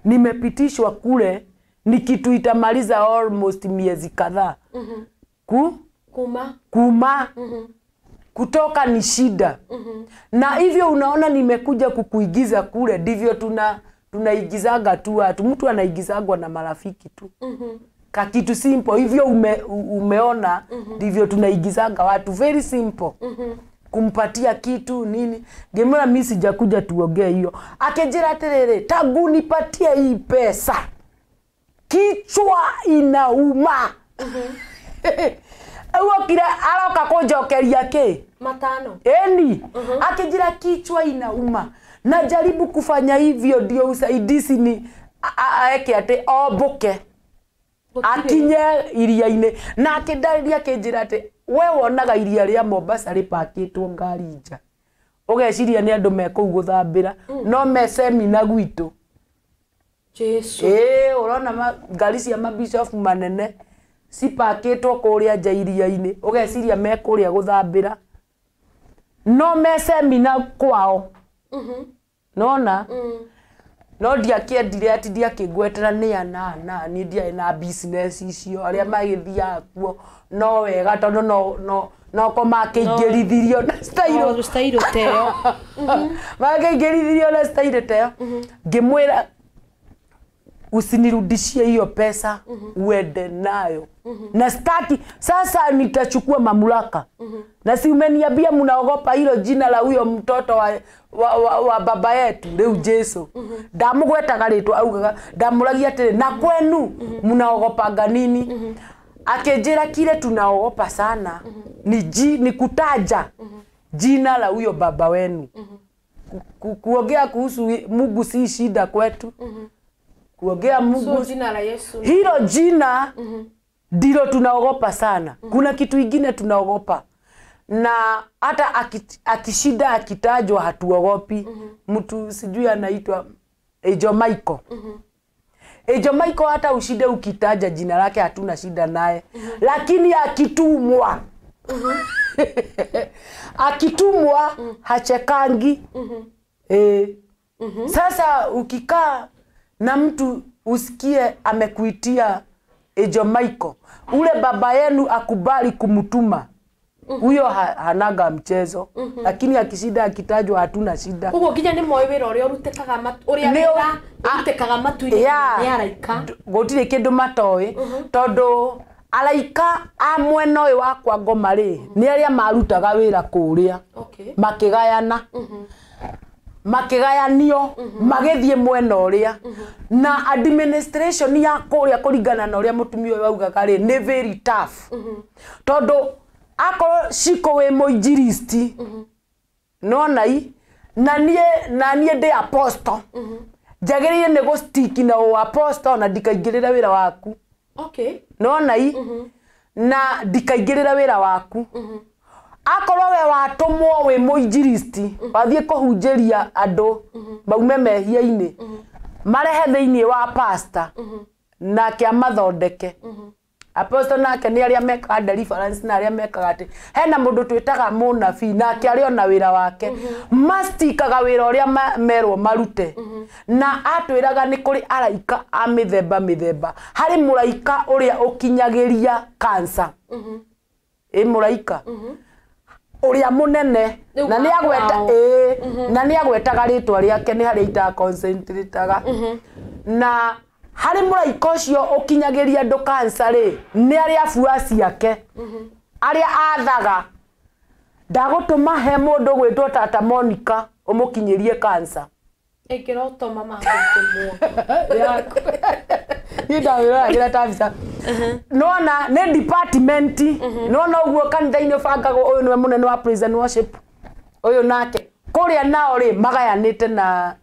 nimepitishwa kule ni kitu itamaliza almost miezi kadhaa kuma kutoka ni shida na hivyo unaona nimekuja kukuigiza kule ndivyo tunaigizaga tu watu mtu anaigizagwa na marafiki tu ka kitu simple hivyo umeona ndivyo tunaigizaga watu very simple kumpatia kitu nini ngimwira mimi sijakuja tuongee hiyo akijira atiriri tangu nipatie hii pesa kichwa inauma Uokire aroka kunjokeria ki matano eni akijira kichwa inauma na jaribu kufanya hivyo ndio usaidizi ni aeke ati ombuke akinye iria-inĩ na akĩndarĩria akĩnjĩra atĩ we wonaga iria rĩa Mombasa rĩpakĩtwo ngari nja ũgeciria nĩ andũ me kũu gũthambĩra no me semina gwitũ Jesu ĩĩ ũrona ngari cia mabishofu manene cipakĩtwo kũrĩa nja iria-inĩ ũgeciria me kũrĩa gũthambĩra no me semina kwao nona no ndiakĩendire ati ndiakĩngwetera nĩ ana na niĩ ndiarĩ na business icio arĩa magĩthiaga kuo no wega tondũ noko makĩingĩrithirio na style style teo makĩingĩrithirio na style teo ngĩmwĩra usinirudishie hiyo pesa uende nayo na staki sasa nitachukua mamlaka na si umeniambia mnaogopa hilo jina la huyo mtoto wa baba yetu riu Jesu ndamugwetaga ritwa augaga ndamuragia atiri na kwenu mnaogopaga nini Akĩnjĩra kile tunaogopa sana ni kutaja jina la huyo baba wenu. Kuongea kuhusu Mungu si shida kwetu. Kuongea Mungu So jina la Yesu. Hilo jina ndilo tunaogopa sana. Kuna kitu ingine tunaogopa. Na hata akishida akitajwa hatuogopi. Mtu sijui anaitwa Ejo Michael. Ejo Michael hata ushide ukitaja jina lake hatuna shida naye. Lakini akitumwa akitumwa hachekangi. Sasa ukikaa na mtu usikie amekuitia Ejo Michael, ule baba yenu akubali kumtuma, huyo hanaga mchezo. Lakini akishida akitajwa hatuna shida. Koguo nginya nĩ moĩ wĩra ũrĩa ũrutĩkaga ũrĩa wĩra ũrutĩkaga matu-inĩ nĩ araika. Gũtirĩ kĩndũ matoĩ tondũ araika a mwena ũyũ wa kwa ngoma rĩ nĩ arĩa marutaga wĩra kũrĩa. Makĩgayana. Makĩgayanio magĩthiĩ mwena ũrĩa. Na administration ya kũrĩa kũringana na ũrĩa mũtumia ũyũ augaga rĩ nĩ very tough. Tondũ akorwo ciko wĩ mũinjilisti nona i na niĩ ndĩ apostle njagĩrĩire nĩ gũstiki na ũapostle na ndikaingĩrĩre wĩra waku. Nona i na ndikaingĩrĩre wĩra waku. Akorwo we watũmwo wĩ mũinjilisti wathiĩ kũhunjĩria andũ maume mehia-inĩ marehe thĩinĩ wa pastor nake amathondeke. Apostle nake nĩ arĩa mekaga deliverance na arĩa mekaga atĩ hena mũndũ twĩtaga mũnabii nake arĩ ona wĩra wake. Mastikaga wĩra ũrĩa merwo marute. Na atwĩraga nĩ kũrĩ araika a mĩthemba mĩthemba. Harĩ mũraika ũrĩa ũkinyagĩria cancer. Ĩ mũraika ũrĩa mũnene na nĩ agweta na nĩ agwetaga rĩtwa rĩake nĩ harĩa itaconcentrataga. Na harĩ mũraika ũcio ũkinyagĩria andũ cancer rĩ nĩ arĩa abuaci ake arĩa athaga ndagũtũma he mũndũ gwĩtwo Tata Monica ũmũkinyĩrie cancer. Ĩngĩroto mama ngũtũmwo. Niĩ ndawĩroragĩra ta mbica. Nona nĩ department. Nona ũguo kanitha-inĩ ũbangagwo ũyũ nĩwe mũnene wa praise and worship, ũyũ nake kũrĩa nao rĩ magayanĩte na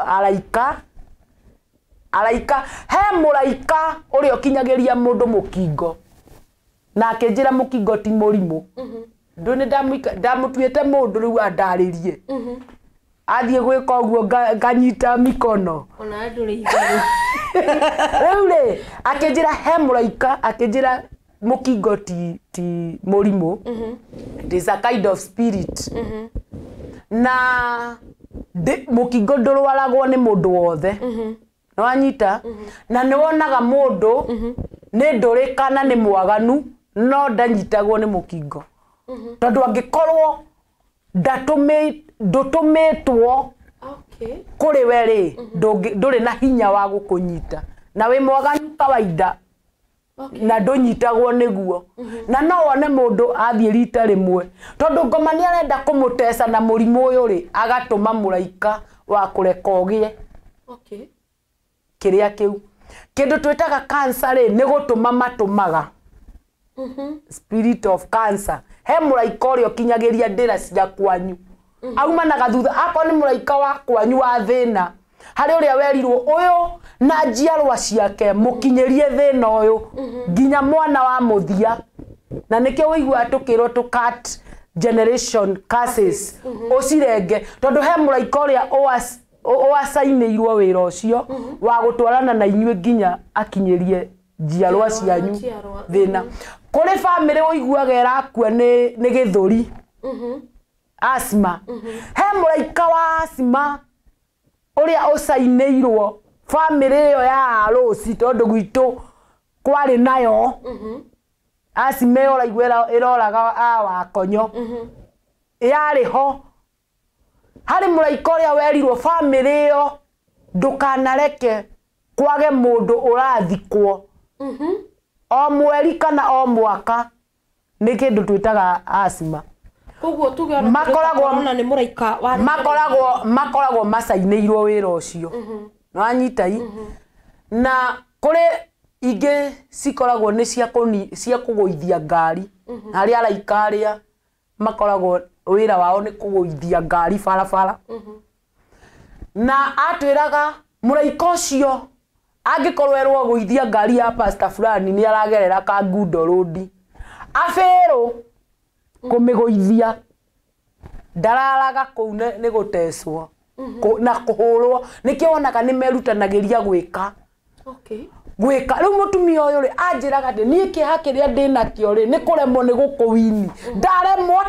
araika. Araika he mũraika ũrĩa ũkinyagĩria mũndũ mũkingo na akĩnjĩra mũkingo ti mũrimũ. Ndũ nĩ ndamũtuĩte mũndũ rĩu andarĩrie. Athiĩ gwĩka ũguo nganyita mikono. Ona ndũrĩ itherũ. Rĩu rĩ akĩnjĩra he mũraika akĩnjĩra mũkingo ti mũrimũ. It is a kind of spirit. Na mũkingo ndũrwaragwo nĩ mũndũ wothe. Nĩwanyita? Na nĩwonaga mũndũ nĩ ndũrĩ kana nĩ mwaganu no ndanyitagwo nĩ mũkingo. Tondũ angĩkorwo ndũtũmĩtwo kũrĩ we rĩ ndũrĩ na hinya wa gũkũnyita. Na wĩ mwaganu kawaida na ndũnyitagwo nĩguo. Na no wone mũndũ athiĩ rita rĩmwe tondũ ngoma nĩ arenda kũmũteca na mũrimũ ũyũ rĩ agatũma mũraika wa kũreka ũgĩe kĩrĩa kĩu. Kĩndũ twĩtaga cancer rĩ nĩ gũtũma matũmaga. Spirit of cancer. He mũraika ũrĩa ũkinyagĩria ndĩra cia kwanyu. Aumanaga thutha akorwo nĩ mũraika wa kwanyu wa thĩna. Harĩ ũrĩa werirwo ũyũ na njiarwa ciake mũkinyĩrie thĩna ũyũ nginya mwana wa mũthia. Na nĩkĩo ũiguaga tũkĩrwo tũ cut generation curses ũcirenge tondũ he mũraika ũrĩa ũacainĩirwo wĩra ũcio wa gũtwarana na inyuĩ nginya akinyĩrie njiarwa cianyu thĩna. Kũrĩ bamĩrĩ ũiguaga ĩrakua nĩ gĩthũri. Asthma. He mũraika wa asthma ũrĩa ũcainĩirwo bamĩrĩ ĩyo ya Rose tondũ gwitũ kwarĩ nayo. Asthma ĩyo ũraigua ĩroraga a wakonyo. Yarĩ ho. Harĩ mũraika ũrĩa werirwo bamĩrĩ ĩyo ndũkanareke kwage mũndũ ũrathikwo. O mweri kana o mwaka nĩ kĩndũ twĩtaga asthma. Koguo tuge ona makoragwo nĩ mũraika wa makoragwo macainĩirwo wĩra ũcio. Nĩwanyita i? Na kũrĩ Ingĩ cikoragwo nĩ cia kũgũithia ngari. Harĩa araika arĩa makoragwo wĩra wao nĩ kũgũithia ngari barabara. Na atwĩraga mũraika ũcio angĩkorwo erwo gũithia ngari ya pastor fulani nĩ aragerera Kangundo Road, abĩrũ kũmĩgũithia, ndararaga kũu nĩ gũtecwo na kũhũrwo. Nĩkĩo wonaga nĩ merutanagĩria gwĩka. Gwĩka. Rĩu mũtumia ũyũ rĩ anjĩraga atĩ niĩ kĩeha kĩrĩa ndĩnakĩo rĩ nĩ kũremwo nĩ gũkũwini. Ndaremwo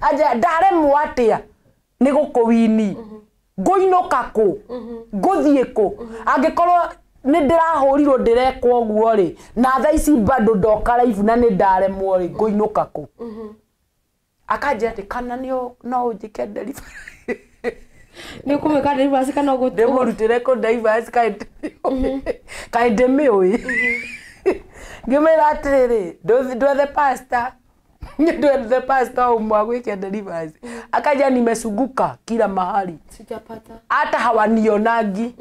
atĩa? Ndaremwo atĩa nĩ gũkũwini? Ngũinũka kũ? Ngũthiĩ kũ? Angĩkorwo nĩ ndĩrahũrirwo ndĩrekwo ũguo rĩ, na thaa ici bado ndoka live na nĩ ndaremwo rĩ, ngũinũka kũ? Akanjĩra atĩ kana no ũnjĩke delivery. Nĩ ũkũmwĩka deliverance kana ũgũ Ndĩmũrutĩre kũ deliverance kaĩ ndĩmĩũĩ. Ngĩmwĩra atĩrĩrĩ, ndwethe pastor. Ndwethe pastor ũmwe agwĩke deliverance. Akaja nimesunguka kila mahali. Sijapata. Hata hawanionagi.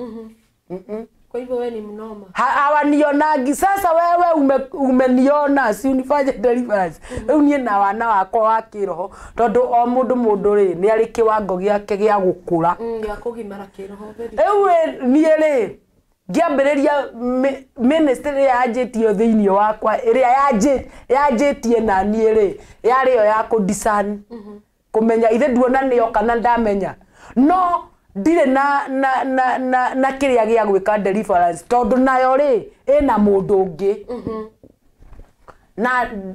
Kwa hivyo wewe ni mnoma. Hawanionagi. Sasa wewe umeniona, si unifanye deliverance. Rĩu niĩ na wana wakwa wa kĩroho, tondũ o mũndũ mũndũ rĩ nĩ arĩ kĩwango gĩake gĩa gũkũra. Gĩa kũgimara kĩroho. Rĩu niĩ rĩ ngĩambĩrĩria ministry ĩrĩa yanjĩtio thĩinĩ wakwa, ĩrĩa yanjĩtie na niĩ rĩ yarĩ yo ya kũ-discern. Kũmenya ithe nduona nĩyo kana ndamenya. No ndirĩ na kĩrĩa gĩa gwĩka deliverance tondũ nayo rĩ ĩna mũndũ ũngĩ.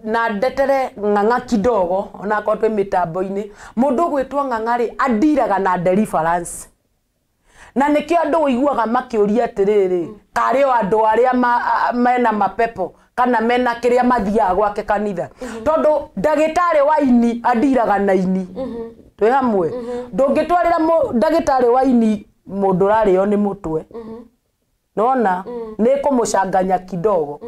Na ndetere ng'ang'a kidogo onakorwo twĩ mĩtambo-inĩ. Mũndũ ũgwĩtwo ng'ang'a rĩ andiraga na deliverance. Na nĩkĩo andũ ũiguaga makĩũria atĩrĩrĩ, karĩ o andũ arĩa mena mapepo kana mena kĩrĩa mathiaga gwake kanitha. Tondũ ndagĩtarĩ wa ini andiraga na ini. Twĩ hamwe. Ndũngĩtwarĩra ndagĩtarĩ wa ini mũndũ ũrarĩo nĩ mũtwe. Nĩwona? Nĩ kũmũcanganya kidogo.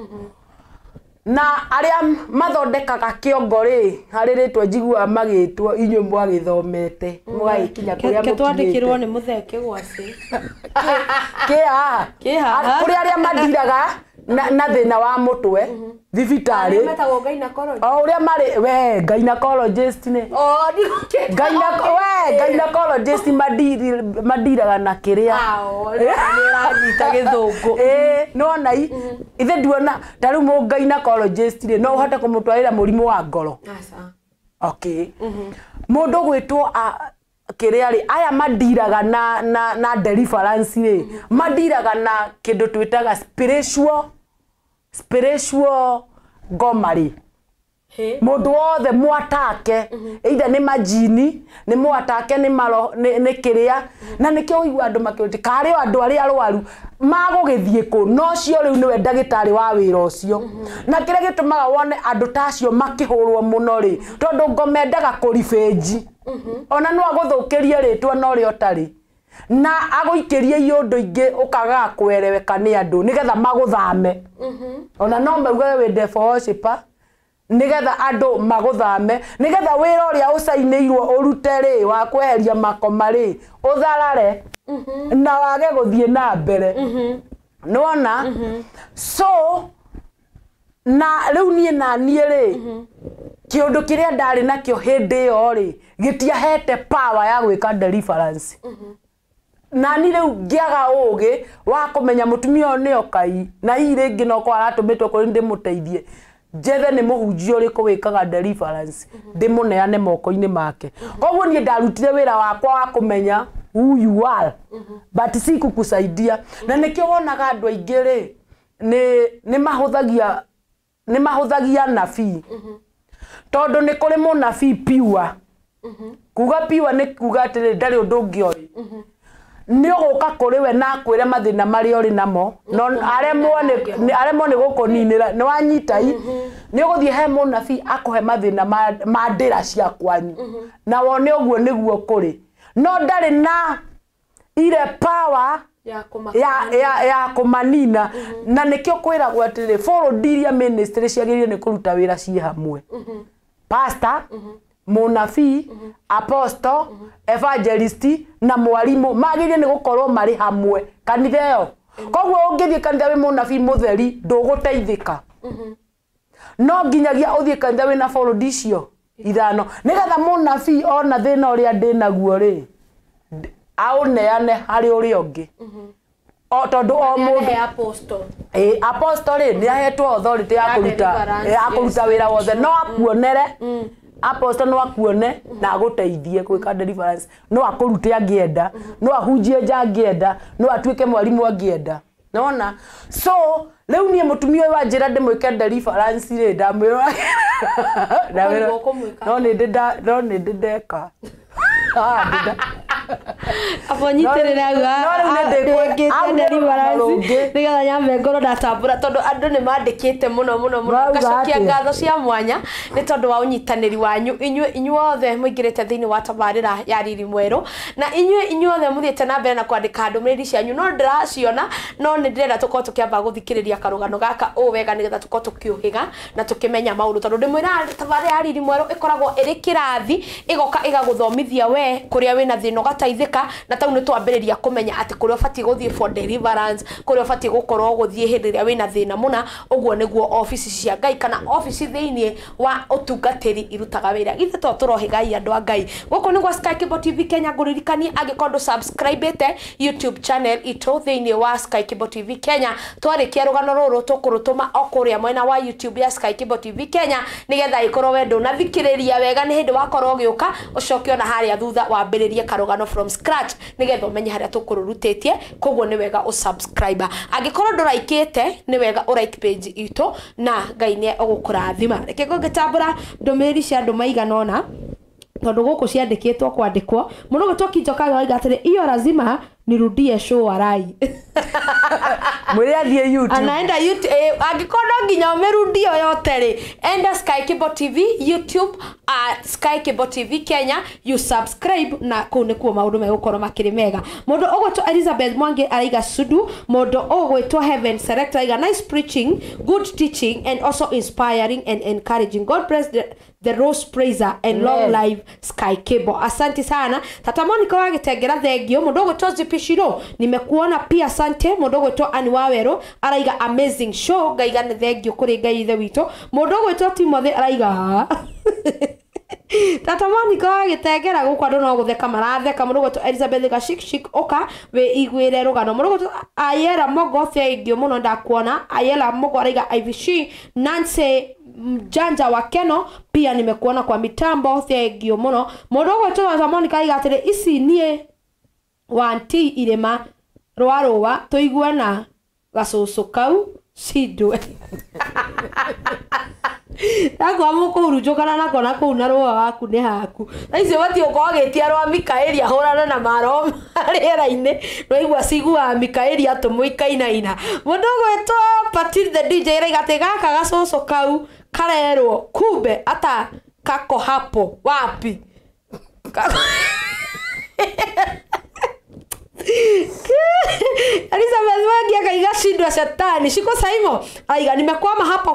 Na arĩa mathondekaga kĩongo rĩ, harĩ rĩtwa njiguaga magĩtwo inyuĩ mwagĩthomete, mũgagĩkinya kũrĩa Ke twandĩkĩrwo mũkinyĩte. nĩ mũthee Kĩgwacĩ. Kĩ haha? Kĩ haha? Kũrĩ arĩa mandiraga na thĩna wa mũtwe thibitarĩ. Metagwo gynecologist. O ũrĩa marĩ we gynecologist nĩ. Oh, We gynecologist mandiraga na kĩrĩa. Nĩ ũranyita gĩthũngũ. Nĩwona ithe nduona ta rĩu mũ gynecologist rĩ no ũhote kũmũtwarĩra mũrimũ wa ngoro. Aca. Okay. Mũndũ gwĩtwo kĩrĩa rĩ aya mandiraga na deliverance rĩ mandiraga na kĩndũ twĩtaga spiritual ngoma rĩ. Mũndũ wothe mwatake either nĩ majini nĩ mwatake nĩ maro nĩ kĩrĩa. Na nĩkĩo ũigua andũ makĩũria karĩ o andũ arĩa arwaru magũgĩthiĩ kũ, no ũcio rĩu nĩwe ndagĩtarĩ wa wĩra ũcio. Na kĩrĩa gĩtũmaga wone andũ ta acio makĩhũrwo mũno rĩ, tondũ ngoma endaga kũribĩnji. Ona no agũthũkĩrie rĩtwa na ũrĩa ũtarĩ, na agũikĩrie iũndũ ingĩ ũkagaga kwereweka nĩ andũ nĩgetha magũthame. Ona no mauge wĩ devil worshiper nĩgetha andũ magũthame, nĩgetha wĩra ũrĩa ũcainĩirwo ũrute rĩ wa kweheria makoma rĩ ũtharare na wage gũthiĩ na mbere. Nĩwona? So na rĩu niĩ na niĩ rĩ kĩũndũ kĩrĩa ndarĩ nakĩo hĩndĩ ĩyo rĩ gĩtiahete power ya gwĩka deliverance. Nani rĩu ngĩaga ũgĩ wa kũmenya mũtumia ũyũ nĩ okai na hihi rĩngĩ no korwo aratũmĩtwo kũrĩ ndĩmũteithie, njethe nĩ mũhunjia ũrĩkũ wĩkaga deliverance ndĩmũneane moko-inĩ make. Koguo niĩ ndarutire wĩra wakwa wa kũmenya who you are, but si kukusaidia. Na nĩkĩo wonaga andũ aingĩ rĩ nĩ mahũthagia nabii. Tondũ nĩ kũrĩ mũnabii pure. Kuga pure nĩ kuga atĩrĩrĩ ndarĩ ũndũ ũngĩ oĩ. Nĩ ũgũka kũrĩ we na akwĩre mathĩna marĩa ũrĩ namo, no aremwo nĩ gũkũninĩra, nĩ wanyita i. Nĩ ũgũthiĩ he mũnabii akũhe mathĩna ma ndĩra cia kwanyu. Na wone ũguo nĩguo kũrĩ. No ndarĩ na ile power ya kũmanina. Na nĩkĩo kwĩragwo atĩrĩrĩ fold iria ministry ciagĩrĩire nĩ kũruta wĩra ciĩ hamwe. Pastor, mũnabii, apostle, evangelist na mwarimũ magĩrĩire nĩ gũkorwo marĩ hamwe kanitha ĩyo. Koguo ũngĩthiĩ kanitha wĩ mũnabii mũtheri ndũgũteithĩka. No nginyagia ũthiĩ kanitha wĩna fold icio ithano nĩgetha mũnabii ona thĩna ũrĩa ndĩnaguo rĩ aũneane harĩ ũrĩa ũngĩ. O tondũ o mũndũ apostle. Apostle rĩ nĩ ahetwo authority ya kũruta ya kũruta wĩra wothe no akuonere. Apostle no akuone na agũteithie gwĩka deliverance, no akũrute angĩenda, no ahunjie nja angĩenda, no atuĩke mwarimũ angĩenda. Nona so rĩu niĩ mũtumia ũyũ wanjĩra ndĩmwĩke deliverance rĩ ndamwĩra no nĩ ndĩ ndeka. Abo nyitĩrĩra hau ndĩngĩte nĩgetha nyambe ngorwo ndatambũra tondũ andũ nĩ mandĩkĩte mũno mũno mũno. Ngacokia ngatho cia mwanya nĩ tondũ wa ũnyitanĩri wanyu inyuĩ inyuothe mũingĩrĩte thĩinĩ wa tabarĩra ya Riri Mwerũ na inyuĩ inyuothe mũthiĩte na mbere na kwandĩka ndũmĩrĩri cianyu no ndĩraciona no nĩ ndĩrenda tũkorwo tũkĩamba gũthikĩrĩria karũgano gaka ũũ wega nĩgetha tũkorwo tũkĩũhĩga na tũkĩmenya maũndũ tondũ ndĩmwĩra tabarĩra ya Riri Mwerũ ĩkoragwo ĩrĩ kĩrathi ĩgoka ĩgagũthomithia we kũrĩa wĩna thĩna ũgateithĩka na tau nĩ twambĩrĩria kũmenya atĩ kũrĩa ũbatiĩ gũthiĩ for deliverance, kũrĩa ũbatiĩ gũkorwo gũthiĩ hĩndĩ ĩrĩa wĩna thĩna mũna. Ũguo nĩguo obici cia Ngai kana obici thĩinĩ wa ũtungatĩri irutaga wĩra. Ithe to tũrohĩgai andũ a Ngai. Gũkũ nĩ gwa Sky Cable TV Kenya. Ngũririkanie angĩkorwo ndũ subscribe-ĩte YouTube channel itũ thĩinĩ wa Sky Cable TV Kenya, twarĩkia rũgano rũrũ tũkũrũtũma o kũrĩa mwena wa YouTube ya Sky Cable TV Kenya nĩgetha ĩkorwo we ndũnathikĩrĩria wega nĩ hĩndĩ wakorwo ũgĩũka ũcoke ona harĩa thutha wambĩrĩrie karũgano from scratch nĩgetha ũmenye harĩa tũkũrũrutĩtie. Koguo nĩ wega ũsubscribe. Angĩkorwo ndũraikĩte nĩ wega ũraike page itũ na Ngai nĩ egũkũrathima. Reke ngũgĩtambũra ndũmĩrĩri cia andũ maigana ũna tondũ gũkũ ciandĩkĩtwo kwandĩkwo. Mũndũ ũgwĩtwo Kinjoka oiga atĩrĩ iyo lazima nirudie show arai. Mwĩre athiĩ YouTube. Anaenda YouTube angĩkorwo no nginya ũmĩrudie yote rĩ, enda Sky Cable TV YouTube at Sky Cable TV Kenya, you subscribe na kũu nĩkuo maũndũ megũkorwo makĩrĩ mega. Mũndũ ũgwĩtwo Elizabeth Mwangi araiga sudu. Mũndũ ũgwĩtwo Heaven Select araiga nice preaching, good teaching and also inspiring and encouraging. God bless the Rose Praiser and long life Sky Cable. Asante sana. Tata Monica wa Gĩtengera thengio. Mũndũ ũgwĩtwo ZP Shiro nimekuona pia, asante. Mũndũ ũgwĩtwo Ann Wawero araiga amazing show, ngaiga nĩ thengio kũrĩ Ngai ithe witũ. Mũndũ ũgwĩtwo Timothy araiga Tata Monica wa Gĩtengera gũkũ andũ no gũtheka maratheka. Mũndũ ũgwĩtwo Elizabeth Gashikshik ũka wĩiguĩre rũgano. Mũndũ ũgwĩtwo Ayera Mogo thengio mũno ndakuona. Ayera Mogo araiga IVC. Nancy Mjanja wa Keno pia nimekuona kwa mitambo, thengio mũno. Mũndũ ũgwĩtwo Tata Monica araiga atĩrĩ ici niĩ wanti irĩma rwa rũa tũigue na gacũcũ kau cindwe. Ndakwa mũkũhurunjũkana nako na kũu na rũa waku nĩ haku. Thaa icio ũbatiĩ gũkorwo ũgĩtia rwa Mikaeli ahũrane na maroma rĩera-inĩ. Nĩwaigua ciguaga Mikaeli atũmwo ikainaina. Mũndũ ũgwĩtwo Patil the DJ araiga atĩ gaka gacũcũ kau karerwo kumbe ata kako hapo wapi. Elizabeth Mwangi akaiga shindwa shetani shiko saimo aiga nimekwama hapa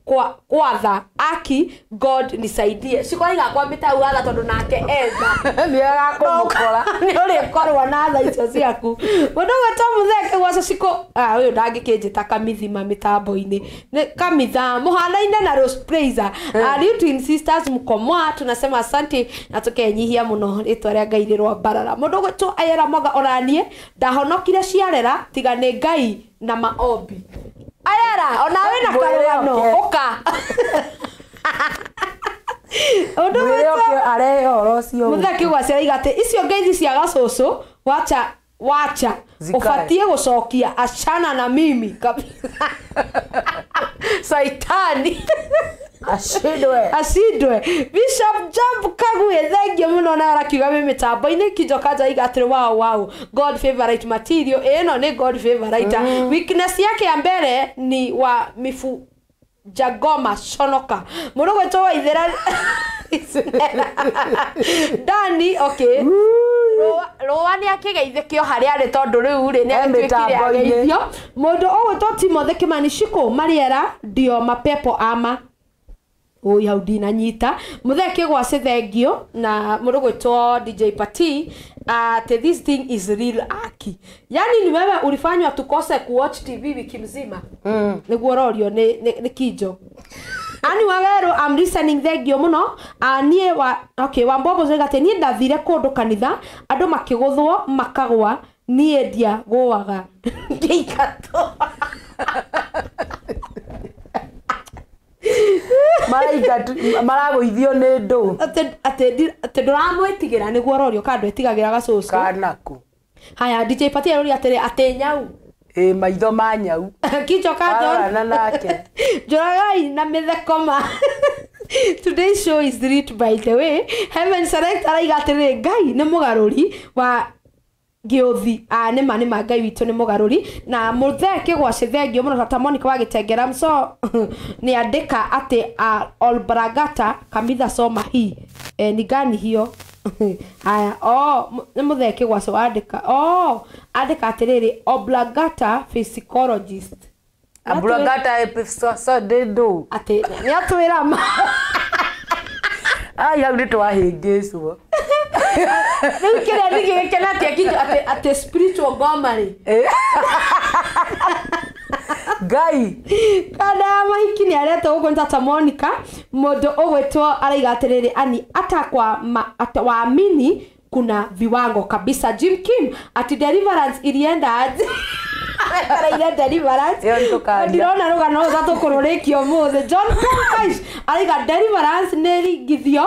kwa kwatha aki God nisaidie. Shiko aiga kwambita watha tondu nake etha ni agakũmũkora ni ũrĩkorwo na tha icio ciaku. Mũndũ ũgwĩtwo Mũtheke gwaco shiko ũyũ ndangĩkĩnjĩta kamithima mĩtambo-inĩ nĩ kamitha mũhanaine na Rose Praiser. Are you twin sisters mkomoa? Tunasema asante na tũkenyihia mũno rĩtwa rĩa Ngai rĩrwa mbarara. Mũndũ ũgwĩtwo Ayera Moga onanie ndahonokire ciarera tiga nĩ Ngai na maombi. Ayera ona wĩna karũgano ũka. Ũndũ wĩtwo arehe ũhoro ũcio. Mũtheki gwaci araiga atĩ icio ngeithi cia gacũcũ wacha wacha ũbatiĩ gũcokia achana na mimi Saitani ashindwe ashindwe. Bishop Job Kagwe thengio mũno na arakiuga wĩ mĩtambo-inĩ. Kinjoka njaiga atĩrĩ wow wow God favorite material ĩno nĩ God favorite. Weakness yake ya mbere ni wa mifu Jagoma Shonoka. Mũndũ ũgwĩtwo Waithera Dani okay Rũa nĩ akĩgeithĩkio harĩa arĩ tondũ rĩu rĩ nĩ agĩtuĩkire ageithio. Mũndũ ũgwĩtwo Timothy Kimani Shiko Mariera ndio mapepo ama oi hau ndinanyita. Mũthee Kĩgwacĩ thengio na mũndũ ũgwĩtwo DJ Pati Ati this thing is real aki. Yani ni wewe ulifanywa tukose kuwatch TV wiki mzima. Niguo rorio ni Kijo. Ani Waweru I'm listening thengio muno. Nie wa okay wa mbombo zoiga ati nie ndathire kundu kanitha andu makiguthwo makagwa nie ndia gwaga ngĩingatwo. Maragũithio nĩ ndũ atĩ ndũramwĩtigĩra nĩguo ũrorio kana ndwĩtigagĩra gacũcũ kana kũ. Haya DJ Patia aroria atĩrĩ atĩ nyau ĩ maitho ma nyau Kijo Arorana nake Njũragai na mĩtheko ma. Today's show is lit by the way. Heaven Select araiga atĩrĩrĩ Ngai nĩ mũgarũri wa gĩũthi. Nĩma Ngai witũ nĩ mũgarũri na mũthee kĩgwacĩ thengio mũno tata Monica wa Gĩtengera mso nĩ andĩka atĩ Olbragata kamitha soma hii ni gani hiyo. Haya nĩ mũthee kĩgwacĩ wandĩka andĩka atĩrĩrĩ Oblagata physiologist. Oblagata episode atĩ nĩ atwĩra ma. Ai hau nĩ twahĩngĩcwo. Rĩu kĩrĩa nĩgĩkenatia Kijo atĩ spiritual ngoma rĩ. Ngai kana mahiki nĩ aretwo gũkũ nĩ tata Monica mũndũ ũgwĩtwo araiga atĩrĩrĩ ani ata kwa waamini kuna viwango kabisa. Jim Kim ati deliverance ilienda aje? Araira deliverance ndirona rũgano rũu tatũkũrũrĩkia ũmũthĩ. John Kaish araiga deliverance nĩ ringithio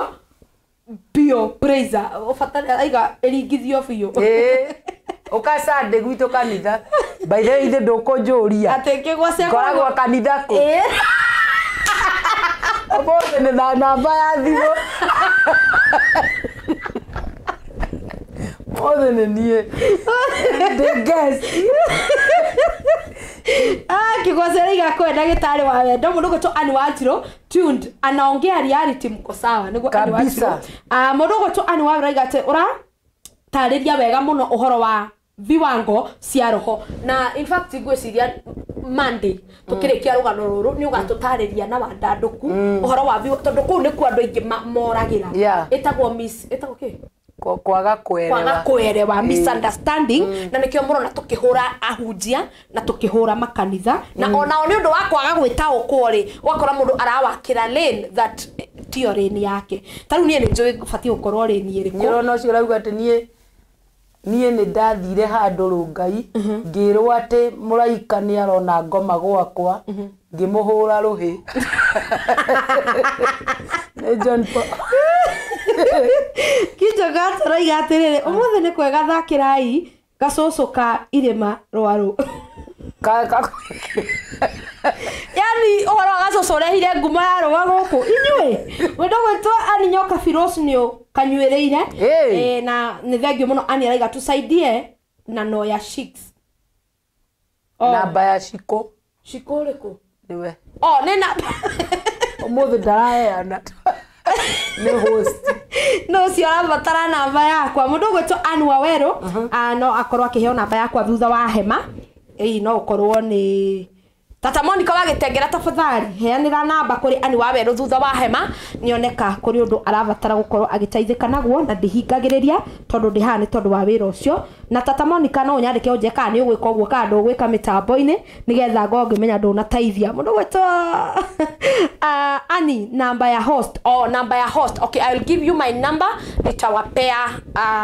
biũ praiser ũbatara araiga ĩringithio biũ. Ũka Sunday gwitũ kanitha by the way ithe ndũkũnjũria atĩ kĩgwacia ngoragwo kanitha kũ ũmũthĩ nĩ na namba ya thimũ ũmũthĩ nĩ niĩ ndĩ guest. Kĩgwacia araiga kwĩ ndagĩtarĩ wa wendo mũndũ ũgwĩtwo Ann Wanjiru tuned anaongea reality mko sawa nĩguo Ann Wanjiru. Mũndũ ũgwĩtwo Ann Wanjiru araiga atĩ ũra tarĩria wega mũno ũhoro wa viwango cia roho na in fact ngwĩciria Monday tukĩrĩkia rũgano rũrũ nĩ ũgatũtarĩria na wandandũku ũhoro wa tondũ kũu nĩkuo andũ aingĩ moragĩra. Ĩtagwo miss ĩtagwo kĩ kwaga kuelewa misunderstanding na nikio murona tukihura ahunjia na tukihura makanitha na onao ni undu wa kwaga gwitaukwo ri ugakora mundu arawakira lane that tio lane yake ta riu nie ni njui batie gukorwo lane iriku nirona ucio urauga ati nie ni ndathire handu rungai ngirwo ati muraika ni arona ngoma gwakwa ngimuhura ruhi ni John Paul Kijo gatoroiga atiriri umuthi ni kwega thakirai gacucu ka irima rwaru yani uhoro wa gacucu urehire ngumo ya rwa guku inyui mwendo gwitwo Ani Nyoka Firos ni kanyuireire na ni thengio muno Ani araiga tusaidie na no ya 6 namba ya shiko shiko riku niwe ni na umuthi ndaraheana ni host no cio arabatara namba yakwa mundu gwitwo Ann Waweru no akorwo akiheo namba yakwa thutha wa hema no ukorwo ni Tata Monica wagitengera tafadhali heanira namba kuri Ann Waweru thutha wa hema nioneka kuri undu arabatara gukorwo agiteithika naguo na ndihingagiriria tondu ndi haha ni tondu wa wira ucio na Tata Monica no unyandike unje kana ni ugwika uguo kana ndugwika mitambo-ini nigetha ngorwo ngimenya ndunateithia mundu gwitwo Ani namba ya host namba ya host okay I will give you my number nitawapea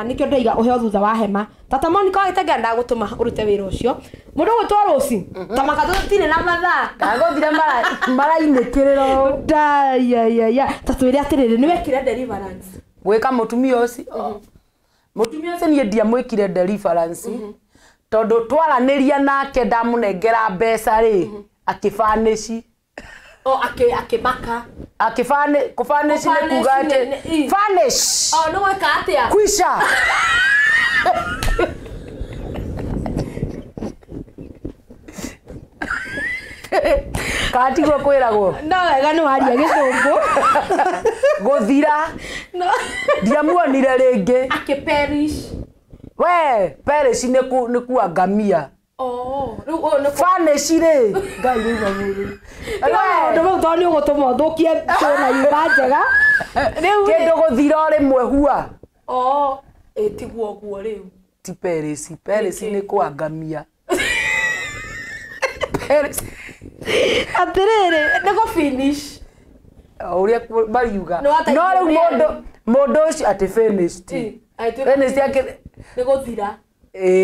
nikio ndaiga uheo thutha wa hema Tata Monica wagitengera ndagutuma urute wira ucio mundu gwitwo Rosi tamaka tutire na mathaa ndagothire marainĩkĩrĩro ndaya tatwĩre atĩrĩrĩ nĩ wekire deliverance gwĩka mũtumia ũcio mũtumia ũcio niĩ ndiamwĩkire deliverance tondũ twaranĩria nake ndamũnengera mbeca rĩ akĩbanici akĩmaka akĩbani kũbanici nĩ kuga atĩ vanish nĩ gwĩka atĩa kwisha katigwo kwiragwo no wega ni waria githungu guthira ndiamuonire ringi akiperish we perish ni kuangamia riu uyu ni vanish ri ngai riu mamuru we ndu to ni ugutuma uthukie na yuma njega riu kindu guthira rimwe hua Ĩtiguo guo rĩu. Ti perisi, perisi nĩ kwangamia. Atĩrĩrĩ, nĩ gũ finish. Ũrĩa mariuga. No rĩu mũndũ ũcio atĩ finished. Finished yake nĩ gũthira.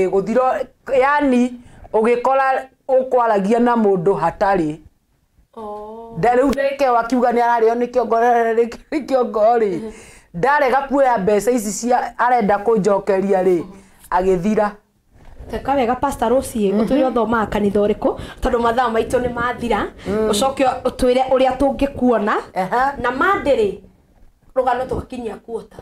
Gũthira yani ũgĩkora ũkwaragia na mũndũ hatarĩ. Rĩu ndĩke wakiuga nĩ ararĩo nĩ kĩongo nĩ kĩongo rĩ. Ndarega kuoya mbeca ici cia arenda kũnjokeria rĩ agĩthira. Teka wega Pastor Rose ũtwĩre ũthomaga kanitha ũrĩkũ tondũ mathaa maitũ nĩ mathira ũcoke ũtwĩre ũrĩa tũngĩkuona na Monday rĩ rũgano tũgakinyia kuota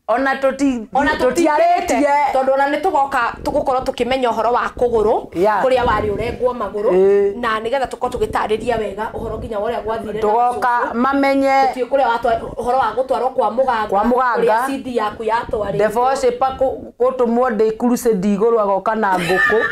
ona tũtiarĩtie tondũ ona nĩ tũgoka tũgũkorwo tũkĩmenya ũhoro wa kũgũrũ kũrĩa warĩ ũrengwo magũrũ na nĩgetha tũkorwo tũgĩtarĩria wega ũhoro nginya wa ũrĩa gwathire tũgoka mamenye tũtiĩ kũrĩa ũhoro wa gũtwarwo kwa mũganga ũrĩa CD yaku yatwarĩtwo devotion gũtũmwo ndĩ crusade igũrũ agoka na ngũkũ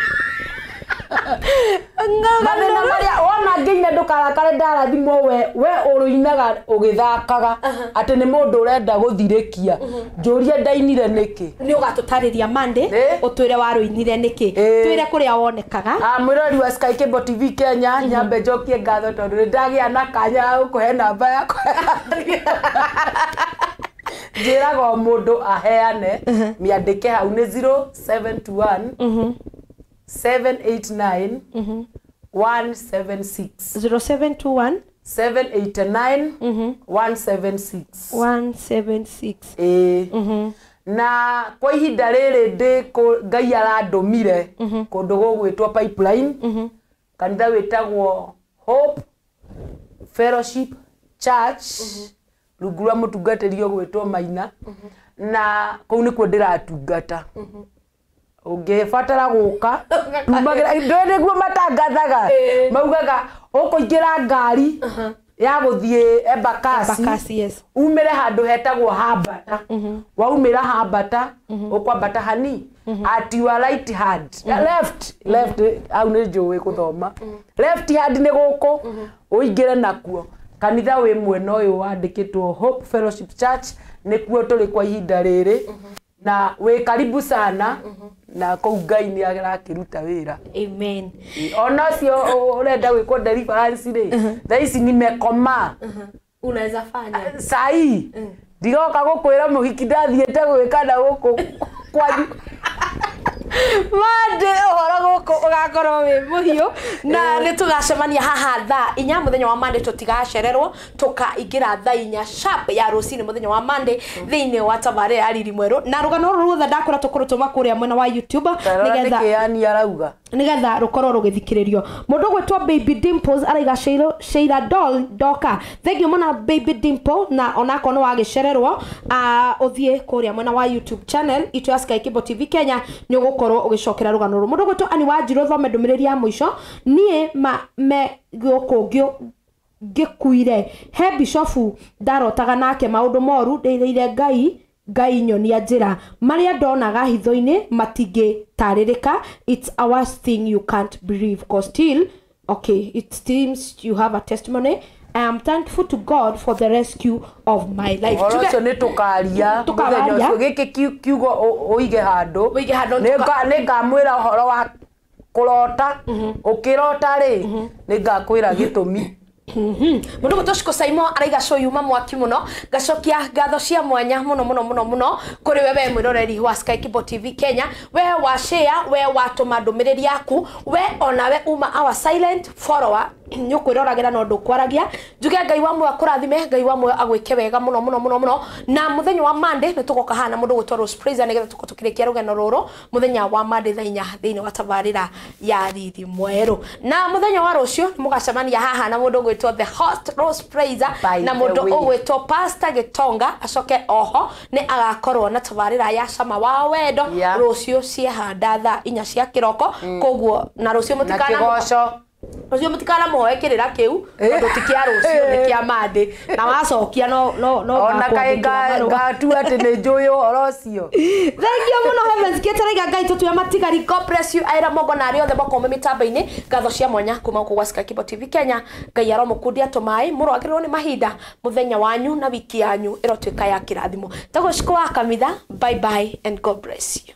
mathĩna marĩa wona ngĩina ndũkarakare ndarathimwo we ũrũinaga ũgĩthakaga atĩ nĩ mũndũ ũrenda gũthirĩkia njũrie ndainire nĩkĩ nĩ ũgatũtarĩria Monday ũtwĩre warũinire nĩkĩ twĩre kũrĩa wonekaga. Mwĩrori wa Sky Cable TV Kenya nyambe njokie ngatho tondũ nĩ ndagĩa na kanya ga gũkũhe namba yakwa njĩraga o mũndũ aheane mĩandĩke hau nĩ 0721 789 176 0721 789 176 176. Na kwa ihinda rĩrĩ ndĩ Ngai arandũmire kũndũ gũgwĩtwo Pipeline kanitha wĩtagwo Hope Fellowship Church rungu rwa mũtungatĩri ũgwĩtwo Maina na kũu nĩkuo ndĩratungata. Ũngĩbatara gũka tumagĩra ndũĩ nĩguo matangathaga maugaga ũkũingĩra ngari ya gũthiĩ Embakasi umĩre handũ hetagwo Hambata waumĩra Hambata ũkwambata hani at your right hand left left hau nĩ njũĩ gũthoma left hand nĩ gũkũ ũingĩre nakuo kanitha wĩ mwena ũyũ wandĩkĩtwo Hope Fellowship Church nĩkuo tũrĩ kwa ihinda rĩrĩ na wĩ karibu sana na kũu Ngai nĩ arakĩruta wĩra. Amen. Ona ũcio ũrenda gwĩkwo deliverance rĩ thaa ici nimekoma unaweza fanya sai ndigoka gũkwĩra mũhiki ndathiĩte gwĩka na gũkũ kwanyu Monday ũhoro gũkũ ũgakorwo wĩ mũhiũ na nĩ tũgacemania haha thaa 4 mũthenya wa Monday tũtigacererwo tũkaingĩra thaa 4 sharp ya rũcinĩ mũthenya wa Monday thĩinĩ wa tabarĩra ya Riri Mwerũ na rũgano rũrũ ruothe ndakũra tũkũrũtũma kũrĩa mwena wa YouTube nĩgetha nĩgetha rũkorwo rũgĩthikĩrĩrio. Mũndũ ũgwĩtwo Baby Dimples araiga Sheila Doll ndoka thengiũ mũno Baby Dimple na onakorwo nĩ wagĩcererwo ũthiĩ kũrĩa mwena wa YouTube channel itũ ya Sky Cable TV Kenya nĩ ũgũkorwo ũgĩcokera rũgano rũrũ. Mũndũ ũgwĩtwo Annie Wanjiru thome ndũmĩrĩri ya mũico niĩ me gũkũ ngĩkuire he bishofu ndarotaga nake maũndũ moru ndĩrĩire Ngai Ngai nyonia njĩra marĩa ndonaga hitho-inĩ matingĩtarĩrĩka. It's a worst thing you can't believe cause still okay it seems you have a testimony. I am thankful to God for the rescue of my life. Ũhoro ũcio nĩ tũkaria mũthenya ũcio gĩkĩ kiugo ũige handũ nĩ ngamwĩra ũhoro wa kũrota ũkĩrota rĩ nĩ ngakwĩra gĩtũmi. Mundu gutushiko Saimo araiga show yuma mwaki muno ngacokia ngatho cia mwanya muno muno muno muno kuri wewe mwiroreri wa Sky Cable TV Kenya, we wa share, we watuma ndumiriri yaku, we onawe uma our silent follower nyukwiroragĩra no ndukwaragia njuge Ngai wa muoyo akũrathime, Ngai wa muoyo agwĩke wega muno muno muno muno. Na muthenya wa Monday nĩ tũgoka haha na mũndũ gwĩtwo Rose Praiser nĩgetha tũkorwo tũkĩrĩkia rũgano rũrũ muthenya wa Monday thaa 4 thĩinĩ wa tabarĩra ya Riri Mwerũ. Na muthenya wa rũciũ nĩ mũgacemania haha na mũndũ gwĩtwo the host Rose Praiser na mũndũ ũgwĩtwo Pastor Gitonga acoke oho nĩ agakorwo na tabarĩra ya Cama wa Wendo rũciũ ciehanda thaa 4 cia kĩroko. Koguo na rũciũ mũtikana Rũciũ mũtikanamuoe kĩrĩra kĩu tondũ ti kĩa rũciũ, nĩ kĩa Monday. Na wacokia no no no Ona kaĩ ngakwandĩkĩra marũa. Ngatua atĩ nĩ njũĩ ũhoro ũcio. Thengiũ mũno, Heavens Gate raiga Ngai tũtue matigari. God bless you, aira mongo na arĩa othe mokorwo me mĩtambo-inĩ. Ngatho cia mwanya kuma gũkũ gwa Sky Cable TV Kenya. Ngai aromũkundia tũmaĩ mũroagĩrĩrwo nĩ mahinda. Mũthenya wanyu na wiki yanyu ĩrotuĩka ya kĩrathimo. Tagwo Cikũ wa Kamitha. Bye bye and God bless you.